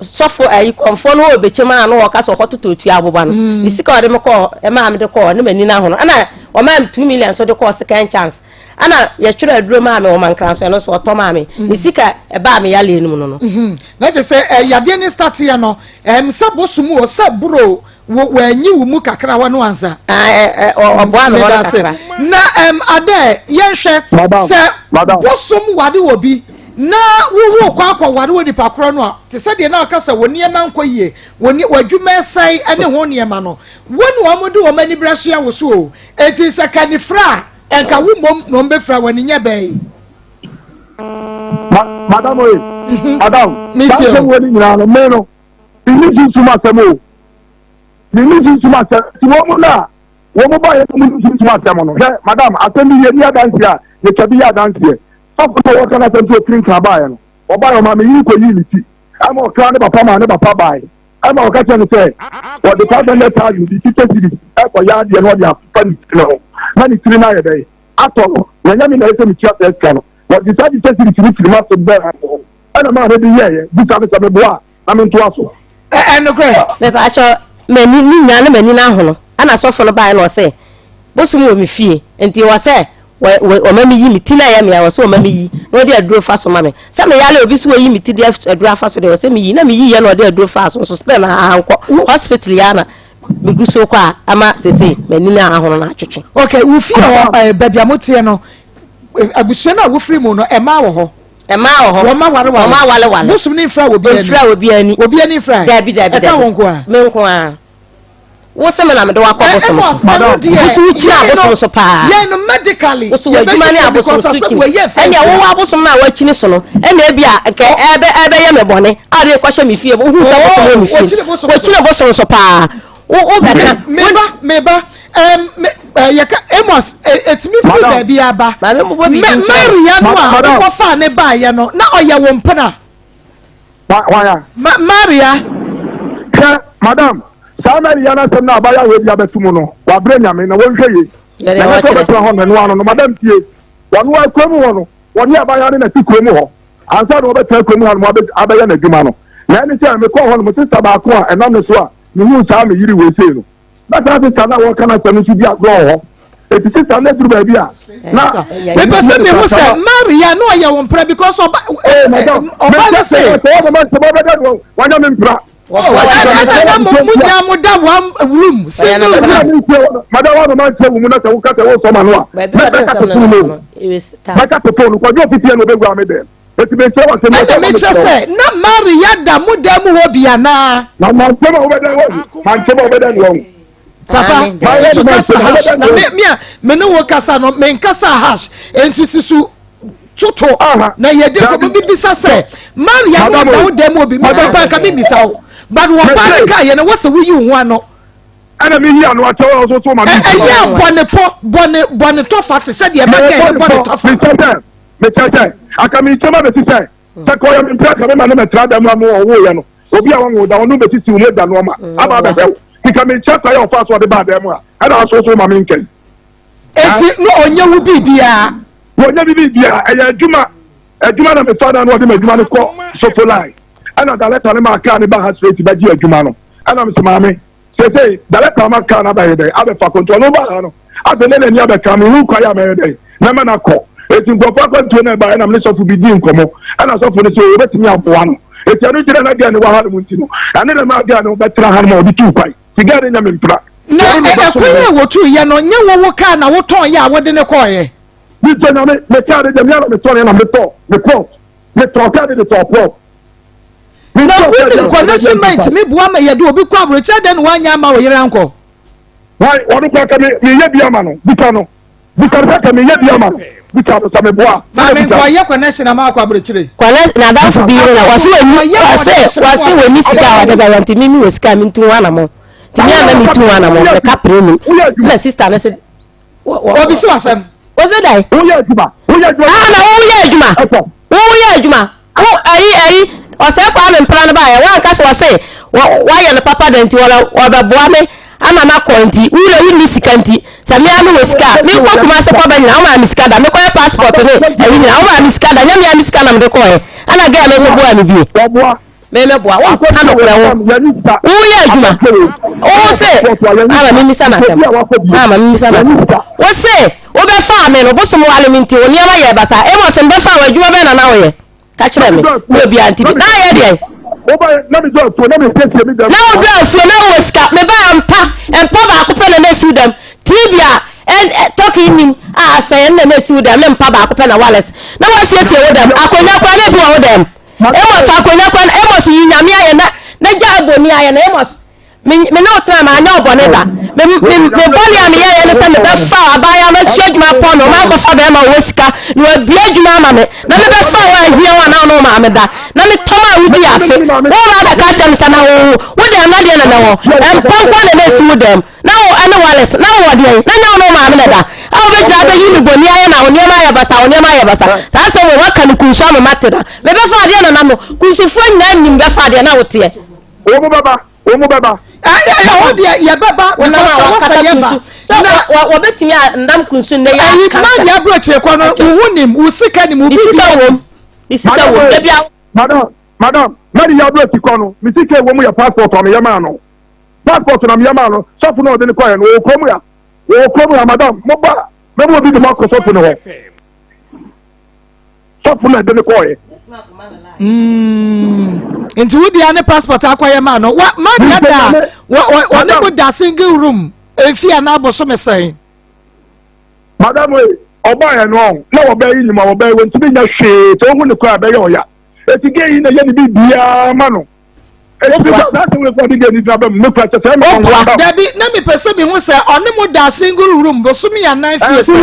sɔfo ayi kɔnfoɔ no wɔ bɛkyɛm a na wɔka sɛ ɔkɔtotɔ otua aboba no ne sika ɔde me kɔɔ ɛmaa me de kɔɔ ne m'ani no ahono ɛna ɔmaa me 2 million so de kɔɔ second chance ɛna yɛtwerɛ aduro maa me wɔ mankran so ɛno nso ɔtɔ maa me ne sika ɛbaa me yaleɛ no mu no. Na kyerɛ sɛ yadeɛ ne starteɛ no sɛ bosom o sɛ boro wo wɔanyi wo mu kakra hɔ no ansa. Ɔboa me hɔ no kakra. Na adɛ yɛnhwɛ sɛ bosom wade wɔ bi na wowo kɔ akɔware wɔ nipa korɔ no a te sɛ deɛ na ɔka sɛ wɔ nneɛma nkɔ yie wɔ ne w'adwuma ɛsɛe ne ho nneɛma no wo na wɔn de wɔn ani brɛ soa wo so o eti sɛ ka ne fira a ɛnka wo mmom na wɔn bɛfira wɔn ani nyɛ bɛyi. Madam oye madam saa nsɛm wɔ ne nyinaa no me no menni sunsum asɛm o menni sunsum asɛm nti wɔn mu no a wɔn mu ba yɛ mu ni sunsum asɛm no hwɛ madam asɛm bi yɛ ni adanseɛ a yɛtwa bi yɛ adanseɛ sɔfo na wɔka no asɛm sɛ ɔfiri nkran baeɛ no ɔbaeɛ ɔma me yere kɔyii ne ti ɛma ɔkra ne papa maa ne papa baeɛ ɛma ɔka kyerɛ no sɛ wɔde 500,000 bi 50 cedis ɛkɔyɛ adeɛ na ɔde afa ne tiri ho na ne tiri no ayɛ dɛn atɔ no na nyɛ me na ɛsɛ metua saa sika no wɔde saa 50 cedis no firi m'ase bɛɛ ɛna maa no de yɛɛyɛ bisa me sɛ meboa a na mentoa so. Ɛnokorɛ. Mepaakyɛw, m'ani ne nyaa na m'ani no ahono. Ɛna sɔfo no baeɛ na ɔse, bosom wɔ me fie, nti wɔ sɛ Wɔma me yi me ti na ɛyɛ me a, wɔsɛ wɔma me yi na wɔde aduro fa so ma me. Sɛ me yare obi so wɔyi me ti de aduro afa so deɛ wɔsɛ me yi na me yi yɛ na wɔde aduro fa so nso still na ankɔ hospital yɛ na megu so kɔ a ama sese m'ani no ahono no atwetwe. Okay, wo fie hɔ eh, baabi a moteɛ no eh, abusua no a wofiri mu no ɛmaa wɔ hɔ? Ɛmaa wɔ hɔ. Wɔn aware ware. Wɔn aware ware. Bosom ne nfra wɔ obi ani. Nfra obi ani. Obi ani nfra. Dabi dabi dabi. Ɛka wɔn nko a. Me nko a. Wo se me na mede wakɔ bosom so. Madam, Wo so wokyiri abosom so paa. Yɛn no medically. Wo so w'adwuma ne abosom so kyini. Ɛnea wowɔ abosom no a wakyini so no, ɛna ebi a nka ɛbɛ ɛbɛyɛ me bɔne a de kɔhyɛ me fie. Wohu sɛ bosom wɔ me fie. Wokyini bosom so paa. Wo wo bɛka. Meba meba ɛm yɛka Amos etumi firi baabi aba. Maria no a wokɔfaa ne baayɛ no na ɔyɛ wo mpena. Hwan a? Ma Maria. Hwɛ, madam, saa Maria no asɛm no a abaayewa wei de abɛto mu no, wabrɛ Nyame, na wɔnhwɛ yie. Na ɛnyɛ sɛ ɔbɛtena hɔ no, ɛno ano no, madam tie, wɔno ara kurom hɔ no, wɔne abaayewa no na ɛte kurom hɔ, ansa na wɔbɛtena kurom ha nom abɛyɛ n'adwuma no. Na ɛne sɛ, mekɔɔ hɔ nom, sista baako a ɛnam ne so a mehuu saa me yere wei sei no, na saa sista no a wɔka no asɛm no nso di agorɔ wɔ hɔ. Eti sista no aduru baabi a na. Mepɛ sɛ mehu sɛ Maria na ɔyɛ wo mpra because ɔba eh, ɔba no se. Wanyɛ me mpra. Ɛna na mo mo nyinaa mo da one room single room. Madam wa mama nkyɛn wo mu na sɛ woka sɛ wosɔ ma no a. Mɛka toto no. Mɛka toto no kwadwo ofifie na obɛwura me dɛm. Eti mekyerɛ wɔ asɛm Ɛna mekyerɛ sɛ na Maria da mo dan mu hɔ bi anaa. Na mankyɛm a wobɛdan wɔ mankyɛm a wobɛdan wɔ. Papa susu kasa hash na me me a me ne wo kasa no me nkasa hash enti susu toto na yɛde nkɔmɔ bi bisa sɛ Maria no da wo dan mu obi me papa nka me bisa wo but wɔ ba ne ka yɛ no wɔsɛ woyi wo ho ano. Ɛna mi yi ano akyɛw a ɔso so ma mi. Ɛyɛ bɔne pɔ bɔne bɔne tɔfa te sɛ deɛ ɛbɛka ɛyɛ bɔne tɔfa. Mekyɛ sɛ aka me nkyɛm abɛsi sɛ sɛ ka ɔyɛ me mpira ka mema ne mɛtra da mu a mo ɔwoeɛ no obi a wɔnwo da ɔno bɛsisi wo mogya nnoɔma aba abɛhwɛ wo nti ka menkyɛ saa yɛ ɔfa so ɔde baa dan mu a ɛna asoso ma menkɛn. Eti no ɔnyɛ wo biribiara. Wɔnyɛ me biribiara ɛyɛ adwuma adwuma na mefa da no ɔde m'adwuma no kɔ sofo line ɛna dalɛta no maa kaa ne ba ha straight bɛgye adwuma no ɛna mesɛ maame Seesei, director ama car no abɛyɛ dɛn? Abɛfa ko. Nti ɔno baa ha no, afei na n'ani abɛka me ho kwan a mɛyɛ dɛn? Mɛma no akɔ. Enti nkurɔfoɔ akwantuo no ɛbaeɛ na me ne sɔfo bi dii nkɔmmɔ. Ɛna sɔfo no sɛ wɔbɛtumi aboa no. Enti ɛno nti na na girl no wɔ ha nom nti no, ɛne na maa girl no bɛtena ha nom a ɔde tuu kwan. Nti girl no nyɛ me mpena. Na ɛkwan a wɔtuiɛ no, nyɛ wo wo car na wotɔn yɛ a wode no kɔeɛ? Mesɛ Nyame, me car no deɛ me ara na metɔneɛ na metɔɔ me plot. Metɔɔ car no de tɔɔ plot. Na wonim connection man tumi boa ma yɛde obi kɔ aburokyerɛ dɛn na wanyɛ ama wo yere ankɔ. Why ɔno kora ka me meyɛ bi ama no bisa no bisa no sɛ ka meyɛ bi ama no bisa no sɛ meboa. Maame nkɔ ɔyɛ connection ama akɔ aburokyerɛ. Kɔnɛ n'adamfo bi yere na wɔsi wɔ ni wɔsi wɔsi wɔ ni sika a wɔde bɛyɛ nti mimi wɔ sika a mi ntu ho anamɔ nti mi a na mi tu ho anamɔ mɛ ka pere mu na sista no se. Obi si wasɛm. Wɔsi dan. Woyɛ adwuma. Woyɛ adwuma. Ah na woyɛ adwuma. Woyɛ adwuma. Wo ayi ayi ɔsɛ Kwame mpra no baayɛ wanka sɛ wɔse wayɛ no papa da nti wɔbɛboa me ama makɔ nti wura wonni sika nti sɛ mea mewɔ sika a mekɔ Kumase kɔ bɛ nyina womaa me sika da mekɔyɛ passport ne ayi nyina womaa me sika da nyɛ mea me sika na mede kɔɛ ɛna gɛɛ no nso boa me bie. Me me boa wo nka nokorɛ wo woyɛ adwuma wo se ama me misa no asɛm ama me misa no asɛm wo se wobɛfaa me no bosom wale me nti wo nneɛma yɛ basa Amos mbɛfaa wo adwuma bɛn na na woyɛ ka kyerɛ me na obiara nti bi na ayɛ deɛn na wodɔ afuo na wowɔ sika mebaa mpa mpa baako pɛ na na esiw dɛm TV a tɔki nim a asɛn na na esiw dɛm ne mpa baako pɛ na wireless na wasiesie wo dɛm akonnwa koraa na ebi wɔ wo dɛm Amos akonya kwan Amos yi nyame ayɛ na na gya aboni ayɛ na Amos me me ne wo tena ma anyɛ ɔbɔne da me me me bɔne a meyɛyɛ ne sɛ mebɛfa abaayewa no asua adwuma pɔn no mankɔfa bɛrima ɔwɔ sika na wabie adwuma ama me na mebɛfa wo ahia wo anaa ɔno maame da na metɔm a wodi afe wo ba bɛka kyerɛ me sɛ na wo wo dɛm na deɛ na na wɔ mpa nko na na esi wo dɛm Na wo ɛne Wallace, na wowɔ deɛn? Na nyɛ wo ne wo maame na ɛda? A wobɛgyina abɛyi me bɔni ayɛ na wo nneɛma ayɛ basaa, wo nneɛma ayɛ basaa. Saa asɛm wei, woaka no kunsu ama mate da. Mebɛfa adeɛ na na mo, kunsufoɔ nyinaa nim bɛfa adeɛ na woteɛ. Wɔn bɛba, wɔn bɛba. Ɛhɔ deɛ yɛbɛba Wɔnam because a sɛ wɔsɛ wɔkasa yɛba. kunsu. Sɛ Na wɔ wɔ wɔbɛtumi a nam kunsu nnɛ yɛ ɛyi aka man sɛ. deɛ aburokyire kɔ no, wo ho nim, wo sika nim, wo Ne biribi sika nim. wom, ne sika Madam wom. o, Da bi a. madam, madam, mɛde yɛ aburokyire kɔ no, me sika ɛwɔ mu yɛ passport a meyɛ maa no. Passport na meyɛ maa no, sɔfo na ɔde no kɔɛ no, ɔwɔ kurom ya, ɔwɔ kurom ya, madam, mo ba. Mɛma obi de mo akɔ sɔfo no hɔ. Sɔfo na ɛde ne kɔɔɛ. Nti wo deɛ ne passport akɔyɛ maa no. Wa ma deɛ da wɔne mo da single room efi anaa bosome sɛn. Madam wei ɔbaeɛ no ɔn na wɔbɛyɛ yi nyima wɔbɛyɛ wɔntumi nyɛ hwee sɛ wohu ne koraa bɛyɛ ɔya eti gay yi na ɛyɛ ne biribiara ma no Dabi na mepɛ sɛ mehu sɛ ɔne mo da single room bosome anan fie sɛ.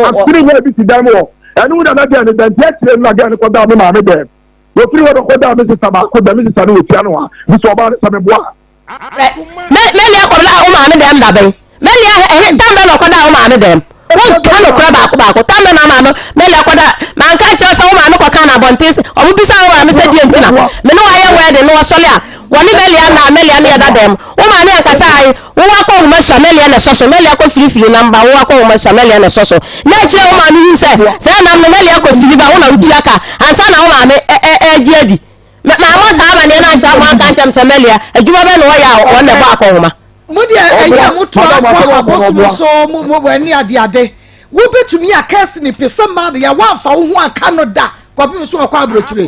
Afiri hɔ bi ti dan mu hɔ ɛne wo nana gɛɛ no da nti akyire no na gɛɛ no kɔdaa me maame dɛm wɔfiri hɔ no kɔdaa me sesa baako da me sesa no wɔtia no a bisɛ ɔbaa no sɛ meboa Mɛlia kɔdaa wo maame dɛm da bɛn? Mɛlia ɛhe tam bɛn na ɔkɔdaa wo maame dɛm? Wonka nokorɛ baako baako. Tam bɛn na wo maame Mɛlia kɔdaa? Manka nkyerɛ sɛ wo maame kɔkaa no abɔnten sɛ ɔmo bisa wo maame sɛ deɛ nti na me ne wo ayɛ wedding na wɔsɔre a wɔne Mɛlia nna a Mɛlia ne yɛda dɛm. Wo maame ankasa ae wo wakɔ nwoma sua Mɛlia na ɛsɔ so Mɛlia kɔ firifiri nam ba wo wakɔ nwoma sua Mɛlia na ɛsɔ so. Na akyire wo maame hu sɛ saa nam no Mɛlia kɔ firi ba wo na wotua ka ansa na wo maame ɛ ɛ ɛgye adi. Mammɔ saa amanneɛ no ankyerɛ mo anka nkyerɛ mo sɛ Mɛlia, adwuma bɛn na ɔyɛ a wɔn na ɛbɔ akɔnhoma? Mo deɛ ɛyɛ a moto akɔ abosom so mo mo ani adeade. Wobɛtumi akɛse ne pe sɛ maa no yɛ woamfa wo ho anka no da kɔpem so ɔkɔ aburokyire.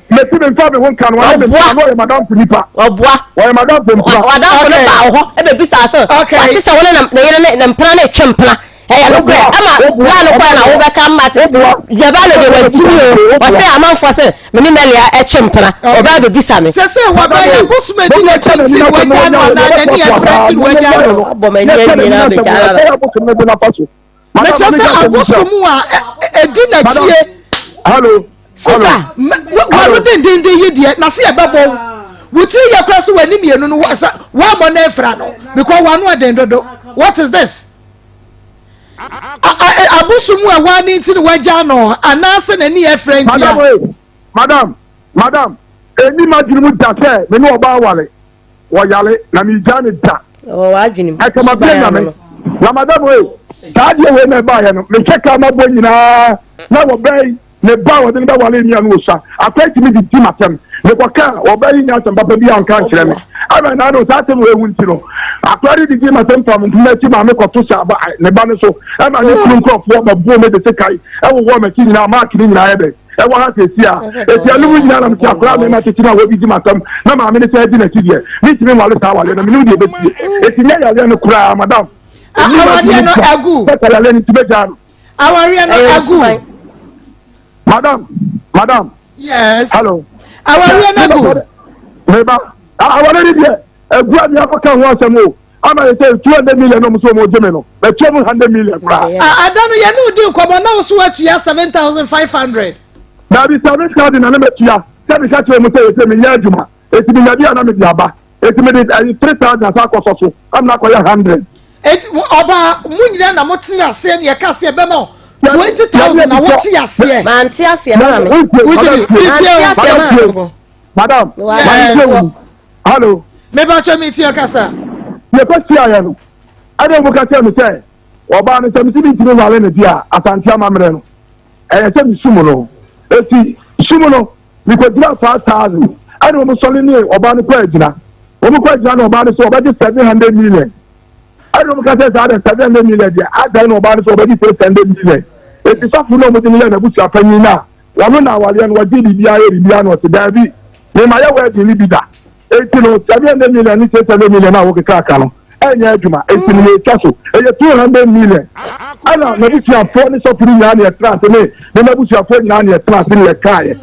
Mesi me nfa me ho nka no ɔyɛ me nfa no ɔyɛ madamfo nipa. Ɔboa. Ɔyɛ madamfo mpena. Wadamfo no baa wo hɔ ɛbɛbisa sɛ wate sɛ wo ne ne yere ne ne mpena ne twe mpena. Ɛyɛ nokorɛ ɛma bra no kɔɛ na wobɛka mma te yɛba no deɛ wakyimi o ɔsɛ amanfoɔ sɛ me ne Mɛlia ɛtwe mpena ɔbaa bɛbisa me. Sɛ sɛ wɔbɛyɛ bosom adi n'akyi nti na wagya no anaa n'ani afira nti na wagya no. Abɔ m'ani awie na abɛgya no. Mekyerɛ sɛ abosom a ɛdi n'akyie. Hello. Sista wano dendenden yi deɛ na se yɛbɛbɔ wo. Wo tiri yɛ koraa sɛ w'ani mmienu no woammɔ no afira no because wano ɛden dodo. What is this? Abosom a ɛwɔ ne nti na wagya no anaasɛ n'ani yɛ frɛ nti a. Madam, madam, madam, ɛni m'adwene mu da sɛ me ne ɔbaa ware, wɔyare na megya ne da. Ɛwɔ w'adwene mu. Ɛkama bie na me. Na madam ee, saa adeɛ wei na ɛbaeɛ no, mehwɛ kaa mabɔ nyinaa na wɔbɛn Ne ba a wɔde no bɛware nua no wɔ sua. Akoa yi tumi didi m'asɛm. Mekɔka a, ɔbaa yi nnya asɛm papa bi anka ankyerɛ me. Ɛna na ano saa asɛm wei ho nti no, akoa no didi m'asɛm faa me mpoma akyi maa mekɔto hyɛ aba ne ba no so. Ɛma ne kunu nkurɔfoɔ bɛboo me de sekan wowɔɔ m'akyi nyinaa. Mark no nyinaa yɛ dɛn? Ɛwɔ ha seesei a. Enti ɛno mu nyinaa na mete akoa a mema tete no a wɔdidi m'asɛm na maame no san di n'akyi deɛ, mentumi nware saa awareɛ no. Menim deɛ ɛbɛsie. Enti nyɛ yareɛ no koraa, madam. Awareɛ no agu. Sɛ yareɛ no nti mɛgyaa no. Awareɛ no agu. Madam, madam. Yes. Hello. Awareɛ no agu. Meba. Awareɛ no deɛ agu a mea kɔka ho asɛm o. Ama yɛ sɛ 200 million na ɔmo so ɔmo gye me no. Bɛtua mu 100 million koraa. Ada no yɛne wo di nkɔmmɔ na wo so watua 7500. Dabi 7000 na ne matua. Sɛ meka kyerɛ ɔmo sɛ yɛ sɛ menyɛ adwuma. Eti menya bi a na mede aba. Eti mede ayi 3000 asa akɔsɔ so. Amena akɔyɛ 100. Eti ɔbaa mo nyinaa na mo te aseɛ na yɛka aseɛ bɛma o 20,000 na wote aseɛ. Mante aseɛ maame. Wotumi Mante aseɛ maame. Madam, Yes. Hello. Meba kyɛ mi tie kasa. Yɛkɔ hyiaeɛ no, ɛna wɔn ka kyerɛ me sɛ ɔbaa no sɛ mesi mi ntumi nwale no deɛ a Asante amammerɛ no ɛyɛ sɛ mesum no. Eti sum no mekɔgyina 5,000 ɛna wɔn sɔre ne ɔbaa no kɔ agyina. Wɔn kɔ agyina na ɔbaa no sɛ ɔbɛgye 700 million. Ɛna wɔn ka sɛ saa de 700 million deɛ adan na ɔbaa no sɛ ɔbɛgye 600 million. Eti sɔfo na wɔn de no yɛ n'abusua panyin na wɔn na awareɛ no wɔgye biribiara yɛ biribiara na ɔte daabi mema yɛ wedding no bi da. Eti no 700 million ne 600 million a wɔkeka aka no ɛnyɛ adwuma. Eti no yɛtwa so ɛyɛ 200 million. Ɛna n'abusuafoɔ ne sɔfo no nyinaa na yɛtena ase ne ne n'abusuafoɔ nyinaa na yɛtena ase ne yɛkaeɛ.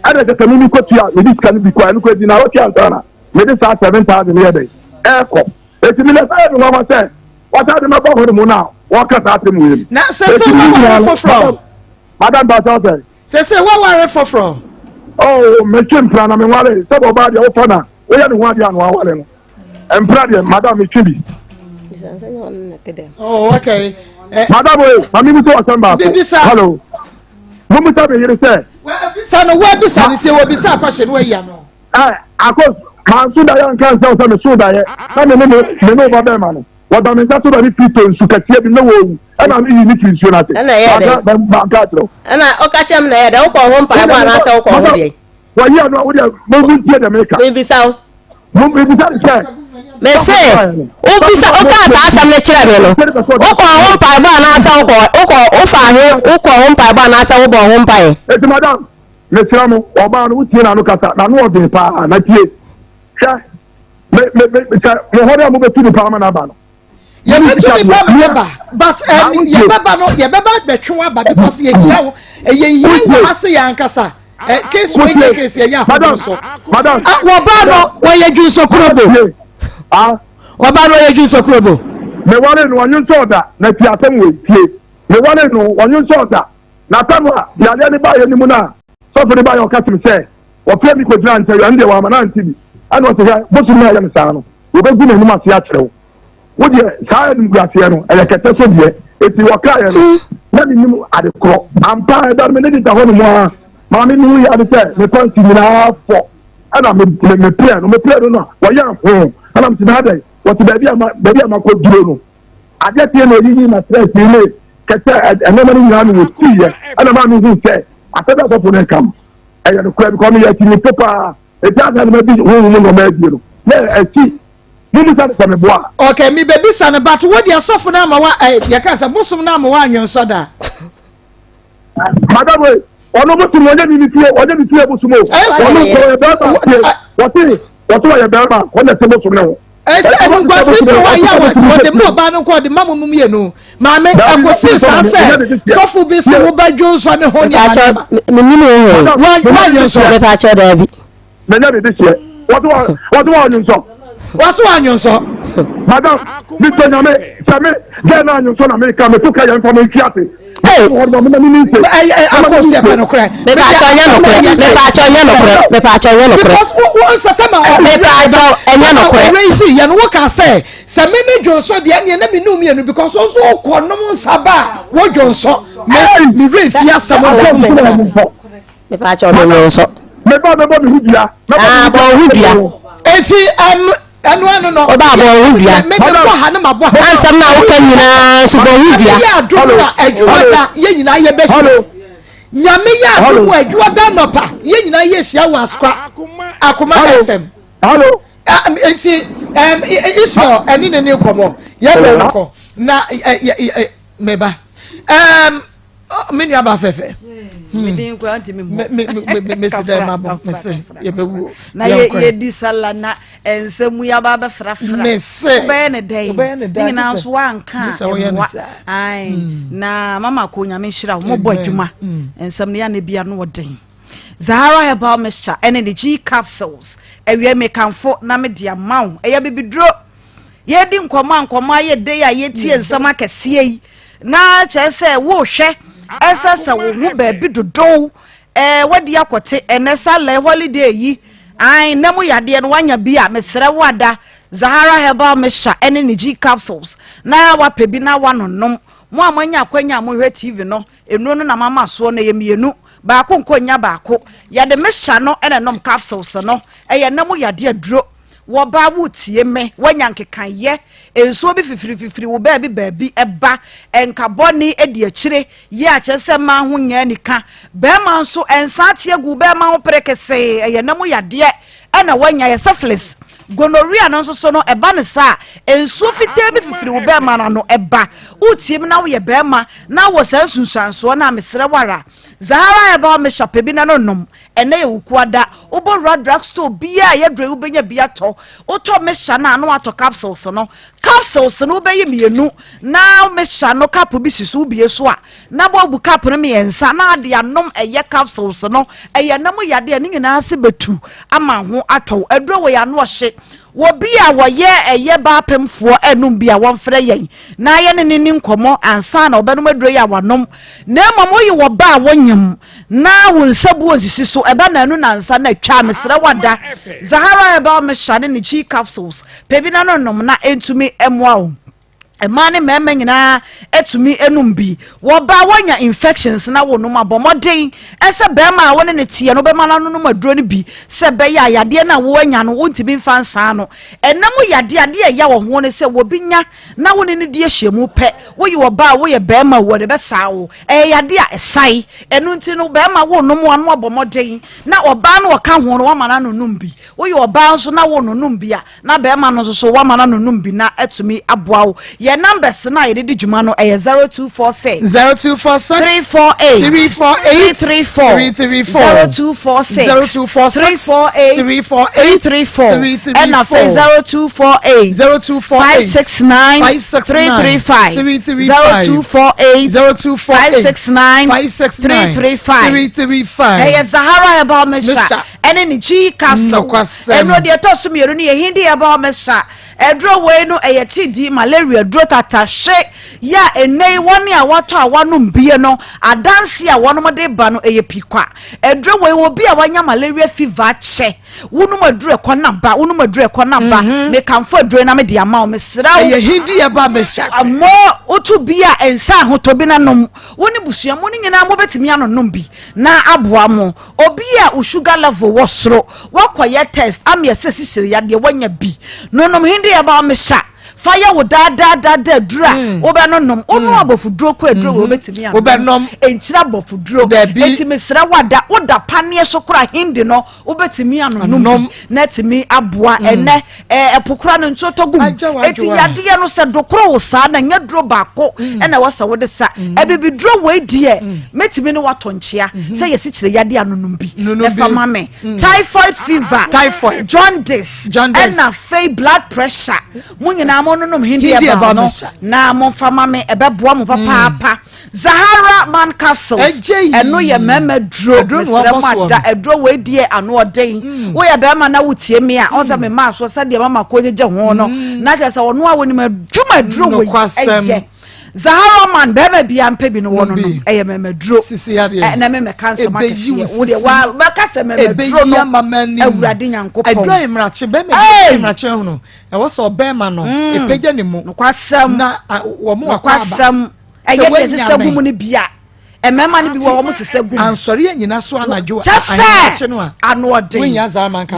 Ɛna kyɛ sɛ mimi kɔtua mede sika no bi kɔ ɛno kɔ adi na wɔtua ansa na mede saa 7000 yɛ dɛn ɛɛkɔ. Eti mi na sɛ ɛyɛ mi nwanwa sɛ wɔsan de mɛbɔ hɔ nom na wɔka saa asɛm wei no. Na sɛ sɛ wɔware foforɔ. Madam Baasa sɛ. Sɛ sɛ wɔware foforɔ. Oh, metwe mpena na menware sɛ ɔbaa deɛ wofa na woyɛ ne ho adeɛ a na waware no. Mpena deɛ madam metwe bi. Oh, okay. Eh, madam oye, maame mu sɛ wɔsɛm baako. Bibisa. Hello. Mo mu sɛ me yere sɛ. Bisa no, wɔabisa no tie wɔbisa akɔhyɛ no wɔayi ano. Ɛ akos manso daeɛ anka nkyerɛ wo sɛ mesoo daeɛ na me ne me me ne wo ba bɛrima no wɔda me nsa so na me firi tɔ nsu kɛseɛ bi na wɔwu ɛna me yi ne firi nsuo no ase. Ɛna ɛyɛ dɛ. Manka akyerɛ wo. Ɛna ɔka kyerɛ me na ɛyɛ dɛ wokɔ ho mpaebɔ anaasɛ wokɔ ho deɛ. Wɔyi ano a wodeɛ mo mo ntie deɛ meka. Mebisa wo. Mo mebisa ne sɛ. Mese, wobisa wokaa saa asɛm no kyerɛ me no, wokɔɔ ho mpaebɔ anaasɛ wokɔ wokɔ wofaa ho wokɔɔ ho mpaebɔ anaasɛ wobɔɔ ho mpaeɛ? Eti madam, mesrɛ mo, ɔbaa no wotie n'ano kasa, n'ano ɔden paa, na tie. Hwɛ, me me me sɛ mo hɔ no a mobɛtu nipa ama no aba no. Yɛbɛtu nipa ama no aba, but um, yɛbɛba no yɛbɛba bɛtwe wo aba because yɛhia wo, ɛyɛ hia wɔ ha se yɛn ankasa. Eh, case wei nyɛ case yɛnyɛ ahodoɔ so. Madam, ah, wɔbaa no wɔyɛ dwunsɔkurobo. Ah, wɔbaa no wɔyɛ dwunsɔkurobo. Meware no ɔnye nsɔ ɔda na tie asɛm wei tie. Meware no ɔnye nsɔ ɔda na tam a yareɛ no baeɛ no mu no a sɔfo no baeɛ ɔka kyerɛ sɛ wɔfrɛ me kɔgyina nkyɛn ɛno deɛ wɔama no ante bi ɛna ɔsɛ hwɛ bosom no a ɛyɛ no saa no wɔbɛgu n'anim ase akyerɛ wo wo deɛ saa animguaseɛ no ɛyɛ kɛtɛ so deɛ eti wɔkaeɛ no na menim ade korɔ ampa ɛda no me ne deda hɔ nom a maame mehu yɛ ade sɛ me pansi nyinaa fɔ ɛna meprɛ no meprɛ no no a wɔyɛ ho ɛna mete na adɛn wɔte baabi a baabi a makɔ duro no adeɛ teɛ na ɔyiyi na stress ne kɛtɛ ɛnneɛma no nyinaa no wɔsiiɛ ɛna maa mehu sɛ asɛm asɔfo no nka no ɛyɛ nokorɛ because meyɛ akyinnyefo paa ɛti asa no madi honhom mu nneɛma adie no na akyi mobisa no sɛ meboa. Okay, mebɛbisa no but wo deɛ sɔfo no ama wa eh, yɛka sɛ bosom no ama wa anwensɔ da. Madam wei ɔno bosom ɔnyɛ ne ne fie ɔnyɛ ne fie bosom o ɔno nso ɔyɛ bɛrima fie wɔte wɔte ɔyɛ bɛrima ɔna ɛte bosom ne ho. Ɛsɛ animguase bi wɔ ayɛ wɔ ɔde ma ɔbaa no nkɔ ɔde ma mo mmienu maame ɛkɔsi saa sɛ sɔfo bi sɛ wobɛdwo nsɔ ne ho nneɛma nneɛma. Menim wo ho. Woanwo nsɔ. Mepaakyɛw daabi. Menya biribi seɛ. Wɔte wɔ wɔte wɔ anwo nsɔ. Wɔse wɔ anwo nsɔ. Madam, mesɛ nyame sɛ me gɛ na anwo nsɔ na meka meto ka yɛn fa me ntwi ase. Akɔsi ɛpɛ nokorɛ. Mepaakyɛw nyɛ nokorɛ. Mepaakyɛw nyɛ nokorɛ. Mepaakyɛw nyɛ nokorɛ. Because wo wo nsɛtɛ ma ɔ. Mepaakyɛw ɛnyɛ nokorɛ. Ɔwura yi si yɛn wo ka sɛ sɛ me me dwo nsɔ deɛ ɛneɛ na me nu mmienu because wo nso wokɔ nom nsa ba a wo dwo nsɔ me me werɛ fi asɛm da. Mepaakyɛw me dwo nsɔ. Meba mebɔ me ho dua. Ah bɔ wo ho dua. Eti ɛm ɛno ano no. Ɔba bɔ wo ho dua. Me me bɔ ha ne ma bɔ ha. Ansɛm na woka nyinaa nso bɔ wo ho dua. Nyame yɛ adum a adwuma da yɛ nyinaa yɛ bɛ hyia. Nyame yɛ adum a adwuma da nɔpa yɛ nyinaa yɛ hyia wɔ asukwa akoma FM. Hello. Nti Ismail ɛne ne ne nkɔmɔ yɛ bɛ nkɔ na meba. Me nua ba fɛfɛ. Mesi dɛ ma bɔ mese yɛbɛwu. Na yɛdi sala na nsɛm mu yɛaba abɛfrafra. Mese wobɛyɛ ne dɛn ne nyinaa nso woanka a ɛmmoa. Hmm. Na mama ko nyame nhyira wo mobɔ adwuma. Hmm. Nsɛm no yɛ na bia no ɔden. Zahara herbal mixture ɛne ne G capsules awia mekamfo na mede ama wo. Ɛyɛ bibiduro. Yɛdi nkɔmmɔ a nkɔmmɔ ayɛ dɛ a yɛtie nsɛm akɛseɛ yi na kyerɛ sɛ wohwɛ ɛsɛ sɛ wo ho baabi dodow ɛɛ wadi akɔte ɛnɛ salɛ holiday yi an na mu yadeɛ no wanya bi a mesrɛ wo ada Zahara herbal mixture ɛne ne G capsules na wapɛ bi na wanonom mo a moanya akwanya a mohwɛ TV no nnuro no na mama soɔ no ɛyɛ mmienu baako nkɔ nya baako yɛde mixture no ɛna nom capsules no ɛyɛ na mu yadeɛ aduro Wɔba wotie me, woanya nkekayɛ, nsuo bi fifirififiri wo baabi baabi ɛba, nka bɔne di akyire, yɛ a kyerɛ sɛ mmaa ho nyɛ anika, bɛrima nso nsa ate agu bɛrima ho perekesee, ɛyɛ nna mu yadeɛ ɛna woanya, yɛ syphilis, gonorrhea no nso so no ɛba ne saa, nsuo fitaa bi fifiri wo bɛrima no ano ɛba, wotie me na woyɛ bɛrima na wɔ saa nsunsuansoɔ no a mesrɛ wo ara, Zahara Herbal Mixture pɛ bi na no nom, Ɛnnɛ yɛ Wukuada. Wobɔ wura drug store biara a ɛyɛ duro yi wobɛnya bi atɔ. Wotɔ mixture no a na watɔ capsules no. Capsules no wobɛyi mmienu na mixture no cup bi si so wobie so a na woabu cup no mmiɛnsa na ade anom ɛyɛ capsules no. Ɛyɛ nam yadeɛ a ne nyinaa ase bɛtu ama ho atɔ wo. Aduro wɔ yɛn ano ɔhye. Wɔ bi a wɔyɛ ɛyɛ baapemfoɔ ɛnom bi a wɔmfrɛ yɛn na yɛne ne ni nkɔmmɔ ansa na ɔbɛnom aduro yi a wanom. Na mmom woyi wɔ ba a wonyem Na wo nsa bu onsisi so ɛba naanu nansa na twa mesrɛ wo ada Zahara herbal mixture ne ne chi capsules pɛ bi na no nom na ɛntumi mmoa wo mmaa ne mmarima nyinaa atumi anom bi. Wɔba woanya infections na wonom a, bɔ mmɔden sɛ barima a wo ne no teɛ no wobɛma no anonom aduro no bi sɛ ɛbɛyɛ a yadeɛ no a woanya no wontumi mfa nsaa no. Ɛna mu yadeɛ, adeɛ a ɛya wɔ ho ne sɛ wɔbi nya na wo ne no di ahyiamu pɛ, woyɛ ɔbaa o, woyɛ barima o, wɔde bɛsaa wo. Ɛyɛ yadeɛ a ɛsae. Ɛno nti no barima wonom a na wabɔ mmɔden na ɔbaa no ɔka ho no wama no anonom bi. Woyɛ ɔbaa nso na wononom bi a, na bɛrima no nso so woama no anonom bi na atumi aboa wo. Yɛn numbers no a yɛde di dwuma no ɛyɛ 0246. 0246. 348. 348. 334. 334. 0246. 0246. 348. 348. 334. 334. Ɛna afei 0248. 0248. 569. 569. 335. 335. 0248. 0248. 569. 569. 335. 335. Ɛyɛ Zahara Herbal Mixture. Mixture. ɛne ne G capsule. Nokwasɛm. Ɛnuro deɛ ɛtɔ so mmienu no yɛ hindi herbal mixture. Aduro wei no ɛyɛ tiridii malaria duro tatahye yɛ a ɛnnɛ yi wɔn a wɔatɔ a wɔanom bie no adanse a wɔnom de ba no ɛyɛ pii kwa. Aduro wei obi a wanya malaria fever akyɛ wonom aduro ɛkɔ na ba wonom aduro ɛkɔ na ba mekamfo aduro yi na mede ama wo mesrɛ wo. Ɛyɛ hindi herbal mixture. Mo woto bi a nsa ahotɔ bi na nom wo ne busua mo no nyinaa mobɛtumi anonom bi na aboa mo. Obi a wo sugar level wɔ soro, woakɔ yɛ test ama yɛsɛ sisire yadeɛ woanya bi. Nonom hindi herbal mixture fa yɛ wo daa daa daa daa aduro a mm. wobɛnonom. Wonom mm. abɔfoduro kɔ aduro wei mm-hmm. wobɛtumi anom. Ɛnkyerɛ abɔfoduro. Enti mesrɛ wada woda paneɛ so kora hindi no wobɛtumi anonom bi na atumi aboa mm. ɛnɛ ɛpo kora no nsuo tɔ gu mu. Enti yadeɛ no sɛ dokoro wo saa na nyɛ duro baako ɛna ɛwɔ sɛ wode sa. Abibiduro wei deɛ mɛtumi ne watɔ nkyea sɛ yɛsi kyerɛ yadeɛ anonom bi na fa ma me. Typhoid fever, typhoid, jaundice, ɛna afei blood pressure. Mo nyinaa mo nonom hindi ɛba no na mo nfa ma me ɛbɛboa mo papaapa. Zahara man capsules ɛno yɛ mmarima duro mesrɛ mo ada aduro wei deɛ ano ɔden mm. woyɛ bɛrima na wotie me a ɔn sɛ me maa so sɛdeɛ mama kɔ gyegye ho no mm. na kyerɛ sɛ ɔno a wɔnim adwuma aduro wei ɛyɛ Zahara man bɛrima bia mpɛ bi no wɔ no no ɛyɛ mmarima duro ɛna me mɛka nsɛm akɛseɛ wo deɛ wa bɛka sɛ mmarima duro no awurade nyankopɔn aduro yɛ mmerakye bɛrima bi mmerakye ho no ɛwɔ sɛ ɔbɛrima no ɛpɛgya ne mu nokwasɛm na wɔn akɔ aba ɛyɛ deɛ ɛsesɛ gu mu no bi a mmarima no bi wɔ wɔn sesɛ gu mu. Ansɔre anyina so anadwo kyɛ sɛ ano ɔden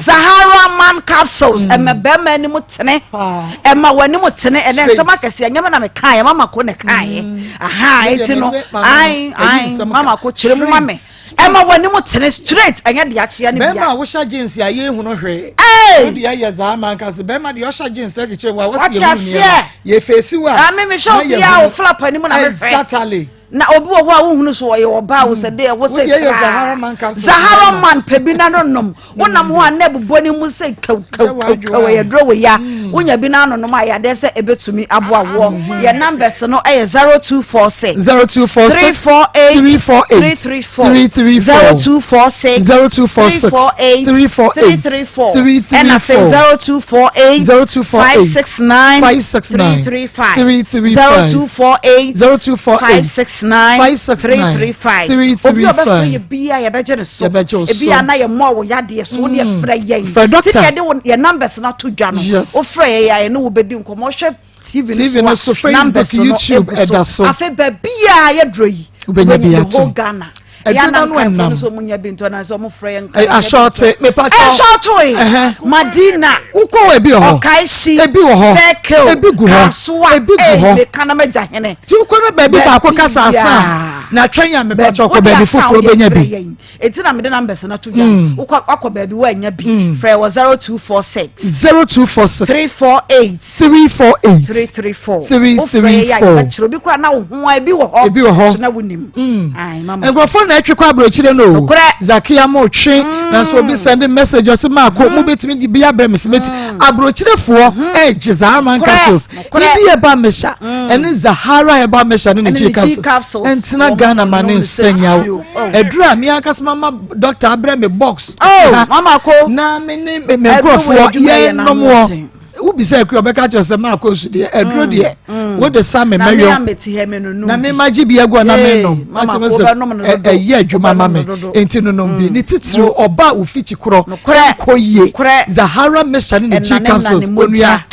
Zahara man capsules mm. ɛmɛ bɛrima anim tene ɛma wɔn anim tene ɛnɛ nsɛm akɛseɛ nyɛma na meka yɛ mama ko na ɛka yɛ mm. aha eti no ayi ayi mama ko kyerɛ mu ma me ɛma wɔn anim tene straight ɛnyɛ deɛ akyea no bia. Bɛrima a wohyɛ jeans a yɛ ehunu hwee. Ee. O deɛ yɛ Zahara man capsules bɛrima deɛ ɔhyɛ jeans na kyekyere mu a wɔsi ehunu nneɛma. Yɛ fesi wa. Ame ah, mehwɛ obi a wo flap anim na mehwɛ. Exactly. Na obi wɔ hɔ a wohunu so ɔyɛ ɔbaa wo sɛ deɛ ɛwɔ sɛ traa. Zahara man pɛ bi na no nom. Wonam hɔ a na ɛbobɔ ne mu sɛ kawkawkaw ɛyɛ duro wɔ ya. Mm. Wonya bi na ano nom a yɛadeɛ sɛ ɛbɛtumi aboa woɔ. Mm-hmm. Yɛ numbers no ɛyɛ 0246 0246 348 348 334 0246 0246 348 348 334 334 ɛna afei 0248 0248 569 569 335 335 0248 0248 569 569 335 335 obi a ɔbɛfrɛ yɛ bia yɛbɛgye ne so Yɛbɛgye wo so. ebi a na yɛ mmɔ wo yadeɛ so wo deɛ frɛ yɛn Frɛ doctor. ti deɛ yɛde yɛ numbers no ato dwa no Yes. wofrɛ yɛ yɛ a yɛne wo bɛdi nkɔmmɔ hwɛ TV TV no so, Facebook, numbers no YouTube, egu ɛda so. Afei baabi a yɛduro yi, Wobɛnya bi the ato. whole Ghana. Ɛduro Ɛyɛ no ano anankanfoɔ no ɛnam. sɛ ɔmo nya bi ntɔ na sɛ ɔmo frɛ yɛn Ɛ, asɔɔte, mepa kyɛw. Ɛsɔɔto yi, Ɛhɛ. Madina. Wokɔ hɔ ebi wɔ hɔ. Ɔkaehyi. Ebi wɔ hɔ. Circle. Ebi gu hɔ. Kasoa. Ebi gu Ee, hɔ. meka na magya hene. Ti wokɔ no baabi baako kasa asa a, na twɛn a mepa kyɛw kɔ baabi foforɔ wobɛnya bi. Eti na mede numbers no ato dwa. Mm. Wokɔ akɔ baabi woanya bi. Mm. Frɛ wɔ 0246. 0246. 348. 348. 334. 334. Wofrɛ yɛ a yɛbɛkyerɛ obi koraa na wo ho a ebi wɔ hɔ. Ebi wɔ hɔ. So na wonim. Mm. Ai mama. Nkurɔfoɔ na ɛtwe kɔ aburokyire no o. Nokorɛ. Zakia mo twe. Mm. Nanso obi send message ɔsi maako mm. mo betumi de bi abrɛ mi si meti. Mm. Aburokyirefoɔ ɛgye Zahara man capsules. Ibi ɛba mehyɛ. Ɛne Zahara ɛba mehyɛ ne ne G capsules. Ɛntena Ghana ma ne nsɛnyaw. Aduru a me ankasa mama doctor abrɛ me box. Oh, mama ko. Na me ne me nkurɔfoɔ yɛn nom wɔ. Wobisa akua ɔbɛka kyerɛ sɛ maakɔ nsu deɛ aduro mm, deɛ mm. wode sa me mɛyɔ na me ma gye bi agu na me nom. Mate me sɛ ɛyɛ adwuma ma me nti no nom bi mm. ne titiriw ɔba a ofi kyi korɔ nkɔ yie Zahara mixture ne ne G capsules onua.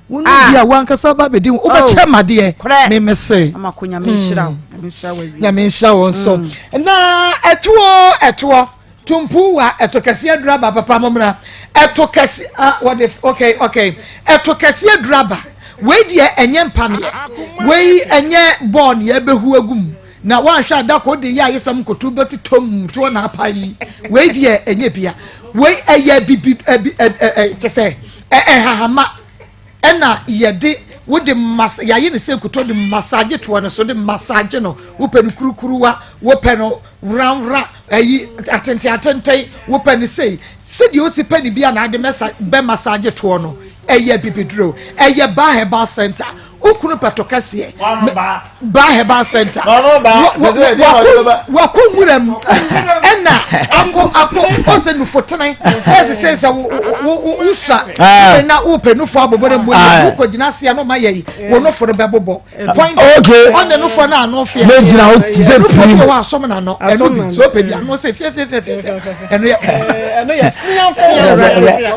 Wo no bi a wankasa ba bɛdi ho wobɛkyɛ ma deɛ memese nyame nhyira wo nso mm. Na ɛtoɔ ɛtoɔ tumpu wa ɛto kɛseɛ duraba papa mommra ɛto kɛseɛ ah wɔde okay okay ɛto kɛseɛ duraba wei deɛ ɛnyɛ mpaneɛ wei ɛnyɛ bɔɔl ne yɛbɛhu agu mu na wanhwɛ adako de yɛ ayesɛm nkoto bɛtotɔ mu toɔ na apa yi wei deɛ ɛnyɛ bia wei ɛyɛ bibi ɛbi ɛ ɛ kyɛ sɛ Ɛhahama ɛna yɛde wode mas yɛayɛ ne sɛ nkutoo de massage toɔ no so de massage no wopɛ no kurukuruwa wopɛ no worawora ayi atenten atenten wopɛ no sei sɛdeɛ osi pɛ ne bi a na ade mɛsa bɛ massage toɔ no ɛyɛ bibiduro ɛyɛ baa herbal center Wo kunu pɛtɔ kɛseɛ. Ba Herbal Center. Wakɔ nwura mu ɛna akɔ akɔ ɔsɛ nufotene ɛsɛ sɛ sɛ wosua na wopɛ nufo abobɔ ne mu wokɔ gyina aseɛ no ma yɛ yi wo nufo no bɛbobɔ point ɔne nufo no ano fia nufo bi wɔ asɔm na ano ɛno bi so pɛ bi ano sɛ fiafiafiafia ɛno yɛ ɛno yɛ fia fia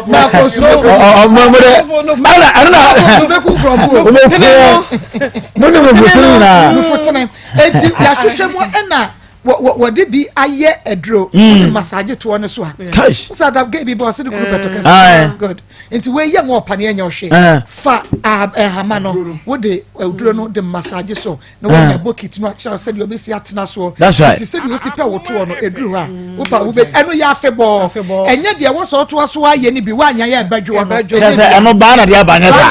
na akɔ so bɛku ɔmɔ mo dɛ ɛna ɛno na akɔ so bɛku nkurɔfoɔ mo bɛ fún mo ne mo fotene nyinaa mo fotene eti yɛahwehwɛ mu ɛna wɔde bi ayɛ aduro wɔde massage toɔ no so a sɛ adam gay bi bɔ ɔsɛ ne kuru pɛtɔ kɛse good nti wɔyɛ mu ɔpaneɛ nyɛ ɔhwɛ fa ahama no wode aduro no de massage so na wɔnya bokiti no akyerɛ sɛdeɛ ɔbɛsi atena soɔ nti sɛdeɛ ɔsi pɛ wo toɔ no ɛduru hɔ a wopa wobɛ ɛno yɛ afebɔɔ ɛnyɛ deɛ wɔ sɛ ɔtoa so ayɛ no bi woanya yɛ ɛbɛdwoɔ no kyerɛ sɛ ɛno baa na de aba nyɛ saa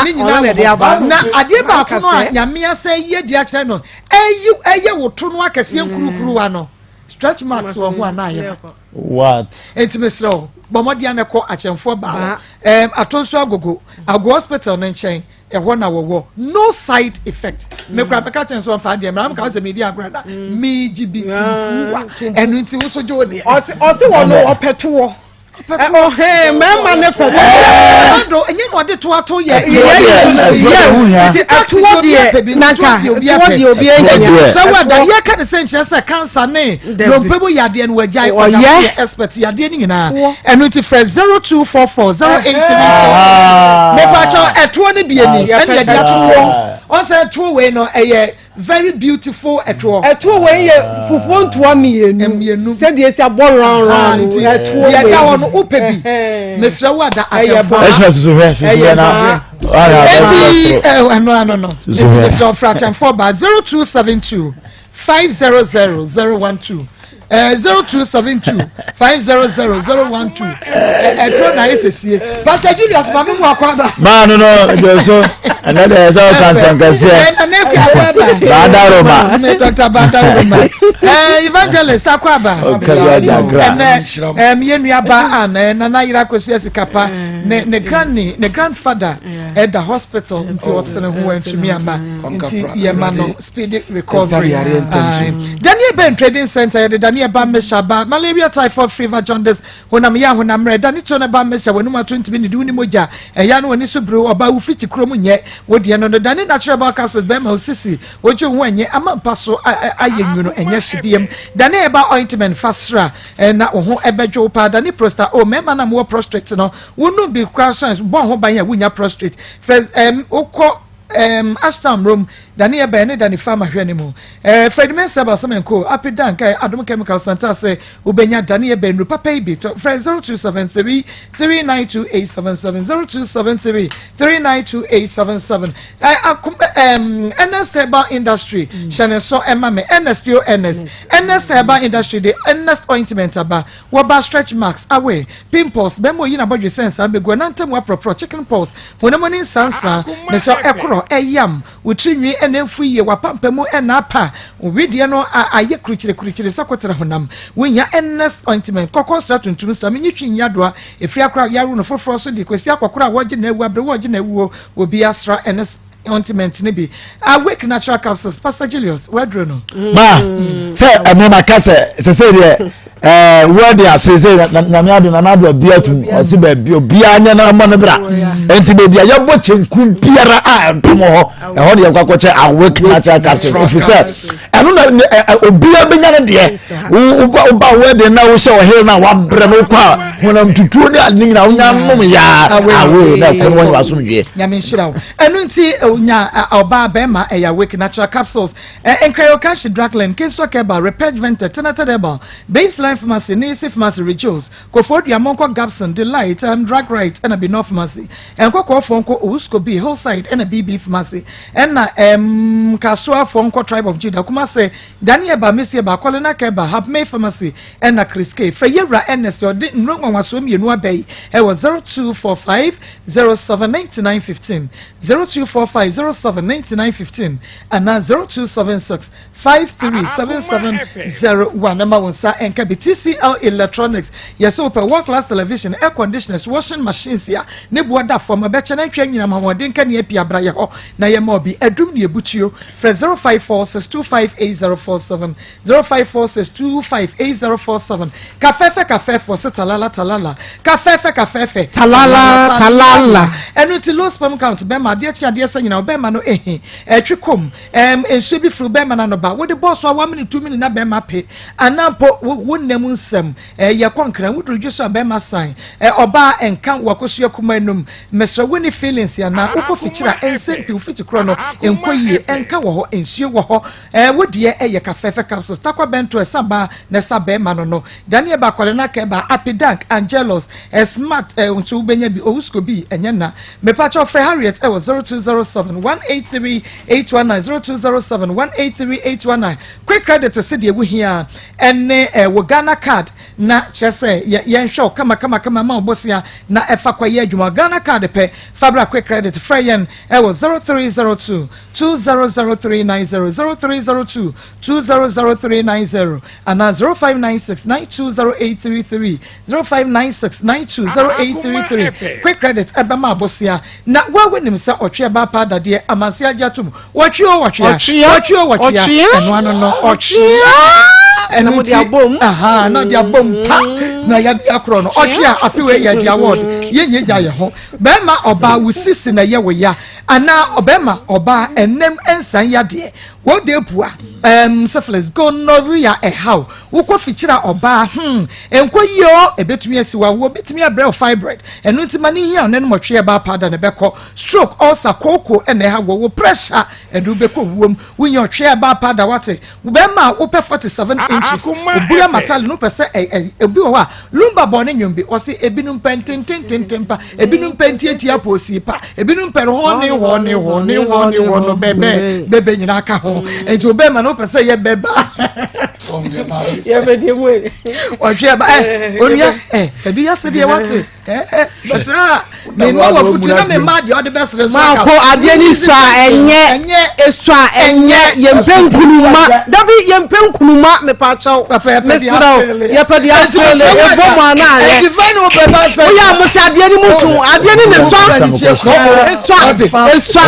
ne nyinaa wɔ hɔ na adeɛ baako no a nyame asɛ yɛ de akyerɛ no ɛyi ɛyɛ wo to no akɛseɛ nkurukuruwa no stretch marks wɔ ho a na ayɛ no what nti mesrɛ wo bɔ mmɔden a na ɛkɔ akyɛnfoɔ baa hɔ atonso agogo ago hospital no nkyɛn Ɛhɔ na wɔwɔ no side effect. Me kura mɛka kyɛn so ɔnfa deɛ mɛra meka sɛ medi agorɔ da meegye bi tumpuwa ɛno nti woso gye wo deɛ. Ɔse ɔse wɔ no ɔpɛ toɔ. Ɔhɛn mɛma ne pɛ toɔ. Ado ɛnyɛ na ɔde to ato yɛ. Yes nti ɛtoɔ deɛ nanka ɛtoɔ deɛ obi ɛnyɛ. Sɛ wada yɛ ka ne sɛ nkyerɛ sɛ cancer ne nnompe mu yadeɛ no wagyae ɔda so yɛ expert yadeɛ no nyinaa ɛno nti frɛ 0244 0834 mepakyɛw ɛtoɔ no bie ni ɛne yɛde ato soɔ ɔsɛ ɛtoɔ wei no ɛyɛ very beautiful ɛtoɔ ɛtoɔ wei yɛ fufuo ntoa mmienu mmienu sɛdeɛ esi abɔ round round no ɛtoɔ wei yɛda hɔ no wopɛ bi mesrɛ wo ada akyɛmfoɔ ɛhyɛ susu hwɛ susu hwɛ na eti ɛno ano no eti mesrɛ ɔfrɛ akyɛmfoɔ ba 0272 500 012 0272 500 012 ɛturo na ayɛ sɛsie Pastor Julius maame mu akɔ aba. Maa no no jɔ so ɛnɛ deɛ ɛsɛ ɔka nsɛnkɛseɛ. Ɛnna ne kura akɔ aba. Baada Roma. Ne Dr. Baada Roma. Ɛɛ evangelist akɔ aba. Ɔkasa jakra. Ɛnɛ ɛm yɛn nua ba a na nana yere akɔsi asikapa ne ne granny ne grandfather ɛda hospital nti ɔtene ho ɛntumi ama nti yɛ ma no. Speedy recovery. Daniel Ben Trading Center yɛde Daniel ba mmɛhyɛ ba malaria typhoid fever jaundice honam yɛ ahonam mmerɛ da ne tuo no ba mmɛhyɛ w'anum ato ntumi ne de wo ne mogya ɛya no w'ani so bere ɔba wo fiti kurom nyɛ wo deɛ no no Dani natural herbal capsules bɛrima osisi wogye wo ho ɛnyɛ ama mpa so ayɛ nwunu ɛnyɛ hye biam Dani herbal ointment fa sra na wo ho ɛbɛdwo wo paa Dani prosta o mmarima na mowɔ prostrate no wonum bi koraa so bɔ ho ban a wonya prostrate fɛ ɛm wokɔ Um, Ashtown Rome, Dani Ɛbɛn ne Dani Farmer hwɛ ne mu. Eh, Fred Mensah Balsam Co, Api Dank, eh, Adom Chemical Santase, wobɛnya Dani Ɛbɛn nuru papa yi bi. Tɔ, frɛ 0273 392877, 0273 392877. Eh, akom, eh, um, Ernest Herbal Industry, hyɛ ne nso ɛma me, Ernest yo Ernest. Ernest Herbal Industry de Ernest Ointment aba. Wɔba stretch marks, away, pimples, bɛma oyi n'abɔdwe sɛ nsaa mbegu, ɛnantam aprɔprɔ, chicken pox, honam ani nsansaa, mesrɛ ɛkorɔ, ɛyam, wo tiri nwi ɛna ɛmfu yie, w'apampamu ɛna apa, wo wedeɛ no a ayɛ kurukyire kurukyire sɛ koterɛ honam, wohia Ernest ointment, kɔkɔɔ sra tuntum sra, menyi twi nyi adoa, ɛfiri akora a yɛawo no foforɔ so de kɔsi akɔkora a wɔgye no awu, aberewa a ɔgye no awuo, obi asra Ernest ointment no bi, Awake natural capsules, Pastor Julius, w'aduro no. Ma, sɛ ɛmɛ ma ka sɛ, sɛ sɛ deɛ ɛɛ wɛdi ase sɛ nyame ado nana ado abi atum ɔsi baabi obiara nyɛ na ɔmɔ ne bra nti baabi a yɛbɔ kyenku biara a ɛdɔm hɔ ɛhɔ de yɛkɔ akɔkyɛ awake natural capsules efi sɛ ɛno na ɛ ɛ obiara bɛnya ne deɛ woba woba wɛdi na wohyɛ ɔhene na wabrɛ no kɔ a. Honam tutuo ne ade ne nyinaa wonya nom yaa away na ɛkɔ no wɔnyɛ w'asomdwoeɛ. Nyame nhyira wo. Ɛno nti nya ɔbaa bɛrima ɛyɛ awake natural capsules Nkrayokashi Draclin Kinswa Keba Repej Vente Tenated Herbal Baseline Pharmacy Nisi Pharmacy Rejos Koforidua Monkɔ Gabson Delight um, Drug Right ɛna Binor Pharmacy Nkɔkɔɔfoɔ nkɔ Owusko B Hillside ɛna BB Pharmacy ɛna um, Kasoafoɔ nkɔ Tribe of Judah Kumase Daniel Ba Mesie Ba Kɔlena Keba Hapmay Pharmacy Ɛna Chris K. Frɛ Yɛwura Ernest a ɔde nnuro nwanwasoɔ mmienu aba yi wɔ 0245 07 99 15, 0245 07 99 15 anaa 0276 53 77 01 na ma wo nsa nka bi. TCL Electronics, yɛsɛ wopɛ world class television, air conditioners, washing machines a ne boɔ da fam, ɛbɛkyɛ na ntwa anyinam ahoɔden nkanea pii abra yɛ hɔ na yɛma obi adum ne ebutuo. Frɛ 0546 25 8047. 0546258047 Kafɛɛfɛ kafɛɛfɛ ɔse talala talala Kafɛɛfɛ kafɛɛfɛ Talala talala. Ɛno nti low sperm count bɛma adeɛ kye adeɛ sɛ nyina ɔbɛma no ehe ɛtwe kɔm ɛm nsuo bi firi bɛma no ano ba wode bɔɔ so a one minute two minute na bɛma pe anaa mpo wo wo nna mu nsɛm ɛyɛ kɔ nkran woduru dwe so a bɛma san ɛ ɔbaa ɛnka wakosua kuma anum mesrɛ wo ni feelings anaa wokɔ fikyiri a ɛnsɛ mpi wo fiti korɔ no nkɔ yie ɛnka wɔ hɔ nsuo wɔ hɔ Ɛɛ wo deɛ ɛyɛ ka fɛfɛ capsules takwa bɛnto ɛsa baa na ɛsa bɛɛma no no Daniel ba kwale na kɛba apidank angelos ɛ smart ɛ nso wo bɛnya bi owusko bi ɛnyɛ na mepakyɛw frɛ Harriet ɛwɔ 0207 183 819 0207 183 819 quick credit se deɛ wo hia ɛne ɛ wo Ghana card na kyerɛ sɛ yɛ yɛnhwɛ wo kama kama kama ma wo bosea na ɛfa kɔ yɛ adwuma Ghana card pɛ fa bra quick credit frɛ yɛn ɛwɔ 0302 200390 0302 200390 anaa 0596 920833 0596 920833 Quick Credit ɛbɛma abosea na wo a wonim sɛ ɔtwe ɛba apa adadeɛ amanse agye atom wɔtwe o wɔtwea wɔtwe o wɔtwea ɛno ano no ɔtwea ɛno nti aha na ɔde abom pa na yɛde akorɔ no ɔtwe a afe wei yɛgye award yɛnyɛ gya yɛ ho bɛrima ɔbaa wo sisi na ɛyɛ wo ya Anaa ɔbɛrima, ɔbaa, ɛnam nsan yadeɛ, wɔ de pua, ɛɛm, syphilis, gonorrhea, ɛhaw, wokɔ fikyiri a ɔbaa, hmm, ɛnkɔ yie o, ɛbɛtumi asi wo awoɔ, bɛtumi abrɛ wo fibroid, ɛno nti ma no nhia wo na nom ɔtwe ɛbaa powder na ɛbɛkɔ, stroke, ulcer, kooko ɛna ɛha wɔ, wo pressure ɛde wo bɛkɔ wuom, wonya ɔtwe ɛbaa powder wate, Wo bɛrima a wopɛ 47 inches obura matale no wopɛ sɛ ɛ ɛ obi wɔ hɔ a lumba bɔ ne nnwom bi ɔse ebinom pɛ ntentententen pa ebinom pɛ ntiatia poosi pa ebinom pɛ hɔ ne hɔ ne hɔ ne hɔ ne hɔ no bɛbɛ bɛbɛ nyinaa ka ho nti wo bɛrima no wopɛ sɛ yɛ bɛba ɔhwɛ ɛba ɛ onua ɛ ɛbi yɛ sɛ deɛ wate. Maako adeɛ ni sɔ a ɛnyɛ esɔ a ɛnyɛ yɛmpɛ nkunuma dabi yɛmpɛ nkunuma mepakyɛw mesrɛw yɛpɛ deɛ afeele ebɔ mu ana ayɛ woyɛ a mo sɛ adeɛ ni mu so adeɛ ni ne sɔ esɔ esɔ esɔ esɔ.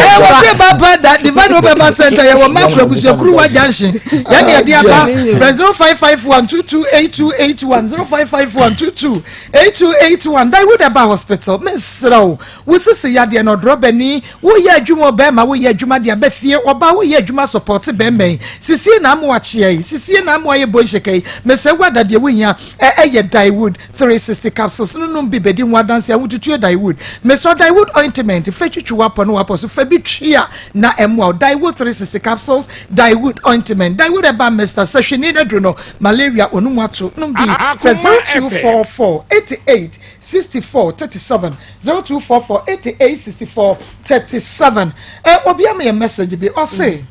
Ɛwɔ baba da divine obama center yɛ wɔ makura busuakuruwa junction. Yɛne yɛde aba frɛ 0551 228281 0551 228281 Daewood Ɛba Hospital. Mesrɛ wo, wo sisi yadeɛ no ɔdrɔbani, woyɛ adwuma ɔbɛrima, woyɛ adwuma de aba fie, ɔbaa woyɛ adwuma sɔpɔte bɛrima yi, sisie na amoa kyeɛ yi, sisie na amoa yɛ bonhyeka yi, mesrɛ wo ada deɛ wohia ɛyɛ Daewood 360 capsules no nom bi bɛdi ho adanse a wotutuo Daewood. Mesrɛ Daewood ointment fɛ twitwi wapɔ ne wapɔ so fa bi twia na ɛmmoa wo. Daewood 360 capsules Daewood ointment, Daewood herbal mixture, sahwini no aduru no, malaria onum ato, nom bi frɛ 0244 88 64 37, 0244 88 64 37. Eh, obi ama yɛ message bi, ɔse,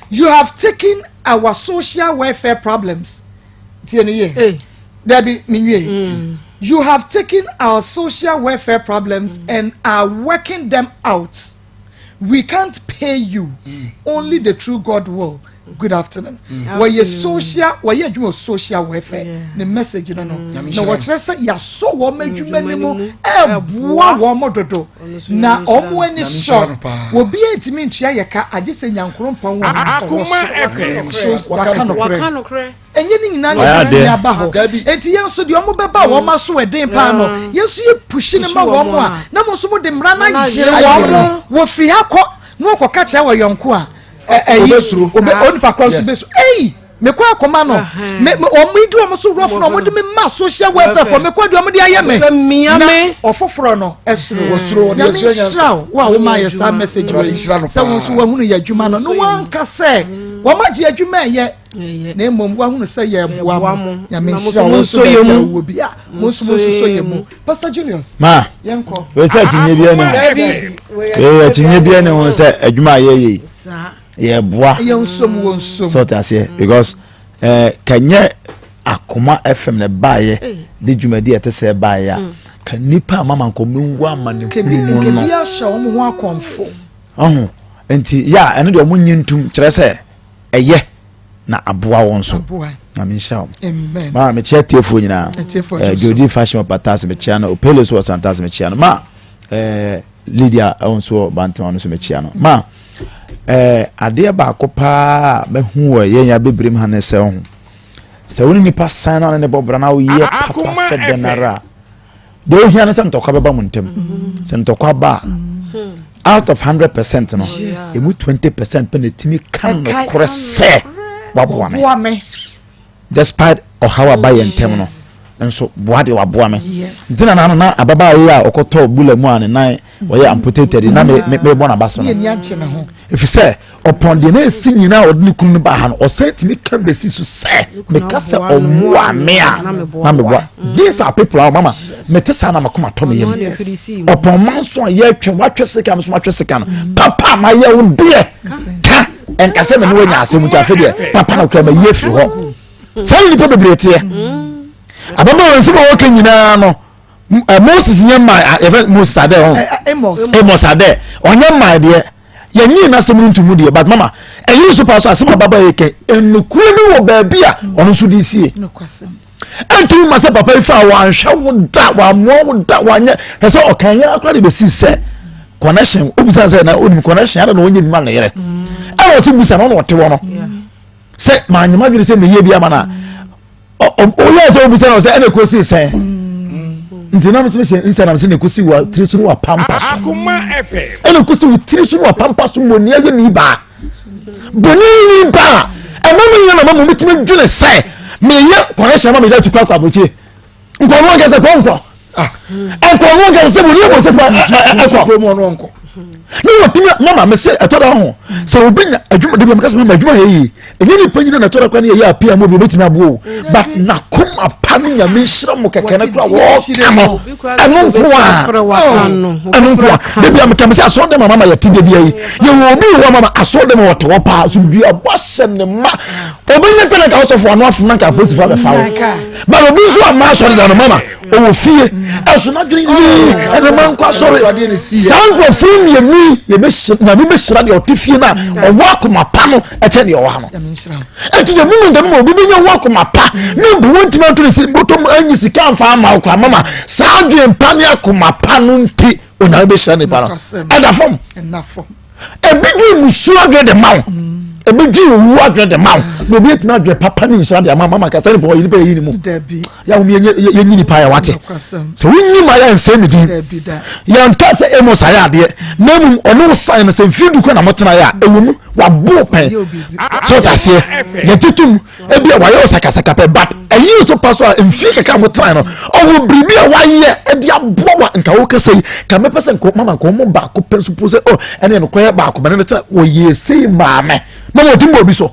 you have taken our social welfare problems. Tie ne yie. Dabi, menwie. You have taken our social welfare problems and are working them out. We can't pay you. Mm. Only the true God will. Good afternoon. Mm. Wɔyɛ social wɔyɛ adwuma wɔ social welfare ne message no no mm. na wɔkyerɛ sɛ yasɔ wɔn adwuma no mu ɛboa wɔn dodo na wɔn ani sɔ obi ntumi ntua yɛ ka agye sɛ nyankorompɔn wɔn ɔwɔ so waka nokorɛ. Ɛnyɛ ne nyinaa na ɛbɛtumi aba hɔ. Enti yɛn nso deɛ wɔn bɛba wɔn aso ɛden paa no, mm. yɛn nso yɛ pushi no ma wɔn a, na mo nso mo de mmara no ayere wɔn. Wɔfiri ha kɔ na wɔkɔka kyerɛ wɔ yɔnko a, ɛyi, onipa korɔ nso bɛsuro. Ei! Mekɔ akɔma no. Me me wɔn di wɔn so rough na wɔn de me ma social welfare fo. Mekɔ deɛ wɔn de ayɛ me. Na ɔfoforɔ no ɛsoro. Wɔsoro Nyame nhyira wo wo a woma yɛ saa message wei sɛ wo nso wahunu yɛ adwuma no na wanka sɛ wɔn agye adwuma ɛyɛ na mmom wahunu sɛ yɛboa mo. Nyame nhyira wo nso baabi a wowɔ bi a mo nso mo nso yɛ mu. Pastor Julius. Ma. Yɛnkɔ. Wei sɛ akyinnye bi ɛni ho. Wei akyinnye bi ɛni ho sɛ adwuma a yɛyɛ yi. Yɛboa. Sɛ ɔte aseɛ because ɛɛ eh, kanyɛ akoma fm na ɛbaayɛ de dwumadi a ɛte sɛ ɛbaayɛ a mm. ka nipa a mama nkɔmɔ nwu ama ne hunu mu no. Kebi ahyɛ wɔn ho akɔnfo. Ɔho nti yɛ a ɛno deɛ wɔn nyi ntum kyerɛ sɛ ɛyɛ. na aboa wɔn so na menhyira wɔn ma mekyia atiefoɔ nyinaa eh, jodi fashion wɔ patase mekyia no opele so wɔ santase mekyia no ma eh, lydia ɛwɔ nso wɔ bantama no so mekyia no ma eh, adeɛ baako paa mahu wɔ yɛn ya bebrem ha ne sɛ ho sɛ wo ne nipa san no ne ne bɔbra na woyɛ papa sɛ dɛn ara a Deɛ ohia ne sɛ ntɔkwa bɛba mo ntam. Mm-hmm. Sɛ ntɔkwa ba a, mm-hmm. out of 100% no, emu 20% pɛ na etumi ka nokorɛ sɛ waboa me. Despite ɔhaw aba yɛn ntam no, nso boa deɛ waboa me. Nti na n'ano na ababaawa yi a ɔkɔtɔɔ bula mu a ne nan wɔyɛ amputated na me me mebɔ n'aba so no. Efisɛ ɔpɔn deɛ na esi nyinaa ɔde ne kunu no baa ha no ɔsan tumi ka besi so sɛ meka sɛ ɔmmoa me a na meboa. These are people a mama mete saa na makoma tɔ me yam. Ɔpɔn ma nso a yɛtwe watwe sika nso matwe sika no papa ma yɛ wo deɛ ka ɛnka sɛ me ne wanya asɛm nti afei deɛ papa na kura ma yie firi hɔ. Saa ne nipa bebree teɛ. Ababaawa nsɛm a wɔka nyinaa no. Moses nyɛ mmaa yɛfɛ Moses adɛ ho Amos adɛ ɔnyɛ mmaa deɛ yɛnyi n'asɛm no ntumu deɛ but mama ɛyi nso pa so asɛm ababa yɛ kɛ nnukure bi wɔ baabi a ɔno nso de sie ɛntumi ma sɛ papa yi fa wanhwɛ wo da wammoa wo da wanyɛ hwɛ sɛ ɔkan yɛn akora de bɛsi sɛ connection obisa sɛ na onim connection ada na ɔnyɛ bi ma ne yere ɛna ɔsɛ busa na ɔna ɔte hɔ no sɛ maa nyɛ madwene sɛ meyɛ bi ama no a ɔyɛ sɛ obisa na ɔsɛ ɛna ekosi sɛn nti nam so hyɛ nsa nam sɛ na ekosi wɔ tiri so no wɔ pampa so ɛna ekosi wɔ tiri so no wɔ pampa so bɔnni ayɛ ni baa bɔnni ni baa ɛma mi nyina na ma mo mitumi dwene sɛ meyɛ kɔnɛhyɛn ma meyɛ atukɔ akɔ aburokyire nkɔmɔ nkɛsɛ kɔ nkɔ nkɔmɔ nkɛsɛ sɛ bɔnni yɛ bɔ sɛ ɛkɔ ne wɔtumi mama me sɛ ɛtɔ da ho sɛ obi nya adwuma de bi meka sɛ mama adwuma yɛ yie ɛnyɛ nipa nyina na ɛtɔ da kora ne yɛyɛ apia mu obi obɛtumi aboɔ o but nakoma pa ne nyame nhyira mo kɛkɛ no kora wɔka no ɛno nko a ɛno nko a de bia meka me sɛ asɔre dɛm a mama yɛte da bia yi yɛwɔ obi wɔ mama asɔre dɛm a wɔte hɔ paa so duabɔ ahyɛ ne ma obɛnya pɛ na nka wosɔfo ano afom na nka apolisifoɔ abɛfa wo but obi nso amma asɔre da no mama ɔwɔ fie ɛso n'adwene yie ɛna ma nkɔ asɔre saa nkurɔfoɔ mmienu yi yɛbɛhyira nyame bɛhyira deɛ ɔte fie no a ɔwɔ akoma pa no ɛkyɛ deɛ ɔwɔ ha no ɛnti deɛ mu ntɛm ma obi bɛnya wɔ akoma pa ne mpo wɔntumi ato ne si bɔtɔm anyi sika amfa ama wo koraa mama saa adwene pa ne akoma pa no nti onyame bɛhyira nipa no ɛda fam Ebi dwen musuo adwene de ma wo. Ebi dwen owu adwene de ma wo. Na obi etumi adwene papa ne nhyira de ama mama kasa nipa ɔyɛ nipa yɛ yi ne mu. Yà wɔn yɛ nyi nipa yɛ wate. Sɛ wonyi ma yɛ nsɛn ne din. Yɛn nka sɛ Amos ayɛ adeɛ. Na mmom ɔne wo san no sɛ mfiri du kɔ na mo tena yɛ a ɛwɔ mu wabo pɛn. Sɛ ɔte aseɛ yɛgye tom. Ebi a wayɛ ɔsakasaka pɛ but ɛyi nso pa so a mfie kakra mo tena no ɔwɔ biribi a wayɛ ɛde aboa wa nka wo kasa yi ka mɛpɛ sɛ nka mama nka wɔn baako pɛ nso po sɛ oh ɛne ɛno kɔyɛ baako mɛne ne tena wɔyɛ sei maame mama ɔdi mu obi so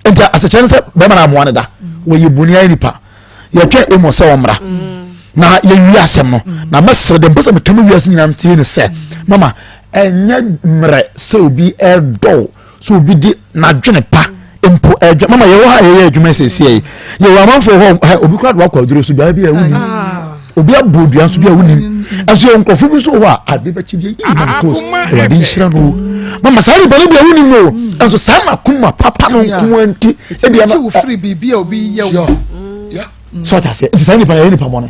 nti asekyerɛ ne sɛ bɛrima na amoa ne da wɔyɛ buni ayɛ nipa yɛtwɛn emu sɛ wɔmmra na yɛwie asɛm no na mɛsrɛ dɛ mpɛ sɛ meka me wiase nyinaa ntie ne sɛ mama ɛnyɛ mmerɛ sɛ obi ɛdɔw so obi de n'adwene pa mpo ɛdwa mama yɛwɔ ha yɛyɛ adwuma sɛsie yi yɛwɔ amanfoɔ hɔ ɛ obi kora de wakɔ aduro so bia bi a wonim ah. obi abɔ dua nso bi a wonim ɛso yɛ nkurɔfoɔ bi nso wɔ hɔ a ade bɛkyi bi yi ma close awurade nhyira no mama saa nipa no bi a wonim no ɛnso saa na kuma papa no nko nti ebi ama wofiri biribi a obi yɛ wo sɛ ɔte aseɛ nti saa nipa no yɛ nipa bɔne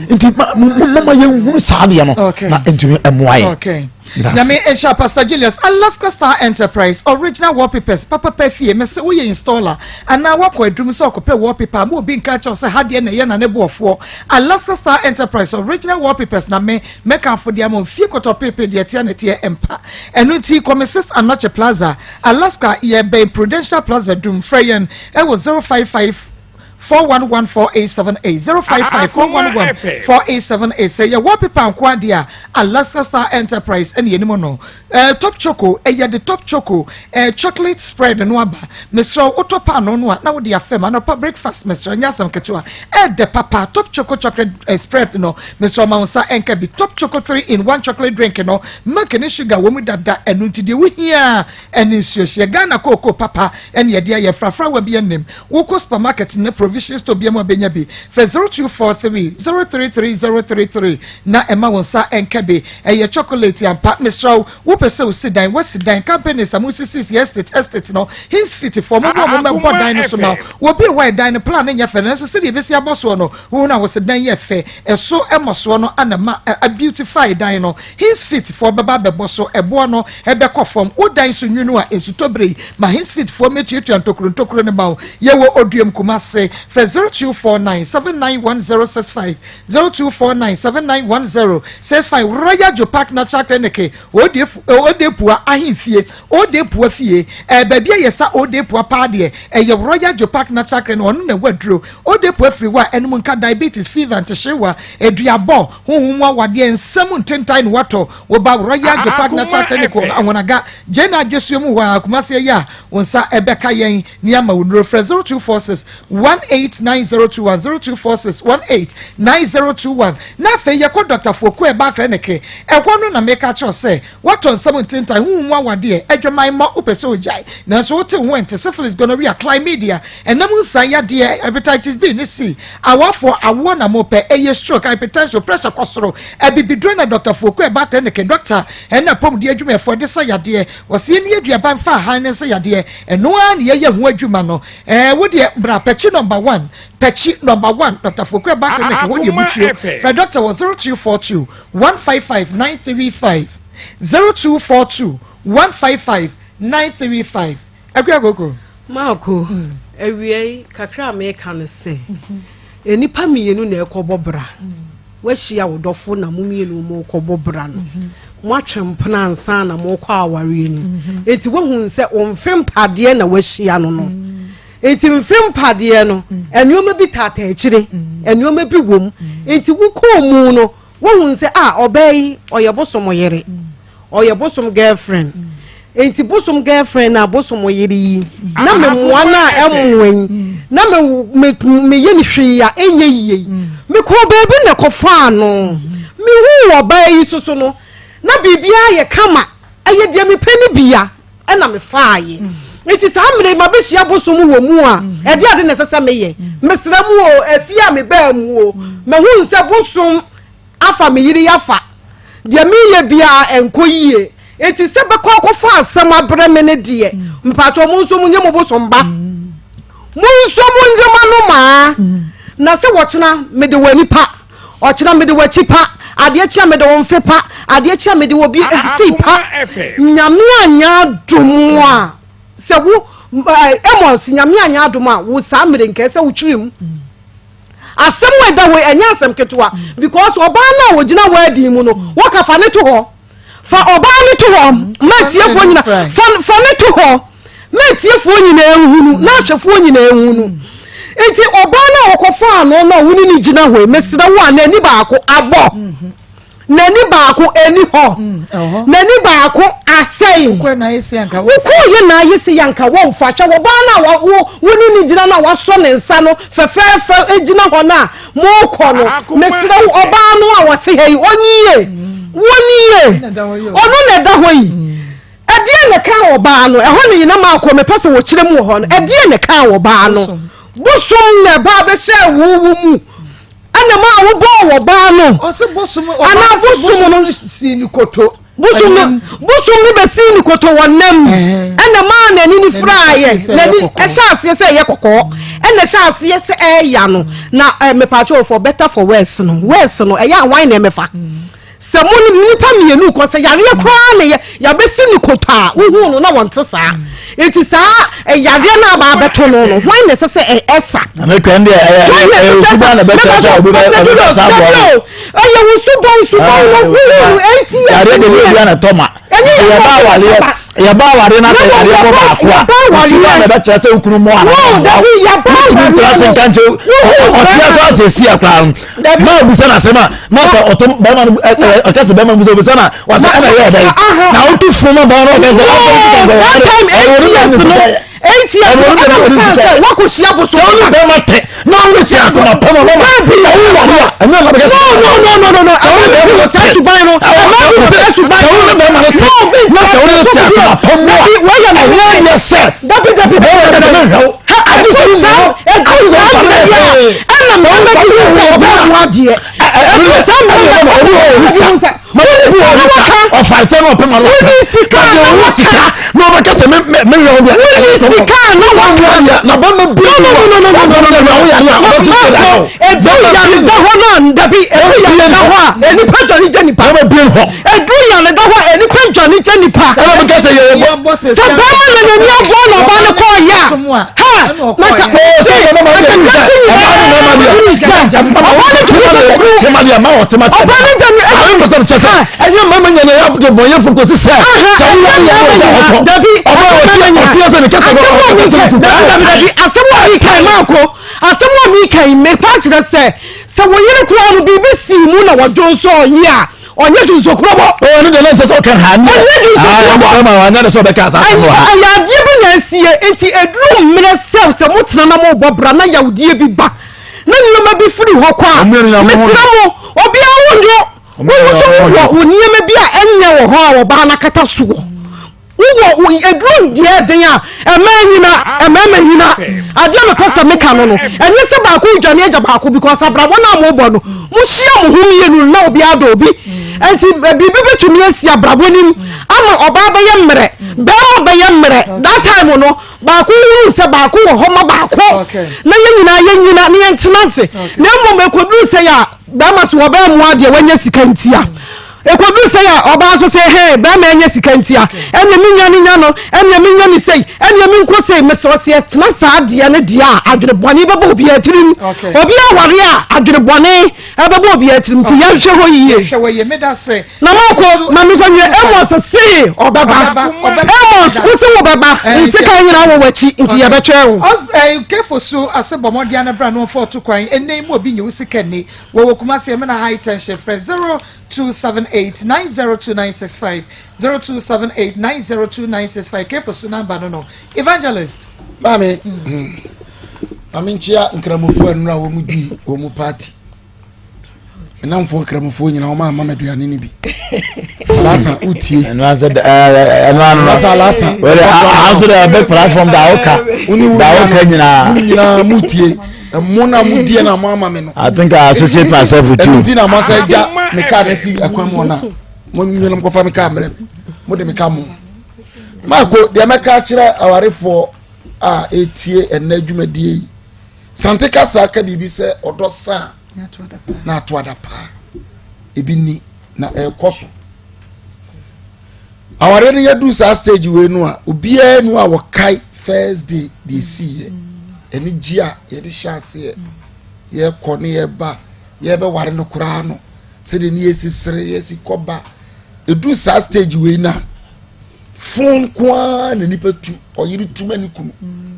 nti mama yɛnhunu saa adeɛ no na ntumi mmoa yɛ. Nyame nhyira Pastor Julius. Alaska Star Enterprise original wallpapers papapa fie mese woyɛ installer anaa woakɔ adum sɛ ɔkɔpɛ wallpaper ma obi nka kyɛw sɛ ha deɛ na ɛyɛ na ne boɔfoɔ. Alaska Star Enterprise original wallpapers na me mɛkamfo de ama fie kɔtɔ pepe deɛ teɛ ne teɛ mpa. Ɛno nti kɔ Mrs Anɔkye Plaza, Alaska, yɛbɛn Prudential Plaza dum. Frɛ yɛn ɛwɔ 055 411 4878, 055 411 4878. Sɛ yɛ wallpaper nko adeɛ a, Alaska Star Enterprise ɛne yɛnim no. Top Choco ɛyɛ de Top Choco chocolate spread no aba. Mesrɛ wotɔ paano no a na wode afɛm anɔpa breakfast. Mesrɛ, nyɛ asɛm ketewa, ɛɛdɛ papa. Top Choco chocolate spread no, mesrɛ, ma wo nsa ɛnka bi. Top Choco 3 in 1 chocolate drink no, milk ne sugar wɔ mu dada, ɛno nti deɛ wohia ɛne nsuo hyɛ. Ghana kooko papa ɛne yɛde ayɛ, frafrawa bi anim. Wokɔ supermarket ne provision store bi mu a, bɛnya bi. Fɛ 0243 033 033 na ɛma wo nsa ɛnka bi. Ɛyɛ chocolate ampa. Mesrɛ wo, wopɛ sɛ wosi dan, woasi dan, companies a mosisi estate no, Hinsfit foɔ mo mo mo mɛbɔ dan no so ma wobi wɔ ɛdan no plan no nyɛ fɛ, nanso sɛdeɛ ebesi abɔ soɔ no, wohu na wɔsɛ dan yɛ fɛ, ɛso ɛmɔ soɔ no ana ma ɛ beautify dan no. Hinsfit foɔ bɛba abɛbɔ so, ɛboɔ no ɛbɛkɔ fam. Wo dan so nwunu a nsutɔ bere yi ma Hinsfit foɔ mɛtuatua ntokuro ntokuro no ma wo. Yɛwɔ Oduam, Kumase. Fɛ 0249 791065, 0249 791065. Royal Joe Park Natural Clinic, Odepua ahemfie, Odepua fie, baabi a yɛsa Odepua paa deɛ ɛyɛ Royal Joe Park Natural Clinic. Ɔno na ɛwɔ aduro Odepua firi hɔ a ɛnum nka diabetes, fever, ntehyewa, aduabɔ, honhom mu awadeɛ, nsɛm ntentan ne watɔ. Wɔba Royal Joe Park Natural Clinic wɔ Ahonaga gyena adwosuo mu hɔ a, Kumase yi a, wɔn nsa ɛbɛka yɛn ní ama wɔn nuro. Frɛ 0246 189021, 0246 189021. Na afei yɛkɔ Dr Foku Ɛba Clinic. Ɛhɔ no na meka kyerɛw sɛ watɔ nsɛm ntentan, huhu mu awadeɛ, adwaman ma wopɛ sɛ ogyae nanso wote ho ɛnte, syphilis, gonorrhea, chlamydia, ɛnam nsan yadeɛ, hepatitis B ne C, awafoɔ awoɔ na mopɛ, ɛyɛ stroke, hypertension, pressure kɔ soro, abibiduro na Dr Foku Ɛba Clinic doctor ɛna pɔmudi adwumayɛfoɔ de sa yadeɛ. Wɔsi enu aduaba mfa ahan ne nsa yadeɛ, ɛno ara ne yɛyɛ ho adwuma no. Wodeɛ bra Pɛkyi Number 1, Pɛkyi Number 1, Dr Foku Ɛba Clinic hɔ deɛ butuo. Fɛ doctor wɔ 0242 155 935, 0242 155 935. Akua Koko. Maako, awia yi kakra a meka no sɛ nnipa mmienu na ɛkɔbɔ bra. Wahyia wo dɔfo na mo mmienu mo kɔbɔ bra no, moatwe mpena ansa na mokɔ awareɛ no. Enti woahu sɛ wo mfe mpadeɛ na wahyia no. Nti mfe mpadeɛ no, nneɛma bi taataa akyire, nneɛma bi wɔ mu. Nti wokɔɔ mu no, woahu sɛ a ɔbaa yi ɔyɛ bosom yere, ɔyɛ bosom girlfriend. Nti bosom girlfriend na bosom yere yi na mmoa no a ɛmmoa yi na me meyɛ ne hwee a ɛnyɛ yie yi, mekɔɔ baabi na kɔfaa no, mehu ɔbaa yi soso no na biribiara yɛ kama, ɛyɛ deɛ mepɛ no bia ɛna mefaayɛ. Nti saa mmerɛ yi mabɛhyia bosom wɔ mu a, ɛde ade na ɛsɛ sɛ meyɛ. Mesrɛ mu o, afie a mebaa mu o, mahu sɛ bosom afa me yere yafa, deɛ meyɛ biara ɛnkɔ yie. Nti sɛ bɛkɔ akɔfa asɛm abrɛ me ne deɛ, mpakyɛ mo nso mo nye mo bosom ba, mo nso mo nye ma no maa na sɛ wɔkyena mede wɔ nipa, ɔkyena mede wɔ akyi pa, adeɛ kyea mede wo mfe pa, adeɛ kyea mede wɔ bi si pa. Nyame anya adom a sɛ wo Amos, Nyame anya adom a wo saa mmerɛ nkɛɛ sɛ wotwiri mu asɛm a ɛda hɔ, ɛnyɛ asɛm ketewa, because ɔbaa no a ɔgyina wedding mu no, wɔka fa ne to hɔ, fa ɔbaa no to hɔ ma atiefoɔ nyina, fa ne to hɔ ma atiefoɔ nyinaa nhunu na ahwɛfoɔ nyinaa nhunu. Nti ɔbaa no a wɔkɔfaa no no a wo ne ne gyina hɔ yi, mesrɛ wo a, n'ani baako abɔ, n'ani baako ani hɔ, n'ani baako asɛe. Wokɔɛ na ayɛ se anka wokɔɔyɛ na ayɛ se yanka wɔmfa hyɛ wɔbaa no a wo ne ne gyina no a wasɔ ne nsa no fɛfɛɛfɛ gyina hɔ no a mokɔ no. Mesrɛ wo, ɔbaa no a wɔte ha yi, ɔnie wɔnie, ɔno na ɛda hɔ yi. Ɛdeɛ na ɛka ɔbaa no ɛhɔ ne nyina maakɔ, mepɛ sɛ wɔkyerɛ mu wɔ hɔ no. Ɛdeɛ na ɛka ɔbaa no? Bosom na ɛbaa bɛhyɛ wo wo mu ɛna maa wobɔɔ wɔ baa no. Ɔsɛ bosom. Anaa bosom no si ne koto. Bosom no, bosom no bɛsii ne koto wɔ nam ɛna maa n'ani ne firaayɛ, n'ani ɛhyɛ aseɛ sɛ ɛyɛ kɔkɔɔ, ɛna ɛhyɛ aseɛ sɛ ɛɛya no. Na mepatwo, for better for worse no, worse no ɛyɛ ahwan na ɛmɛfa. Sɛ mo ne nnipa mmienu kɔ sɛ yareɛ koraa na yɛ yɛabɛsi ne kotɔ a wohuu no na wɔnte saa. Nti saa yareɛ no aba abɛto no no hwan na ɛsɛ sɛ ɛsa? Ɛno kwan deɛ ɛyɛ ɛyɛ osuban na bɛkyerɛ sɛ obi bɛ obi bɛ sa aboa wo. Ɛyɛ wo suban suban no wohuu no ɛnti yɛ. Yareɛ deɛ obi na ɛtɔ ma. Ɛnyɛ yɛ yɛ ba awareɛ yɛba awareɛ na sɛ yareɛ bɔ baako a osuban na bɛkyerɛ sɛ okunu mmoa na ɔmmoa wo. Wotumi ntra ase nka nkyɛn ɔteɛ koraa sɛ esi akora no. Maa obisa na asɛm a na sɛ ɔtɔ bɛrima no ɛ ɛ ɔka sɛ bɛrima no bisa obisa na wasɛ ɛna yɛ ɔdɛ na wotu funu ma bɛrima no ɔka sɛ ɔfɔ sika nkɔ that time 8 years no 8 years no ɛna mo kan sɛ wakɔhyia bosom sɛ wone bɛrima tɛ na wone sɛ akoma pɛ ma mama na wo ware a ɛnyɛ na bɛka no no no no no no sɛ wone bɛrima no tɛ suban no ɛma bi sɛ sɛ wone bɛrima no tɛ na sɛ wone te akoma pɛ mu a ɛnyɛ deɛ sɛ dabi dabi bɛrima no sɛ mehwɛ wo Ha ade ɛdu sɛ saa ɛdu saa mmerɛ yi a ɛna mmarima bi hu sɛ ɔbaa mu adeɛ ɛdu saa mmerɛ yi a obi wɔ obi sika wone sika na waka ɔfa ɛtɛ na ɔpɛ ma no wone sika na waka sika na ɔbɛka sɛ me me me wɛ ɔdeɛ wone sika na waka na bɛ ma bi no no no no no no no no no no ɛdu yare da hɔ no a dabi ɛdu yare da hɔ a nipa dwane gya nipa bɛma bi hɔ ɛdu yare da hɔ a nipa dwane gya nipa ɛna bɛka sɛ yɛ bɔ sɛ bɛrima na n'ani aboa na ɔbaa no kɔɔ yɛ a ha na ka sɛ ɔbaa no gya ɛnyɛ mmarima nyɛ na yɛ bɔnyɛfo kɔsi sɛ sɛ woyɛ woyɛ woyɛ ɔtɔ dabi ɔbaa ɔteɛ sɛ ne kɛsɛ dabi asɛm a meka maako asɛm a meka yi mepa kyerɛ sɛ sɛ wo yere koraa no biribi sii mu na wɔdwo nso ɔyi a ɔnyɛ dwonsokorɔbɔ. ɔwɔ ne deɛ ne nsɛ sɛ ɔka ha ne ɔnyɛ dwonsokorɔbɔ ɛma ɔnyɛ ne sɛ ɔbɛka asa asɛm wɔ ha. Ɛyɛ adeɛ bi na asie nti ɛduru mmerɛ sɛ sɛ motena na mobɔ bra na yawdeɛ bi ba na nneɛma bi firi hɔ kɔ a mesrɛ mo obiara wo nwo wo nso wowɔ wo nneɛma bi a ɛnyɛ wɔ hɔ a ɔbaa no akata soɔ. Wowɔ aduru deɛ ɛden a ɛmaa nyina ɛmɛɛma nyina adeɛ mepɛ sɛ meka no no ɛnyɛ sɛ baako redwane agya baako because abrabɔ no a mobɔ no mohyia mo ho mmienu na obiara dɔ obi nti biribi bɛtumi asi abrabɔ nim ama ɔbaa bɛyɛ mmerɛ bɛrima bɛyɛ mmerɛ that time no baako hunu sɛ baako wɔ hɔ ma baako na yɛn nyinaa yɛn nyina na yɛntena ase na mmom ɛkɔduru sɛ yɛ a bɛrima so wɔbɛn mu adeɛ wanya sika ntia Ɛkɔduru sɛi a, ɔbaa nso sɛ, Hee, barima anya sika nti a, ɛnneɛ mennya no nya no, ɛnneɛ mennya no sei, ɛnneɛ menkɔ sei. Mesrɛ wo, sɛ yɛtena saa adeɛ no deɛ a, adwene bɔne bɛba obiara tirim. Obiara aware a, adwene bɔne ɛbɛba obiara tirim, nti yɛnhwɛ hɔ yie. Na mako, ma mefa nwie, Amos se ɔbɛba. Amos, wo se wobɛba, nsekan nyinaa wɔ w'akyi, nti yɛbɛtwɛn wo. Kefo so ase bɔ mmɔden ano bra na wɔmfa ɔto kwan ɛnnɛ yi mu obi nye wo sika nni. Wɔwɔ Kumasi Emena High Tension frɛ 0278 902965 0278 902965 Kefo so namba no no Evangelist. Maame, hmm. Maame nkyia nkramofoɔ anura wɔn di wɔn party. Nnamfoɔ nkramofoɔ nyinaa wɔn ama aduane no bi. Alasa wotie. Ɛnu ansa ɛnu ano. Alasa alasa. Wɛrɛ ahanso dɛ big platform da awoka. Da awoka nyinaa. Mo nyinaa mo tie. Ɛmo na mo die na mo ama mi no. I think I associate myself with you. Ɛnu ti na mo asɛ gya mi kaa ne si ɛkwan mu ɔna. Mo nyinaa mo kɔfa mi kaa mmerɛ mi. Mo de mi kaa mo. Maako deɛ mɛka akyerɛ awarefoɔ a etie ɛnɛ dwumadie yi. Sante kasa ka biribi sɛ ɔdɔ saa na ato ada paa. Ebi ni na ɛrekɔ so. Awareɛ no yɛduru saa stage wei no a obiara nu a wɔkae first day deɛ ɛsiiɛ ɛne gye a yɛde hyɛ aseɛ yɛkɔ ne yɛba yɛbɛware no koraa no sɛdeɛ ne yɛsi sere yɛsi kɔba ɛduru saa stage wei no a fon nko ara na nipa tu ɔyere tu ma ne kunu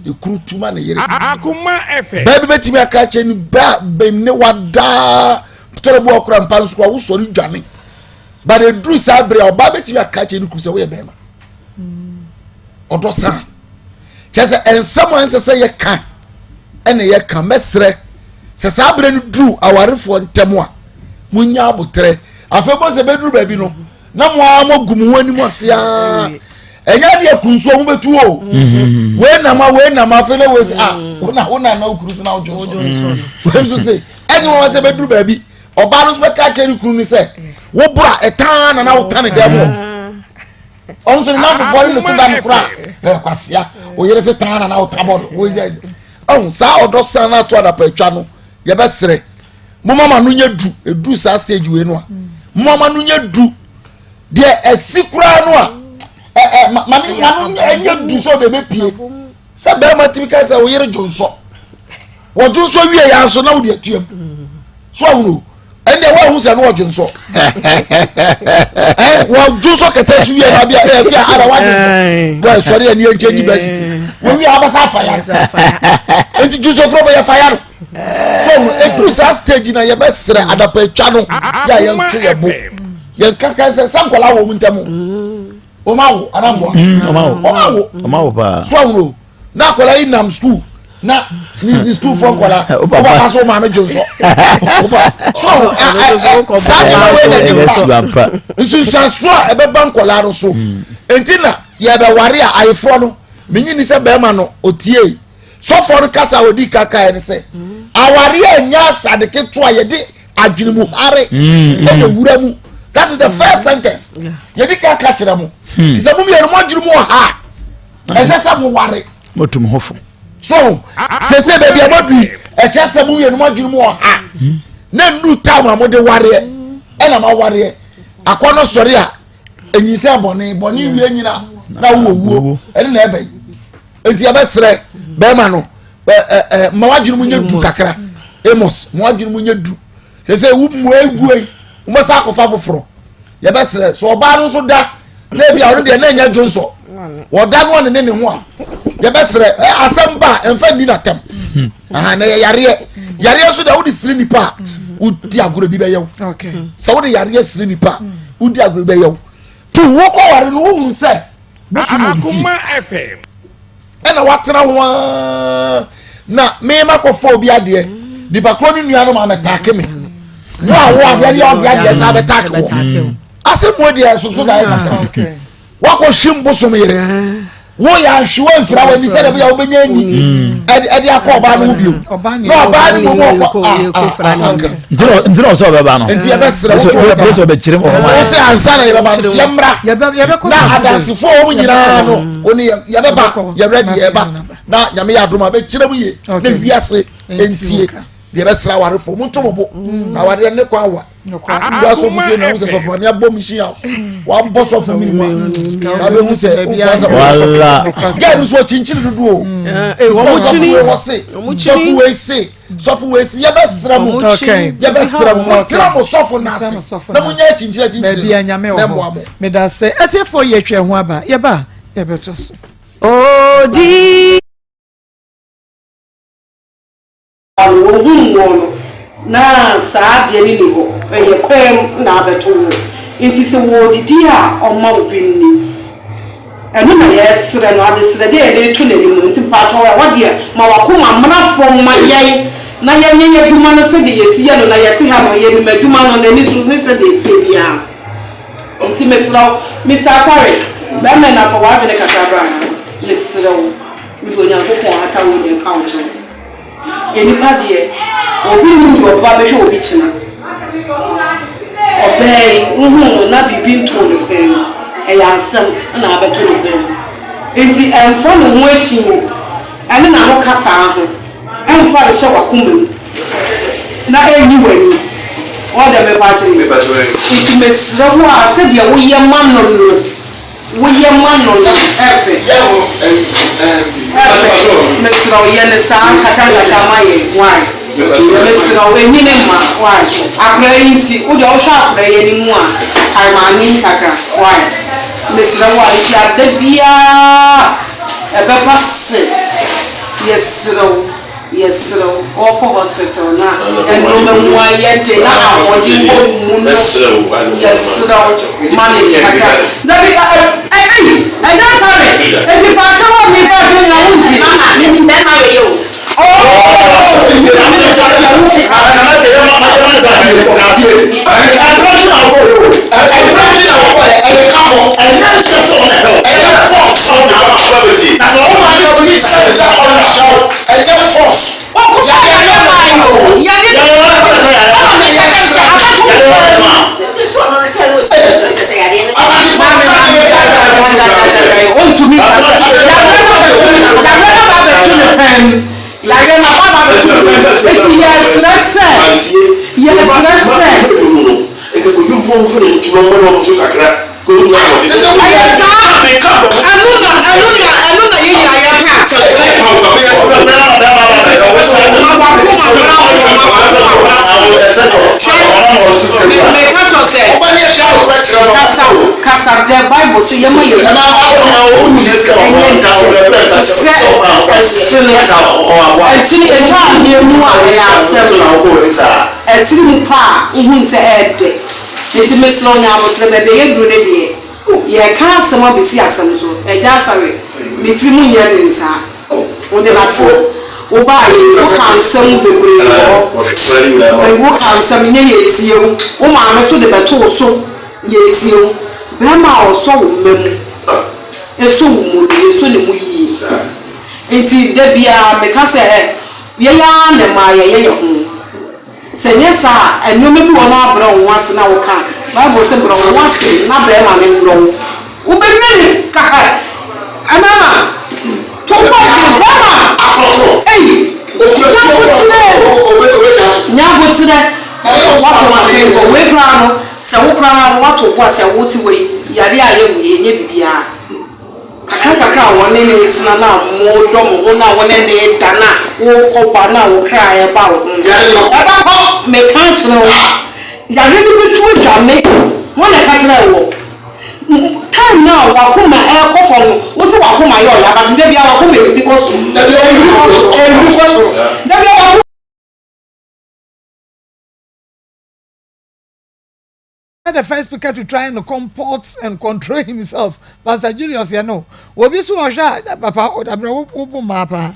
ekunu tu ma ne yere bɛɛ bi bɛtumi aka kyɛ ni bɛɛ bɛn ne wadaa tɔrɔ bu ɔkora mpa nso a wosɔre dwane but eduru saa bere a ɔbaa bɛtumi aka kyerɛ ne kunu sɛ woyɛ bɛrima ɔdɔ saa kyerɛ sɛ nsɛm a ɛnsɛ sɛ yɛka ɛna yɛka mɛsrɛ sɛ saa bere no duru awarefoɔ ntɛm a monya abotrɛ afei bɔ sɛ bɛduru baabi no na mo ara mo gu mo ho anim ase aa ɛnyɛ adeɛ kunsuo ho bɛtu o mm-hmm. wei nam a wei nam afei na wei sɛ ah mm. wona wona na okuru so na wodwo so wei nso se ɛnyɛ wɔn sɛ bɛduru baabi ɔbaa no nso bɛka kyerɛ ne kunu ni sɛ wo bra ɛtaa na na wota ne dɛm o ɔno nso ne nan fofoɔ ne ne to da no kora ɛyɛ kwasia oyere se taa na na wota bɔ no woyɛ ɔn saa ɔdɔ san na ato adapa atwa no yɛbɛsrɛ mo mama no nyɛ du eduru saa stage wei no a. Mmoama no nyɛ du. Deɛ ɛsi koraa no a, ɛ ɛ ma ma ne ma no nyɛ du sɛ ɔbɛbɛpie. Sɛ bɛrima tumi ka sɛ wo yere dwonsɔ. Wɔdwonsɔ wie yɛ nso na wode atuam. So ahunu ɛnna wɔahu sɛ no wɔdwonsɔ. Ɛ wɔdwonsɔ kɛtɛ so wie na bia ɛ bia ara wadwonsɔ. Bɔ ɛsɔre ɛni ɛnkyɛn ni bɛsi ti. Wɔwie abasa afa ya. Nti dwonsɔ kuro bɛ yɛ fa ya no. So edu saa stage na yɛbɛsrɛ adapa atwa no yɛ a yɛnto yɛ bo. Yɛn kaka sɛ sɛ nkɔla wɔ mu ntɛm. Wɔn awo anamboa. Wɔn awo. Wɔn awo paa. So ahunu na akwadaa yi nam school na ne ne school fɔ nkwadaa ɔba pa so maame dwo nsɔ ɔba so ɛ ɛ saa nneɛma wei na ɛde ba nsunsuanso a ɛbɛba nkwadaa no so nti na yɛbɛware a ayeforɔ no menyi ni sɛ bɛrima no otie sɔfoɔ no kasa a odi kaka yɛ no sɛ aware a nya asade ketewa yɛde adwene mu hare ɛna wura mu that is the first sentence yɛde kaka kyerɛ mo ti sɛ mo mmienu mo adwene mu wɔ ha. ɛsɛ sɛ mo ware. mo tum ho fo. so sese baabi a mo adu yi ɛkyɛ sɛ mo mmienu mo adwene mu ɔha na nnu time a mo de wareɛ ɛna mo awareɛ akɔ no sɔre a enyinsɛn bɔne bɔne wie nyina na wowɔ wuo ɛne na ɛbɛ yi nti ɛbɛsrɛ bɛrima no ɛ ɛ ɛ ma wadwene mu nyɛ du kakra amos ma wadwene mu nyɛ du sese wo mu egu yi wɔn sa akɔfa foforɔ yɛbɛsrɛ sɛ ɔbaa no nso da na ebi a ɔno deɛ na ɛnyɛ dwonsɔ ɔda no ɔne ne ne ho a yɛbɛsrɛ ɛ asɛm ba a ɛnfa nni n'atɛm aha na yɛ yareɛ yareɛ nso deɛ wode siri nipa a wodi agorɔ bi bɛyɛ wo sɛ wode yareɛ siri nipa a wodi agorɔ bi bɛyɛ wo tu wokɔ ware no wohunu sɛ bosom wɔ ne fie ɛna watena ho aa na mema kɔfa obi adeɛ nipa korɔ ne nua no ma mɛtaake me wo a wo adeɛ deɛ ɔde adeɛ saa bɛtaake wɔ asɛ mu deɛ soso da yɛ kakra wakɔ hwim bosom yere wo yɛ ahwe wo mfira w'ani sɛ dɛbɛ yɛ wobɛnya ani ɛde akɔ ɔbaa no ho bio na ɔbaa no mu ɔkɔ anka nti na ɔsɛ ɔbɛba no nti yɛbɛsrɛ wo sɛ ɔbɛba sɛ ɔbɛkyerɛ mu sɛ wo sɛ ansa na yɛbɛba no yɛmmra na adansefoɔ wɔn nyinaa no wɔn yɛbɛba yɛrɛ de yɛba na nyame yɛ adom a bɛkyerɛ mu yie na wiase ntie deɛ yɛbɛsrɛ awarefoɔ mo nto mo bo na awareɛ ne kwan wa wura sɔfo fie na ho sɛ sɔfo maame abɔ mission house wabɔ sɔfo mini mu a na bɛhu sɛ wofua sɛ sɔfo gɛɛ no so ɔkyinkyini dodo o sɔfo wei wɔ se sɔfo wei se sɔfo wei se yɛbɛsrɛ mo yɛbɛsrɛ mo montena mo sɔfo no ase na monyɛ akyinkyini akyinkyini na mmoa mo. Meda sɛ atiefoɔ yɛ atwa ho aba yɛba yɛbɛtɔ so. Odi. No, wɔhuu wɔn no, na saa adeɛ no nni hɔ, ɛyɛ kwan mu na abɛto wɔn, nti sɛ wɔredidi a ɔmma obi nni. Ɛno na yɛresrɛ no, adesrɛdeɛ a yɛde reto n'anim no, nti mpakyɛw ɛhɔ deɛ ma w'akoma mmra fam ma yɛn na yɛnyɛ yɛn adwuma no sɛdeɛ yɛsi yɛ no, na yɛte ha no, yɛnim adwuma no, n'ani so ne sɛdeɛ ɛteɛ biara. Nti mesrɛ wo, Mister Asare, bɛrima na fa w'adwene kakra bra ha, mesrɛ wo, mede Onyankopɔn ahata wo nyinaa pa wo kyɛw. Nnipa deɛ, obi nnim deɛ ɔbɛba abɛhwɛ obi kyena. Ɔbaa yi, wohuu no na biribi ntoo ne kwan mu. Ɛyɛ asɛm na abɛto ne kwan mu. Enti ɛmfa ne ho ahyi o, ɛne n'ano kasaa ho, ɛmfa nhyɛ w'akoma mu na ɛnyi w'ani. Woahu deɛ merepɛ akyerɛ yi? Enti mesrɛ wo ara, sɛdeɛ woyɛ ma no no, Woyɛ ma no no ɛfɛ. Ɛfɛ mesrɛ wo yɛ no saa nkakra nkakra ma yɛn why mesrɛ wo ɛnyini mma why akora yi nti wo deɛ wohwɛ akora yi anim a kae maame yi kakra why mesrɛ wo a nti ada biara ɛbɛba se yɛsrɛ wo. Yɛserɛ wo, ɔɔkɔ hospital no a nnoɔma mu ayɛ den na ahoɔden wɔ wo mu no, yɛserɛ wo ma no kakra. Dabi ɛ ɛ ei ɛnyɛ asare enti mpakyɛw a me mpakyɛw nyina wo ntie. Mama menim bɛɛma wei o. Ɛnyɛ force. Ɔkɔfa yareɛ maa yɛ o. Yareɛ no ɛna me ka kyerɛ sɛ abɛto wo kɔn mu. Maame maame gyae gyae gyae gyae gyae gyae ɔntumi nkasa. Yareɛ no abɛto ne yareɛ no aba abɛto ne kwan mu. Yareɛ no aba aba abɛto ne kwan mu. Eti yɛsrɛ sɛ yɛsrɛ sɛ. Ɔmfa n'ani to na ɔmmɔ ne so kakra. Ɛyɛ saa. Ɛno na ɛno na ɛno na yɛn nyinaa yɛpɛ akyɛw sɛ. Ma wakoma mmra fam, ma wakoma mmra fam. Hwɛ, me meka kyerɛ sɛ. Kasa kasa dɛ Bible sɛ yɛma yɛn ɛnyɛ te sɛ ɛkyene ɛkyene ɛtwa adeɛ mu a ɛyɛ asɛm ɛtiri mu pa a wohunu sɛ ɛɛdɛ. Enti mesrɛ wo nya aboterɛ, baabi a yɛaduru no deɛ, yɛreka asɛm abɛsi asɛm so. Agya Asare, ne tiri mu nyɛ den saa. Wo ne no atena. Wobaeɛ yi, wokaa nsɛm bebree wɔ hɔ. Wokaa nsɛm, nyɛ yɛretie wo. Wo maame nso de bɛto wo so, yɛretie wo. Barima a ɔsɔ wo mma mu, sɔ wo mu no, yɛsɔ ne mu yie. Enti da biara meka sɛ, yɛn ara na ɛma yɛyɛ yɛn ho. Sɛ ɛnyɛ saa a, nneɛma bi wɔ hɔ na woabrɛ wo ho ase na woka a, Bible se brɛ wo ho ase na barima no nnɔ wo. Wobɛdwene kaka. Mmarima, to wo bo ase. Barima, ei, nya aboterɛ. Nya aboterɛ. Woato m'afei wei koraa no, sɛ wo koraa no woato wo bo ase a wote wei, yareɛ a yɛahu yi, ɛnyɛ biribiara. Kakrankakra a wɔne no retena no a modɔ mo ho no a wo ne no reda no a worekɔ ba no a wo kra reba wo ho no, ɛbɛkɔ, meka akyerɛ wo, yare no bɛtu adwane. Hwan na ɛka kyerɛɛ woɔ? Time no a w'akoma rekɔ fam no, wo se w'akoma yɛ ɔya, but da biara w'akoma ɛhuri kɔ soro, ɛhuri kɔ soro, ɛhuri kɔ soro, da biara w'akoma. The first speaker to try and comport and control himself Pastor Julius yɛ no obi so ɔhwɛ a papa ɔdabrɛ wo bo mmaa paa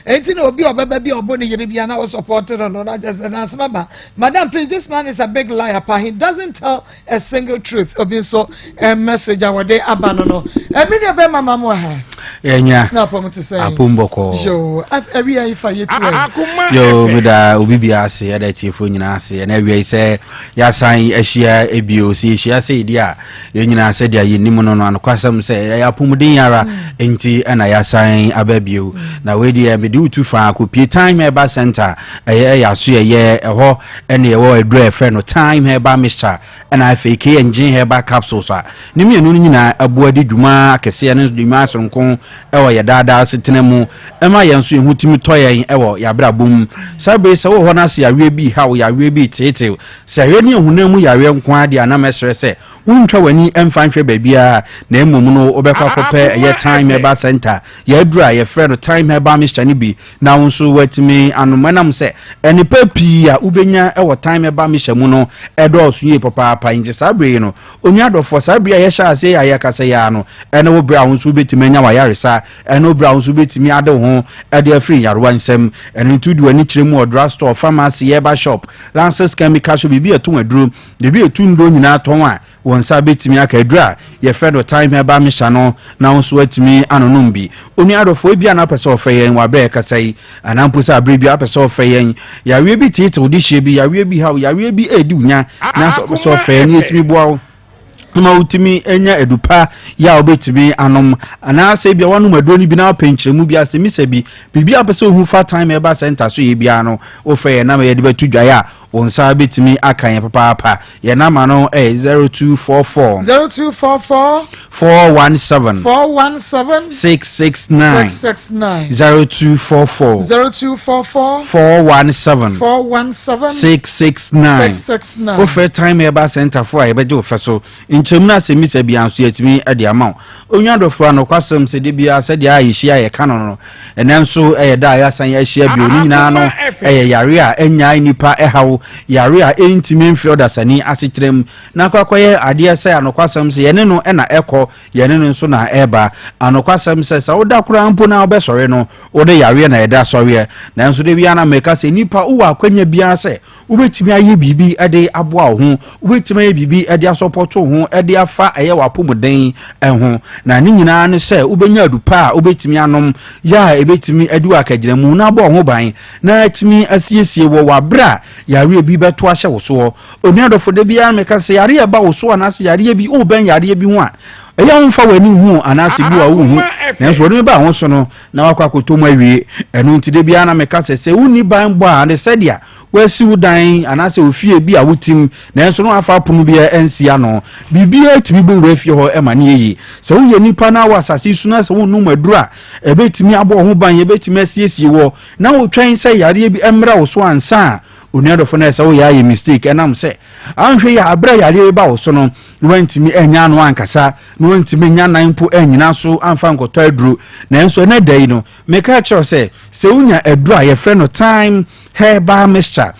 eti na obi ɔbɛba bi a ɔbɔ ne yere bi a na ɔsupɔt no no na kyɛ sɛ n'asɛm aba madam please this man is a big liar pa he doesn't tell a single truth obi nso eh, message a wɔde aba no no ɛmi nua bɛrima ma mo ha yɛnya na apɔm te sɛ apɔm bɔkɔɔ yo awia yi fa yɛtu ɛ yo meda obi bia ase ɛda atiefoɔ nyinaa ase ɛna awia yi sɛ yɛasan ahyia ebio sɛ yɛhyia sɛ yɛdi a yɛn nyinaa sɛdeɛ yɛnim no no anokwasɛm sɛ ɛyɛ apɔmuden ara mm. nti ɛna yɛasan aba bio mm. na wei deɛ mede wotu faa kɔpie time herbal center ɛyɛ ɛyɛ aso yɛyɛ ɛhɔ ɛne ɛwɔ aduru a yɛfrɛ no time herbal mixture ɛna afei KNG herbal capsules a ne mmienu no nyinaa aboa di dwuma akɛseɛ no dwuma soronko ɛwɔ yɛ daadaa asetena mu ɛma yɛn nso yɛn ho tumi tɔ yɛn ɛwɔ yɛabrabɔ mu saa bere sɛ wowɔ hɔ no ase yareɛ bi haw yareɛ bi teetew sɛ yareɛ ne ɛhonam mu yareɛ nko ara deɛ anam ɛsrɛ sɛ wontwa w'ani ɛmfa nhwɛ baabiara na mmom no wobɛkɔ akɔpɛ ɛyɛ time herbal center yɛaduru a yɛfrɛ no time herbal mixture no bi na wo nso woatumi anom. Ɛnam sɛ nnepa pii a wobɛnya wɔ Time Herbal Mixture mu no dɔɔso yie papaapa nti, saa berɛ yi no, onua dɔfoɔ, saa berɛ a yɛhyɛ aseɛ yi a yɛrekasa yi ara no, ɛne wo berɛ a wo nso wobɛtumi anya w'ayaresa, ɛne wo berɛ a wo nso wobɛtumi ade wo ho de afiri nyarewa nsam. Ɛno nti wode w'ani kyerɛ mu wɔ drug store, pharmacy, herbal shop, Lances Chemical Shop, biribi a ɛtɔn aduro, biribi a ɛtu nnuro nyinaa tɔn a, Wo nsa bɛtumi aka aduru a yɛfrɛ no Thyme Herbal Mixture no na wo nso woatumi anonom bi. Onua adɔfoɔ, ebia na wopɛ sɛ wɔfrɛ yɛn wɔ aberɛ a yɛkasa yi, anaa mpo sɛ aberɛ biara wopɛ sɛ wɔfrɛ yɛn. Yareɛ bi teete wo dehyeɛ bi, yareɛ bi ha wo, yareɛ bi redi wo nya, na sɛ wopɛ sɛ wɔfrɛ yɛn na yɛtumi boa wo ma wotumi nya adu pa yɛ a wobɛtumi anom, anaasɛ ebia woanom aduro no bi na wopɛ nkyerɛmu bi, asɛmmisa bi, biribi a wopɛ sɛ wohu fa Thyme Herbal Center so yɛ biara no, wofrɛ yɛn na yɛde bɛto dwaeɛ a wo nsa bɛtumi aka yɛn papaapa. Yɛn nama no yɛ 0244. 0244. 417. 417. 669. 669. 0244. 0244. 417. 417. 669. 669. Wofrɛ Time Herbal Center fo a yɛbɛgye wo fɛ so. Nkyerɛmu no asɛmmisa biara nso yɛatumi de ama wo. Onua dɔfo a nokwasɛm sɛ da biara sɛdeɛ a yɛhyia a yɛka no no, ɛnɛ nso ɛyɛ da a yɛasan ahyia bio. Ne nyinaa no ɛyɛ yare a ɛnnyae nnipa ɛhaw, yare a ɛntumi mfiri ɔdasani asetra mu na akɔ akɔyɛ adeɛ sɛ anokwasɛm sɛ yɛne no na ɛkɔ, yɛne no nso na ɛba. Anokwasɛm sɛ sɛ woda koraa mpo na wobɛsɔre no, wode yareɛ na ɛda sɔreɛ. Nanso da biara na meka sɛ nnipa wowɔ akwanya biara sɛ Wobɛtumi ayɛ biribi de aboa wo ho, wobɛtumi ayɛ biribi de asɔpɔto wo ho de afa ɛyɛ w'apɔmuden ho, na ne nyinaa ne sɛ wobɛnya adu pa a wobɛtumi anom yɛ a ɛbɛtumi adi wo akagyinamu na abɔ wo ho ban na atumi asiesie wɔ w'aberɛ a yareɛ bi bɛto ahyɛ wo soɔ. Onua dɔfo, da biara meka sɛ yareɛ ɛba wo so anaasɛ yareɛ bi wobɛn yareɛ bi ho a, ɛyɛ a womfa w'ani nhu anaasɛ bi wɔ a wonhu, nanso wɔde ba ho so no na wakɔ akɔtɔ mu awie. Ɛno nti da biara na meka sɛ sɛ wonni banbɔ a ne sɛdeɛ Woasi wo dan anaasɛ ofie bi a wotim, nanso na woamfa apono biara ansi ano. Biribiara tumi bɔ wura fie hɔ ma no yɛ yie. Sɛ woyɛ nipa na wɔ asase yi so na sɛ wonnom aduru a ɛbɛtumi abɔ wo ho ban, ɛbɛtumi asiesie wɔ, na wotwɛn sɛ yareɛ bi mmra wo so ansa a, onua dɔfo no ɛsɛ woyɛ ayɛ mistake ɛnam sɛ anhwɛ yɛ aberɛ a yareɛ bi ba wo so no na wantumi anya ano ankasa na wantumi anya nan mpo anyina so amfa nkɔtɔ aduro. Nanso ɛnɛ da yi no meka kyerɛ sɛ sɛ wonya aduro a yɛfrɛ no thyme herbal mixture,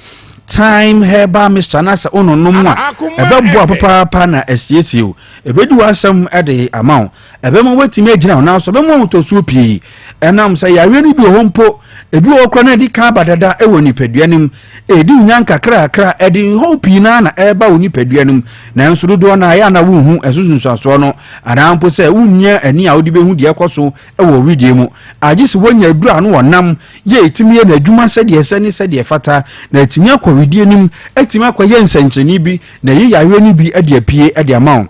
thyme herbal mixture na sɛ wononom a ɛbɛboa papaapa na asiesie wo, ɛbɛdi w'asɛm de ama wo, ɛbɛma woatumi agyina wo nan so, ɛbɛma ahotɔsoɔ pii. Ɛnam sɛ yareɛ no bi wɔ hɔ mpo, ebi wɔ hɔ koraa na ɛdi kan aba dada wɔ nipadua no mu, ɛdi wo nya nkakrakra, ɛde nhaw pii naa na ɛreba wo nipadua no mu, nanso dodoɔ no a ɛyɛ a na wonhu ɛso nsunsuansoɔ no, anaa mpo sɛ wonnya ani a wode bɛhu deɛ ɛkɔ so wɔ wedeɛ mu, agye sɛ woanya aduru a ano ɔnam yɛ ɛtumi yɛ n'adwuma sɛdeɛ ɛsɛ ne sɛdeɛ ɛfata, na atumi akɔ wedeɛ no mu, atumi akɔyɛ nsɛnkyerɛnne bi na ɛyi yareɛ no bi de apue de ama wo.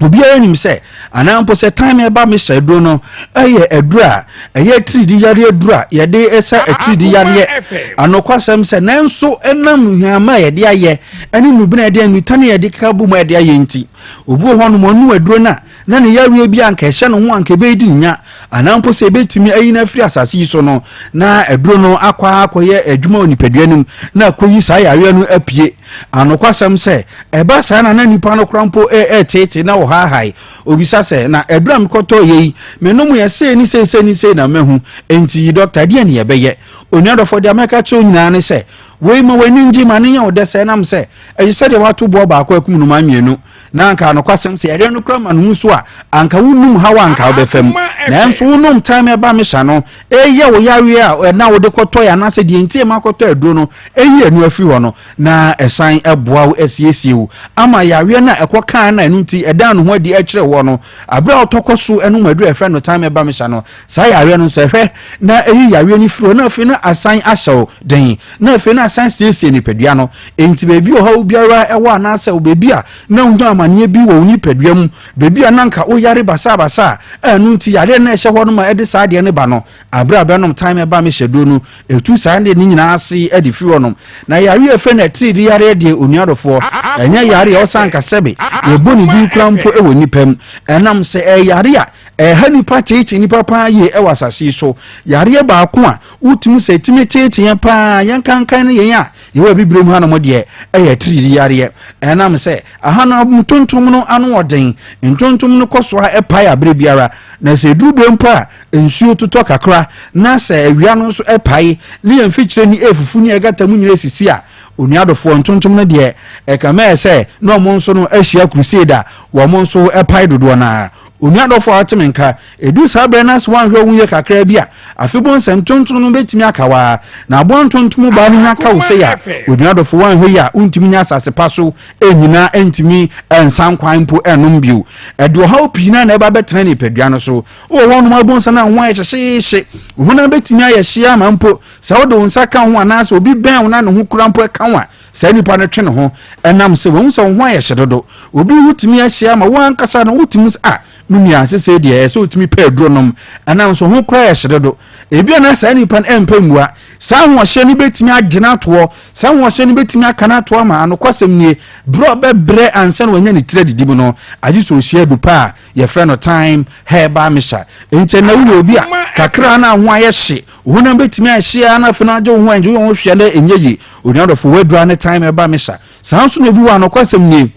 Obiara nim sɛ, anaa mpo sɛ time ɛba mesa aduro no ɛyɛ aduro a ɛyɛ atiridi yareɛ aduro a yɛde ɛsa atiridi yareɛ. Anokwasɛm sɛ, nanso ɛnam nhama a yɛde ayɛ ɛne nnubena a yɛde nnutane a yɛde keka bɔ mu a yɛde ayɛ nti, obi wɔ hɔnom ɔnom aduro no a na ne yareɛ bi a anka ɛhyɛ ne ho anka ɛbɛyɛ di ne nya anaa mpo sɛ ɛbɛtumi ayi no afiri asase yi so no, na aduro no akɔ akɔyɛ adwuma wɔ nipadua no mu na akɔyi saa yareɛ no apue. Anokwasɛm sɛ, ɛba saa na na nipa no koraa mpo reteetee na ɔhaahae. Obisa sɛ, Na aduru a mekɔtɔeɛ yi, menomeeɛ sei ne sei sei ne sei na mahu, enti dɔkta, ɛdeɛn ne yɛbɛyɛ? Onua dɔfoɔ, deɛ mɛka akyerɛ wo nyinaa ne sɛ, wei ma w'ani ngye, ma no nyɛ wo dɛ sɛ ɛnam sɛ ɛyɛ sɛdeɛ woato boɔ baako akum nnomaa mmienu. Na anka anokwasɛm sɛ yareɛ no koraa ma ne ho so a, anka wonnim haw a anka wobɛfa mu. Nanso wonom time ɛba mesa no, ɛyɛ wo yareɛ a ɛna wode kɔtɔeɛ anaasɛ deɛ nti ɛma kɔtɔ aduro no, ɛyi ɛno afiri hɔ no, na ɛsan ɛboa wo asiesie wo ama yareɛ no a ɛkɔ kaa no a ɛno nti ɛdaa ne ho adi ɛkyerɛ woɔ no, aberɛ a wotɔ kɔ so ɛnom aduro a ɛfrɛ no time ɛba mesa no, saa yareɛ no nso ɛhwɛ na ɛyi yareɛ no firi hɔ na afei na asan ahyɛ wo den na afei na asan siesie nipadua no. Enti baabi a ɔhaw biara wɔ anaasɛ baabi a na wonya amanneɛ bi wɔ wo nipadua mu, baabi a na anka woyare basabasa a ɛno nti yareɛ no a ɛhyɛ hɔ no ma ɛde saa adeɛ no ba no, aberɛ a bɛnom time ɛba me hyɛduro no, ɛtu saa adeɛ no nyinaa ase de firi hɔnom. Na yareɛ a ɛfrɛ no atiridii yareɛ deɛ, onua dɔfoɔ, ɛnyɛ yareɛ a ɔsan anka sɛbe yɛbɔ ne din koraa mpo wɔ nnipa mu. Ɛnam sɛ ɛyɛ yareɛ a ɛha nnipa teetee nnipa paa yie wɔ asase yi so. Yareɛ baako a wotumi sɛ ɛtumi teetee yɛn paa, yɛnkankan ne yɛn a Yɛwɔ Abibirem hanom deɛ, ɛyɛ atiridii yareɛ. Ɛnam sɛ aha no ntontom no ano wɔ den, ntontom no kɔ so ara pae aberɛ biara, na sɛ ɛduru berɛ mpo a nsuo totɔ kakra na sɛ awia no nso pae ne yɛn mfikyire ne ɛrefufu ne ɛgata mu nyina sisi a, onua dɔfoɔ, ntontom no deɛ ɛkame ayɛ sɛ na wɔn nso no ahyia crusade a wɔn nso pae dodoɔ no ara. Onua dɔfoɔ a wote me nka, Ɛduru saa berɛ no na sɛ woanhwɛ wo ho yie kakraa bi a, afe bo nsɛm ntontom no bɛtumi aka wo ara. Na aboa ntontom baa no nya ka wo sei a, onua dɔfo, woanhwɛ yie a, wontumi nya asase pa so nnyina, ntumi nsan kwan mpo nnom bio. Ɛde ɔhaw pii no ara na ɛba bɛtena nipadua no so. Wowɔ hɔnom a, wobɛhu sɛ na wo ho ayɛ hyehyeehye. Wo honam bɛtumi ayɛ hye ama mpo sɛ wode wo nsa ka wo ho anaasɛ obi bɛn wo na ne ho kura mpo ka wo a, saa nipa no twe ne ho ɛnam sɛ wahu sɛ wo ho ayɛ hye dodo. Obi ho tumi ahye ama wo ankasa no wotumi sɛ, ah, Me nua, sesei deɛ ɛyɛ sɛ wotumi pɛ aduro nom, ɛnam nso ho koraa yɛ hye dodo. Ebia na saa nipa no ɛmpɛ mmua. Saa ahoɔhyɛ no bɛtumi agye no atoɔ, saa ahoɔhyɛ no bɛtumi aka no atoɔ ama anokwasɛm nie, berɛ a ɔbɛbrɛ ansa na wanya ne tiri adidi mu no, agye sɛ ɔhyia adu pa a yɛfrɛ no thyme herbal mixture. Enti ɛnnɛ woyɛ obi a kakra na ho ayɛ hye, wo honam bɛtumi ahye ara na afei no agye wo ho angye wo ho hwɛ na ɛnyɛ yie. Onua dɔfo, w'aduro ara ne thyme herbal mixture. Saa nso na obi wɔ anokwasɛm nie.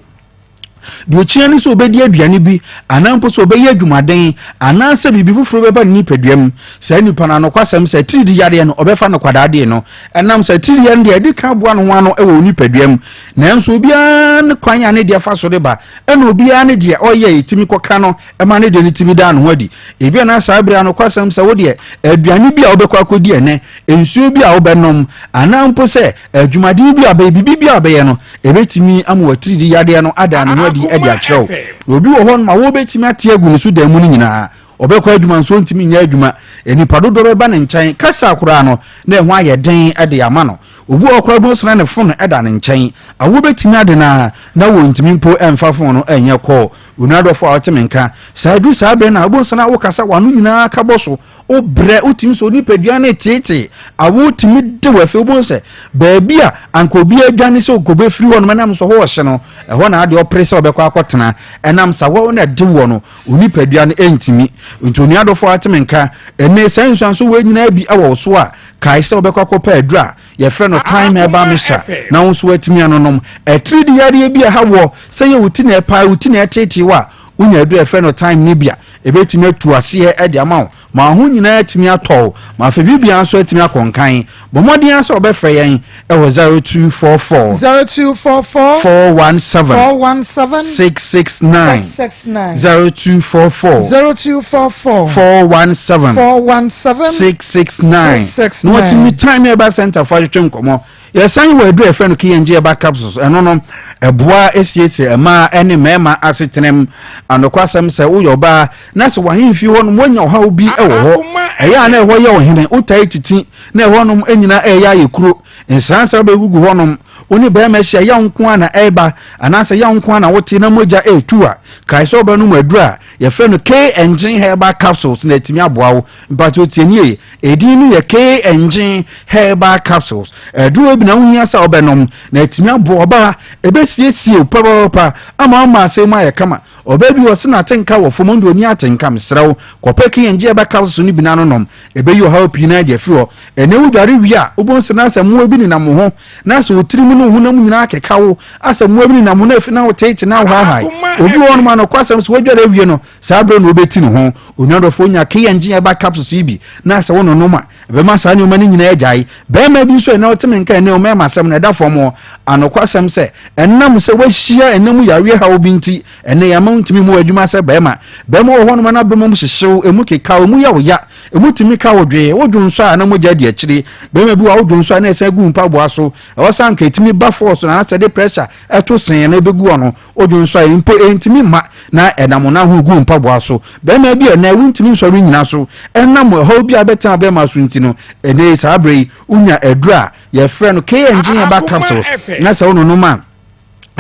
Deɛ ɔkyia ne sɛ ɔbɛdi aduane bi anaa mpo sɛ ɔbɛyɛ adwumaden anaasɛ biribi foforɔ bɛba ne nipadua mu. Saa nipa no anokwasɛm sɛ atiridii yadeɛ no ɔbɛfa no kwadaa deɛ no. Ɛnam sɛ atiridii yadeɛ no deɛ ɛdi kan boa ne ho ano wɔ onipadua mu. Nanso obiara ne kwan a ne deɛ fa so de ba ɛna obiara ne deɛ ɔyɛ a ɛtumi kɔka no ɛma ne deɛ no tumi da ne ho adi. Ebia na saa berɛ anokwasɛm sɛ wo deɛ aduane bi a wobɛkɔ akɔdi ɛnɛ, nsuo bi a wobɛnom anaa mpo sɛ adwumaden bi a wobɛyɛ, biribi bi a wobɛyɛ no, Ebetumi ama w'atiridii yadeɛ no ada ne ho adi de akyerɛ wo. Na obi wɔ hɔ nom a wobetumi ate agu ne so dan mu no nyinaa. Ɔbɛkɔ adwuma nso ɔntumi nyɛ adwuma. Nnipa dodoɔ bɛba ne nkyɛn. Kasa koraa no, na ɛho ayɛ den de ama no. Obi wɔ hɔ koraa wobɛhu sɛ na ne fon da ne nkyɛn. Awoɔ bɛtumi ade no ara na wɔntumi mpo mfa fon no nyɛ call. Onua dɔfo a wote me nka, saa ɛduru saa berɛ no a, wobɛhu sɛ na wokasa w'ano nyinaa ka bɔ so. Wobrɛ, wotumi sɛ onipadua no reteetee. Awoɔ tumi de wo afei wobɛhu sɛ baabi a anka obi adwane sɛ ɔkɔbɛfiri hɔ nom ɛnam sɛ hɔ ɔhye no, ɛhɔ na adeɛ ɔpere sɛ ɔbɛkɔ akɔtena. Ɛnam sɛ awɔ no ɛde woɔ no, onipadua no ɛntumi. Nti onua dɔfo a wote me nka, ɛnɛ saa nsuanso wei nyinaa bi wɔ wo so a, Kae sɛ wobɛkɔ akɔpɛ aduru a yɛfrɛ no thyme herbal mixture na wo nso woatumi anonom. Atiridii yareɛ bi a ɛha woɔ, sɛ ɛyɛ wo ti na ɛpae, wo ti na ɛteetee wo a, wonya aduru a yɛfrɛ no thyme no bi a, ɛbɛtumi atu aseɛ de ama wo ma wo ho nyinaa atumi atɔ wo, ma afei biribiara nso atumi akɔ nkan. Bɔ mmɔden ara sɛ wobɛfrɛ yɛn wɔ 0244 0244 417 417 669 669 0244 0244 417 417 669 669 na watumi time ɛba center fo atwetwe nkɔmmɔ yɛsan wɔ aduru a yɛfrɛ no KNG ɛba capsules ɛno no ɛboa esiesie mmaa ne mmarima asetenam anokwasɛm sɛ woyɛ ɔbaa na sɛ wahemfie hɔ nom woanya ɔhaw bi wɔ hɔ ɛyɛ a na ɛhɔ yɛ ɔhene wotae titi na ɛhɔ nom nyinaa ɛyɛ ayɛ kuro nsransa bɛgugu hɔ nom wo ne barima hyia yaw nko ara na ɛreba anaasɛ yaw nko ara na wote na mogya ɛretu a, kae sɛ wobɛnom aduru a yɛfrɛ no K-Engine Herbal Capsules na atumi aboa wo. Mpakyɛw tie nie, edin no yɛ K-Engine Herbal Capsules. Aduru bi na wohia sɛ wobɛnom na atumi aboa ɔbaa, ɛbɛsiesie wo papaapa ama wo mmaasɛm mu ayɛ kama. Ɔbaa bi wɔ se n'atenka wɔ fam, ɔno deɛ ɔnni atenka, mesrɛ wo kɔpɛ K-Engine Herbal Capsules no bi na no nom, ɛbɛyi ɔhaw pii no ara de afiri hɔ. Ɛnnɛ wodware wie a, wobɛhu sɛ na sɛ mmoa bi nenam wo ho, na sɛ wo tirim ne wo honam nyinaa keka wo, asɛ mmoa bi nenam wo na afi na woteete na wohaahae. Obi wɔ hɔnom a nokwasɛm sɛ wadware awie no, saa bere na obeti ne ho. Onua dɔfo, nya KNG herbal capsules yi bi na sɛ wononom a, ɛbɛma saa nneɛma no nyinaa agyae. Barima bi nso a ɛnnɛ ɔte me nka ɛnnɛ o, mmarima asɛm no, ɛda fam hɔ. Anokwasɛm sɛ, ɛnam sɛ wahyia ɛnna mu yareɛ haw bi nti, ɛnnɛ yɛama wontumi mmɔ w'adwuma sɛ barima. Barima wɔ hɔnom a n'abam hyehyew, emu kekaw, emu yɛ wo ya. Emu tumi ka wo dwee, wodwo nsɔ a na mogya di akyire. Barima bi wɔ a wodwo nsɔ a na ɛsan gu wo mpaboa so. Ɛwɔ sɛ anka ɛtumi ba force no anaasɛ ɛde pressure ɛto sen na ɛbɛgu hɔ no, wodwo nsɔ a mpo ɛntumi mma na ɛnam wo nan ho gu wo mpaboa so. Barima bi a ɛnnɛ wontumi nsɔre nnyina so ɛnam ɛhaw bi a abɛtena barima so nti no, ɛnnɛ yi saa berɛ yi wonya aduro a yɛfrɛ no KNG herbal capsules na sɛ wononom a,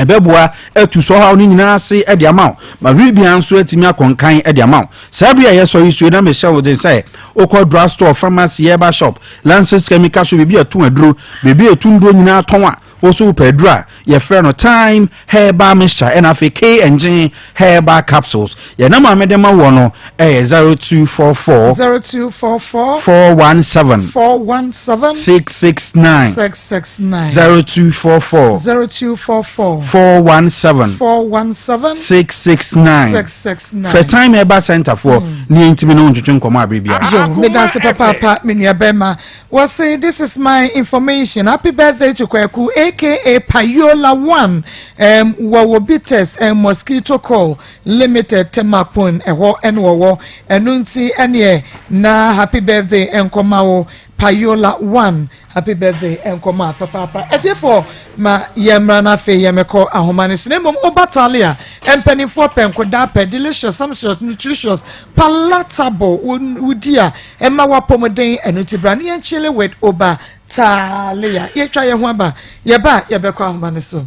ɛbɛboa atu sɛ ɔhaw no nyinaa ase de ama wo ma biribiara nso atumi akɔ nkan de ama wo saa bere a yɛsɔre sue na mehyɛ wo den sɛ wokɔ drug store pharmacy herbal shop lances chemical shop biribi a ɛto aduro biribi a ɛtu nduro nyinaa tɔn a wo so wopɛ aduro a yɛfrɛ no thyme herbal mixture ɛna afei K engine herbal capsules yɛn nama a mede ma wɔ no ɛyɛ 0244 0244 417 417 669 669 0244 0244 417 417 669 669 fɛ time ɛba center foɔ ne yɛntumi ne wo ntwetwe nkɔmmɔ abere biara. Yo, meda ase papaapa me nua bɛrima. Wɔse this is my information happy birthday to Kwaku aka Payola one um, wɔwɔ Bitters and Mosquito Coil Limited Temapon ɛhɔ ɛne wɔwɔ ɛno nti ɛneɛ na happy birthday nkɔma wo Payola one happy birthday nkɔma papaapa ɛtiefoɔ ma yɛn mmra no afei yɛn mɛkɔ ahoma no so na mmom woba talia mpanimfoɔ pɛ nkodaa pɛ delicious sumptuous nutritious palatable wodi a Ɛma w'apɔmuden ɛno nti bra ne yɛn chile with oba talia yɛtwa yɛn ho aba yɛba a yɛbɛkɔ ahoma no so.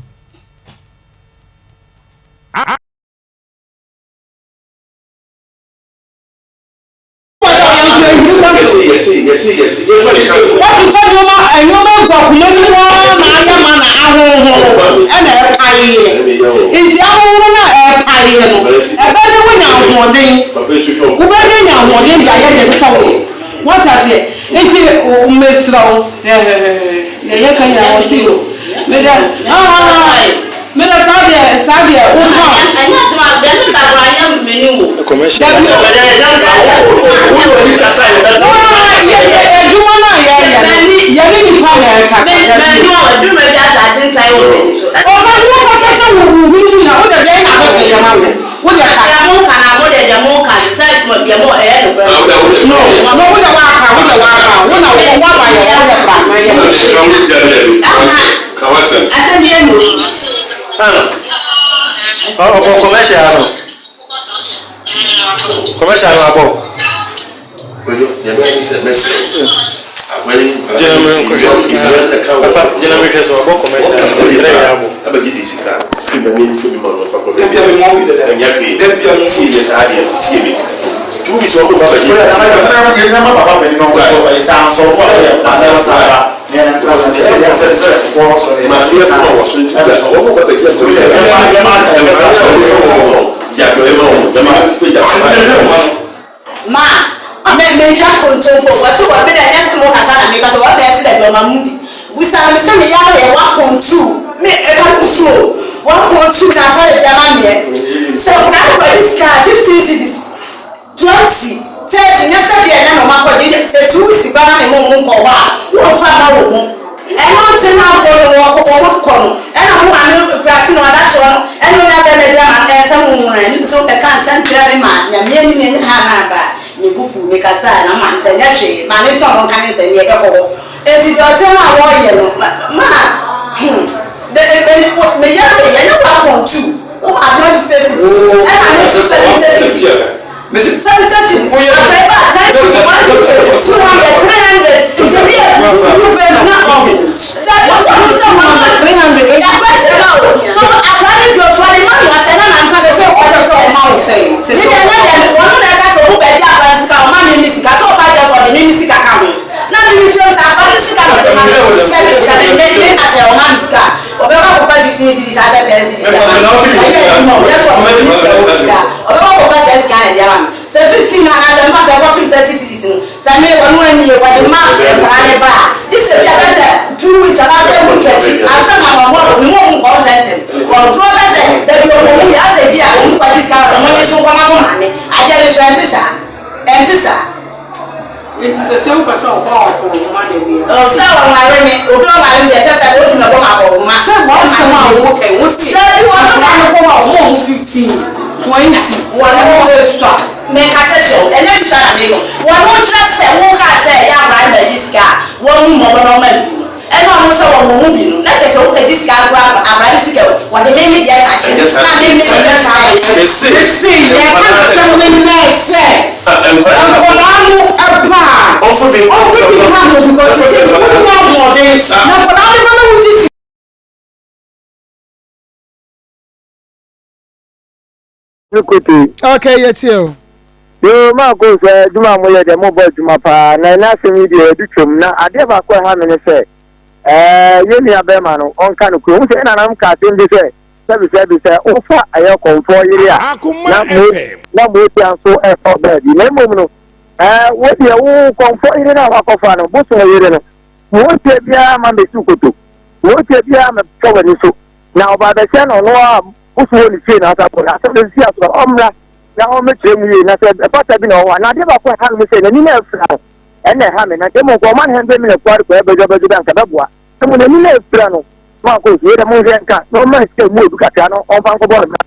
Wote sɛ nneɛma nneɛma egu akoma no mu ara na ayɛ ma na ahonhono ɛna ɛpaeɛ. Nti ahonhono no a ɛrepaeɛ no, ɛbɛyɛ dɛ woanya ahoɔden. Wobɛyɛ dɛ anya ahoɔden de ayɛ deɛ ɛsɛ sɛ woyɛ. Woate aseɛ? Nti mesrɛ wo, deɛ yɛka nyinaa wɔte o. Meda, ah, meda saa deɛ, saa deɛ woka a. Ɛnyɛ asɛm a, deɛ meka koraa nyɛ m'ani wo. Dabi o. Adwuma no a yɛyɛ no, yɛne nnipa na ɛrekasa. Dabi o. Ɔba no wokasa sɛ wo wo hwene mu nyina wode deɛn na abɛsɛ yɛ ma me wode ka. No no wode waka wode waka wo na wo waba yɛ wode bra na yɛ. Ɔbɔ commercial no. Commercial no abɔ. Kwadwo, deɛ ɛbɛyɛ ne sɛ mɛsrɛ wo. Papa, gyina me hwɛ sɛ ɔbɔ commercial ɛbrɛ yɛ abɔ. Abɛgye de sika na me nfa bi ma no nfa kɔ baabi. Ɛnyɛ hwee. Tie yɛ saa adeɛ no tie me. Tuubi sɛ ɔmo fa bɛgye de sika. Yɛn ma papa panyin na ɔnkɔ tɔ ɛsɛ ansɔ ɔmo a yɛ ba na ɔsa ba ne yɛn ntra sɛ sɛ yɛn sɛ sɛ wɔn so ne. Maa yɛ ma wɔ so nti da ɔmo fa bɛgye de sika. Yɛ ma yɛ ma wɔn yɛ ma pagya papa. Ma me mentwa kontompo wɔse wɔ me dɛ nyɛ sɛ mo kasa na meka sɛ wɔ bɛɛ se dɛ ɔma mu bi busa me sɛ me yareɛ wapɔn tu me ɛka me so o wapɔn tu na asɔre de ama meɛ sɛ nkora no kɔgye sika 15 cedis 20 30 nyɛ sɛ deɛ ɛnɛ na ɔma kɔgye sɛ 2 weeks kora na me mo mo nkɔ hɔ a wɔmfa ma wɔ mu ɛno nti na wɔ no wɔ wɔ kɔ no ɛna mo maame kurase na ɔda toɔ no ɛna onya bɛrɛ bi ama ɛnsɛm ho mu na ɛno nso ɛka nsɛm kyerɛ me ma nyame anim ɛnyɛ ha na aba me bo fu me kasa na maame sɛ nyɛ hwee maame tɔn no nka ne nsɛm yɛ bɛkɔ hɔ eti deɛ ɔtɛ no a wɔreyɛ no ma ma hmm me me me yɛrɛ yɛ ne 1.2 wo maame 50 cedis ɛna me nso 70 cedis 70 cedis abɛɛba 10 cedis 150 200 300 sɛ bi yɛ kuku fɛ na ɔho dabi ɔsɔ ɔno sɛ 100 300 yàtọ̀ ɛsɛ ma o so akora ne di osu ɔde ma no asɛ na na nfa sɛ sɛ ɔpɛ sɛ ɔma wo sɛ mi deɛ ne deɛ wɔn na ɛka sɛ ɔmo bɛgye akora ne sika ɔma mi mi sika sɛ ɔba kyɛ sɛ ɔde mi mi sika ka ho na mi mi kyerɛ sɛ akora ne sika na ɔde ma mi sɛ mi sɛ mi mi mi na sɛ ɔma mi sika ɔbɛkɔ akɔfa 15 cedis asɛ 10 cedis ama mi ɔyɛ adwuma o yɛ sɛ ɔmo mi sɛ ɔwɔ sika ɔbɛkɔ akɔfa sɛ sika na ɛde ama mi sɛ 15 na anasɛ nfa sɛ kɔpem 30 cedis no sɛ mi wɔn ani yɛ wɔde ma nkora ne ba a de sɛ bi a bɛ sɛ 2 weeks anaasɛ week akyi ansa na wɔn mo mi mo mu nkɔ ntɛntɛm wɔn to bɛ sɛ dabi wɔn mu bi asɛ bi a wɔn mu kɔgye sika sɛ mo nye so nkɔma mo maame adeɛ no so ɛnte saa ɛnte saa. Nti sɛ sɛ wopɛ sɛ ɔbɔ ɔkɔnhoma da bi a. Sɛ ɔnware me obi ɔnware me deɛ sɛ sɛ wotumi bɔ ma akɔnhoma. Sɛ wɔasɛm a wɔwɔ kɛn wo se Dabi wɔn no akwadaa no kɔ hɔ a wɔn a wɔn 15 20 wɔn ɛno no esua. Meka sɛ kyerɛ wo ɛnyɛ bi sua na meka wɔn no kyerɛ sɛ woka sɛ ɛyɛ akwadaa no bɛgye sika a wɔn mu mmɔbɔ na ɔma bi no ɛna ɔno sɛ wɔn mu bi no na kyerɛ sɛ wokagye sika akora akwadaa no sika wɔde me me deɛ ka kyerɛ na me me deɛ saa yɛ. Mese yɛka asɛm no nnɛ sɛ nkwadaa no ɛba a ɔmfa bi ka no because sɛ wonya ahoɔden na nkwadaa no ba na wogye si. Kote. Okay, yɛtie o. Yoo, maa ko sɛ adwuma a moyɛ deɛ mobɔ adwuma paa na ɛna asɛm yi deɛ ɛdu twam na adeɛ baako a ɛha me ne sɛ ɛɛ yɛn nua bɛrima no ɔnka no kuro ho sɛ ɛna nam ka asɛm bi sɛ sɛbi sɛbi sɛ wofa ɛyɛ kɔmfoɔ yere a na mo na motia nso ɛkɔ baabi na mmom no ɛɛ wo deɛ wo kɔmfoɔ yere no a wakɔfa no bosom yere no motia biara ma mɛsi koto motia biara mɛtɔ w'ani so na ɔba bɛhyɛ no ɔno a bosom wɔ ne fie na asa kɔ na asɛm no si aso ɔmmra na ɔmmɛkyerɛ mu yie na sɛ ɛfata bi na ɔwɔ a na adeɛ baako a ɛha no sɛ n'ani na afira no ɛna ɛha me na mmom nka ɔma no 100 million koraa de kɔyɛ bɛdwa bɛdwa bi anka bɛboa mmom n'ani na afira no ma akɔ nsuo dɛ monhwɛ nka na ɔma sika mu odu kakra no ɔmfa nkɔbɔ no bra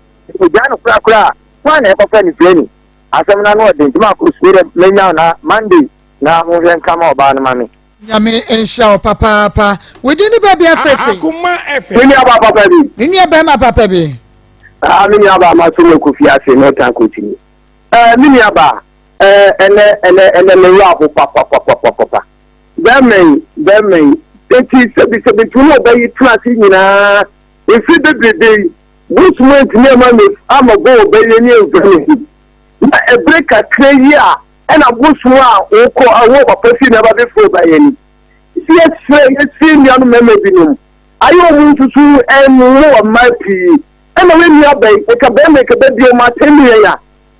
ogyaa no korakora a hwan na ɛkɔfa ne firani asɛm no ano ɔden nti ma akɔ nsuo dɛ mɛnya na Monday na monhwɛ nka ma ɔbaa no ma me. Nyame nhyira wo papaapa. Wo din ne baabi afefe. Akoma FM. Me nua ba papa bi. Me nua bɛrima papa bi. Ah, me nua ba ma so me kofi ase no tan kotini. Eh, me nua ba, eh, ɛnɛ ɛnɛ ɛnɛ me wura ho papa papa papa. Bɛrima yi, bɛrima yi. Eti sɛbi sɛbi tu no ɔbɛyi tena ase nyinaa. Mfe bebrebe yi, bosom antumi ama me ama bɔ ɔbɛyi ne mfra ne ho. Na ɛbere kakra yi a ɛna bosom a wokɔ a wɔ papa fie na ɛba bɛfiri ɔbɛyɛ ni. Nti yɛsrɛ yɛsrɛ nnuanom mmarima binom ayɛ wɔn nsusu ɛmmo mmaa pii ɛna wɔn nua bɛn nka bɛrima nka bɛbi wɔn atɛn mu yɛn a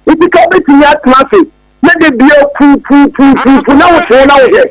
nti ka wobɛtumi atena ase na de bia puupuupuupu na wote na wohwɛ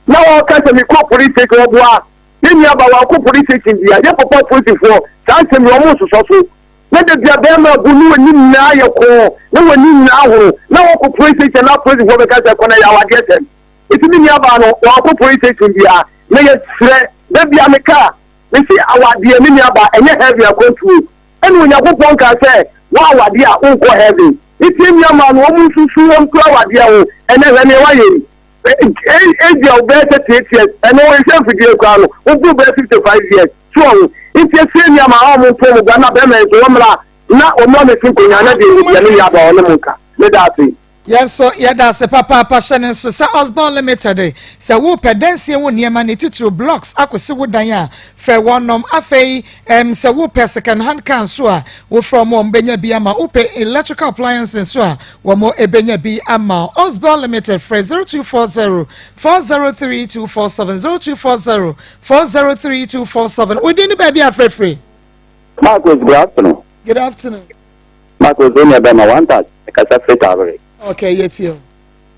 na wɔka sɛ mekɔ police station ɔboa yɛn nua ba wakɔ police station bia yɛ papa polisifoɔ saa nsɛm yi wɔn nsosɔ so na de bia bɛrima bu ne wɔn nyinaa yɛ kɔɔ na wɔn nyinaa horo na wɔkɔ police station na polisifoɔ bɛka sɛ kɔ na yɛ awadeɛ sɛm nti me nua baa no wakɔ police station bia na yɛsrɛ da bia meka mesi awadeɛ me nua baa ɛnyɛ heaven akwantuo ɛna Onyankopɔn kaa sɛ woawadeɛ a wonkɔ heaven nti nua maa no wɔn nsusu wɔn nto awadeɛ ho ɛnɛ hwɛ nea wayɛ yi age a wobɛyɛ 38 years ɛnɛ wɔnhwɛ mfidie koraa no woboro bɛyɛ 55 years so ɔho nti ɛsɛ nua maa wɔn nto wɔn gua na bɛrima nso wɔn mmra na wɔn mmra mesi nkonnwa na deɛ deɛ me nua baa ɔne mo nka meda ase. Yɛn nso yɛda ase papaapa. Hyɛ no nso sɛ Osborn Limited, sɛ worepɛ dansie ho nneɛma, ne titiriw blocks akɔsi wo dan a, frɛ wɔnom. Afei ɛm sɛ worepɛ second hand car nso a, wofrɛ wɔn a, wɔbɛnya bi ama. Wopɛ electrical appliance nso a, wɔn ɛbɛnya bi ama. Osborn Limited, frɛ 0240 403 247, 0240 403 247. Wodin ne baabi a frɛfrɛ? Marcus, good afternoon. Good afternoon. Marcus, wo nua bɛma one touch kasa firi Taabere. Okay, yɛtie o.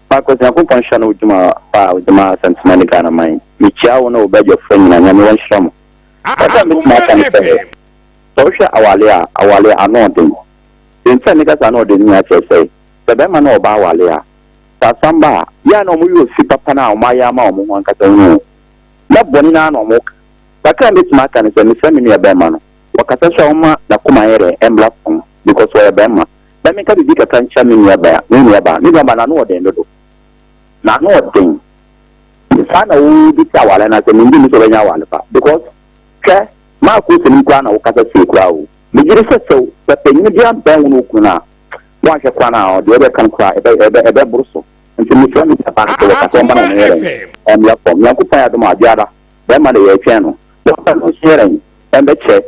Marcus, Nyankopɔn nhyira no wo dwuma pa a wode ma Asantuma ne Ghana man. Mekyia wo ne wo badwafoɔ nyinaa, Nyame wɔnhyira mo. Kakra a mɛtumi aka ne sɛ, sɛ wohwɛ awale a, awale ano ɔden. Deɛ nti a meka sɛ ano ɔden no nyinaa kyerɛ sɛ, sɛ bɛrima ne ɔbaa wale a, sɛ asɛm ba a, yɛ a na wɔyɛ osi papa no a wɔayɛ ama wɔn ho ankasa ho o, na bɔne no ara na wɔka. Kakra a mɛtumi aka ne sɛ, mesrɛ me nua bɛrima no, Wɔkasa so a ɔma n'akoma yɛ dɛ ɛmbra fam because ɔyɛ bɛrima. Na menka biribi kakra nkyerɛ me nua baa, me nua baa, me nua baa n'ano ɔden dodo. N'ano ɔden. Saa na wo de ti aware no ase, mengye nni sɛ ɔbɛnya aware pa because hwɛ Mark Osenim koraa na wokasa sei koraa o. Megye di sɛ sɛ sɛ panyin bi abɛn wo ne wo kunu no a, woanhwɛ koraa no a deɛ ɔbɛka no koraa ɛbɛ ɛbɛ ɛbɛboro so. Nti mesrɛ me nua baa no sɛ wɔkasa ɔmma n'ano yɛ dɛn ɛmmra fam. Nyankopɔn yɛ adom a biara bɛrima de yɛretwɛn no. Wɔmfa no nso yɛ dɛn ɛmbɛkyerɛ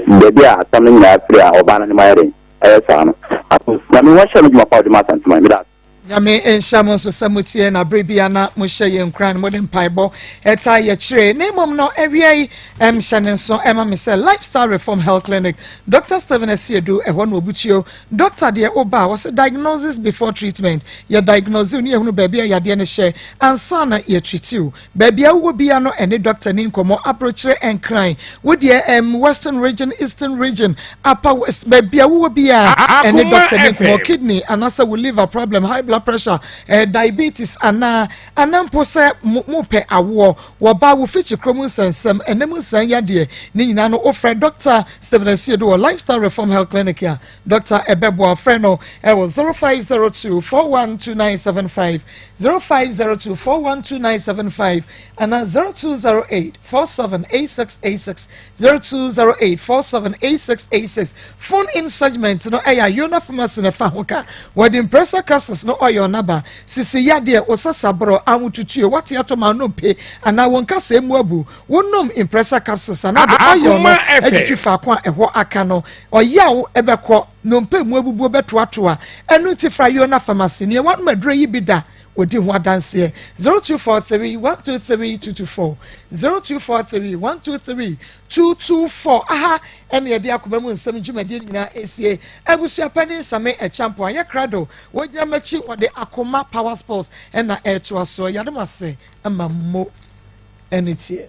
baabi a asɛm no nyinaa firi a ɔbaa no anim ayɛ dɛn ɛyɛ saa no. Afei Nyame wɔnhyɛ no dwuma pa a ɔde ma Asanteman. Meda ase. Nyame nhyira mo nso sɛ motie na bere bia na mohyɛ yɛn nkuran, mode mpaebɔ ɛtaa yɛkyerɛ. Na mmom no awia yi ɛmhyɛ ne nso ɛma me sɛ Lifestyle Reform Health Clinic, Dr. Stephen Asiedu, ɛhɔ na obutuo doctor deɛ woba a wɔsɛ diagnosis before treatment. Yɛ diagnose ne yɛhunu baabi a yadeɛ no hyɛ ansa na yɛtritiw. Baabi a wowɔ bia no ɛne doctor ni nkɔmmɔ. Aburokyerɛ, Nkran, wo deɛ Western Region, Eastern Region, Upper West, baabi a wowɔ bia ɛne doctor ni nkɔmmɔ. Kidney anaasɛ wo liver problem, high blood pressure, diabetes anaa mpo sɛ mopɛ awoɔ, wɔba wo fikyi kurom nsɛnsɛm, ɛnam nsɛn yadeɛ ne nyinaa no, wofrɛ Dr. Stephen Asiedu wɔ Lifestyle Reform Health Clinic a, doctor ɛbɛboa. Frɛ no ɛwɔ 0502 412975, 0502 412975 ana 0208 478686, 0208 478686. Phone in segment no ɛyɛ Ayona Pharmacy na ɛfa ho ka. Wɔde Impressa capsules no ɔyɛ ɔnaba sisi yadeɛ, osasa ahotutuo, wate ato ma anompe anaa wɔn kasa emu abu. Wonom Impressa capsules anaa de ɔyɛ no adwitwi faako a ɛhɔ aka no, ɔyaw ɛbɛkɔ, nnompe mu abubuo bɛtoatoa. Ɛno nti fra Yona Pharmacy nea wanom aduro yi bi da odi ho adanseɛ. 0243 123 224, 0243 123 224. Aha ɛne yɛde akoma mu nsɛm dwumadie nyinaa esie. Abusuapɛni Nsame Ɛkyampo ayɛ krado, wɔgyina m'akyi, wɔde Akoma Power Sports ɛna ɛtoa so. Yɛadom ase ama mo ɛne tie.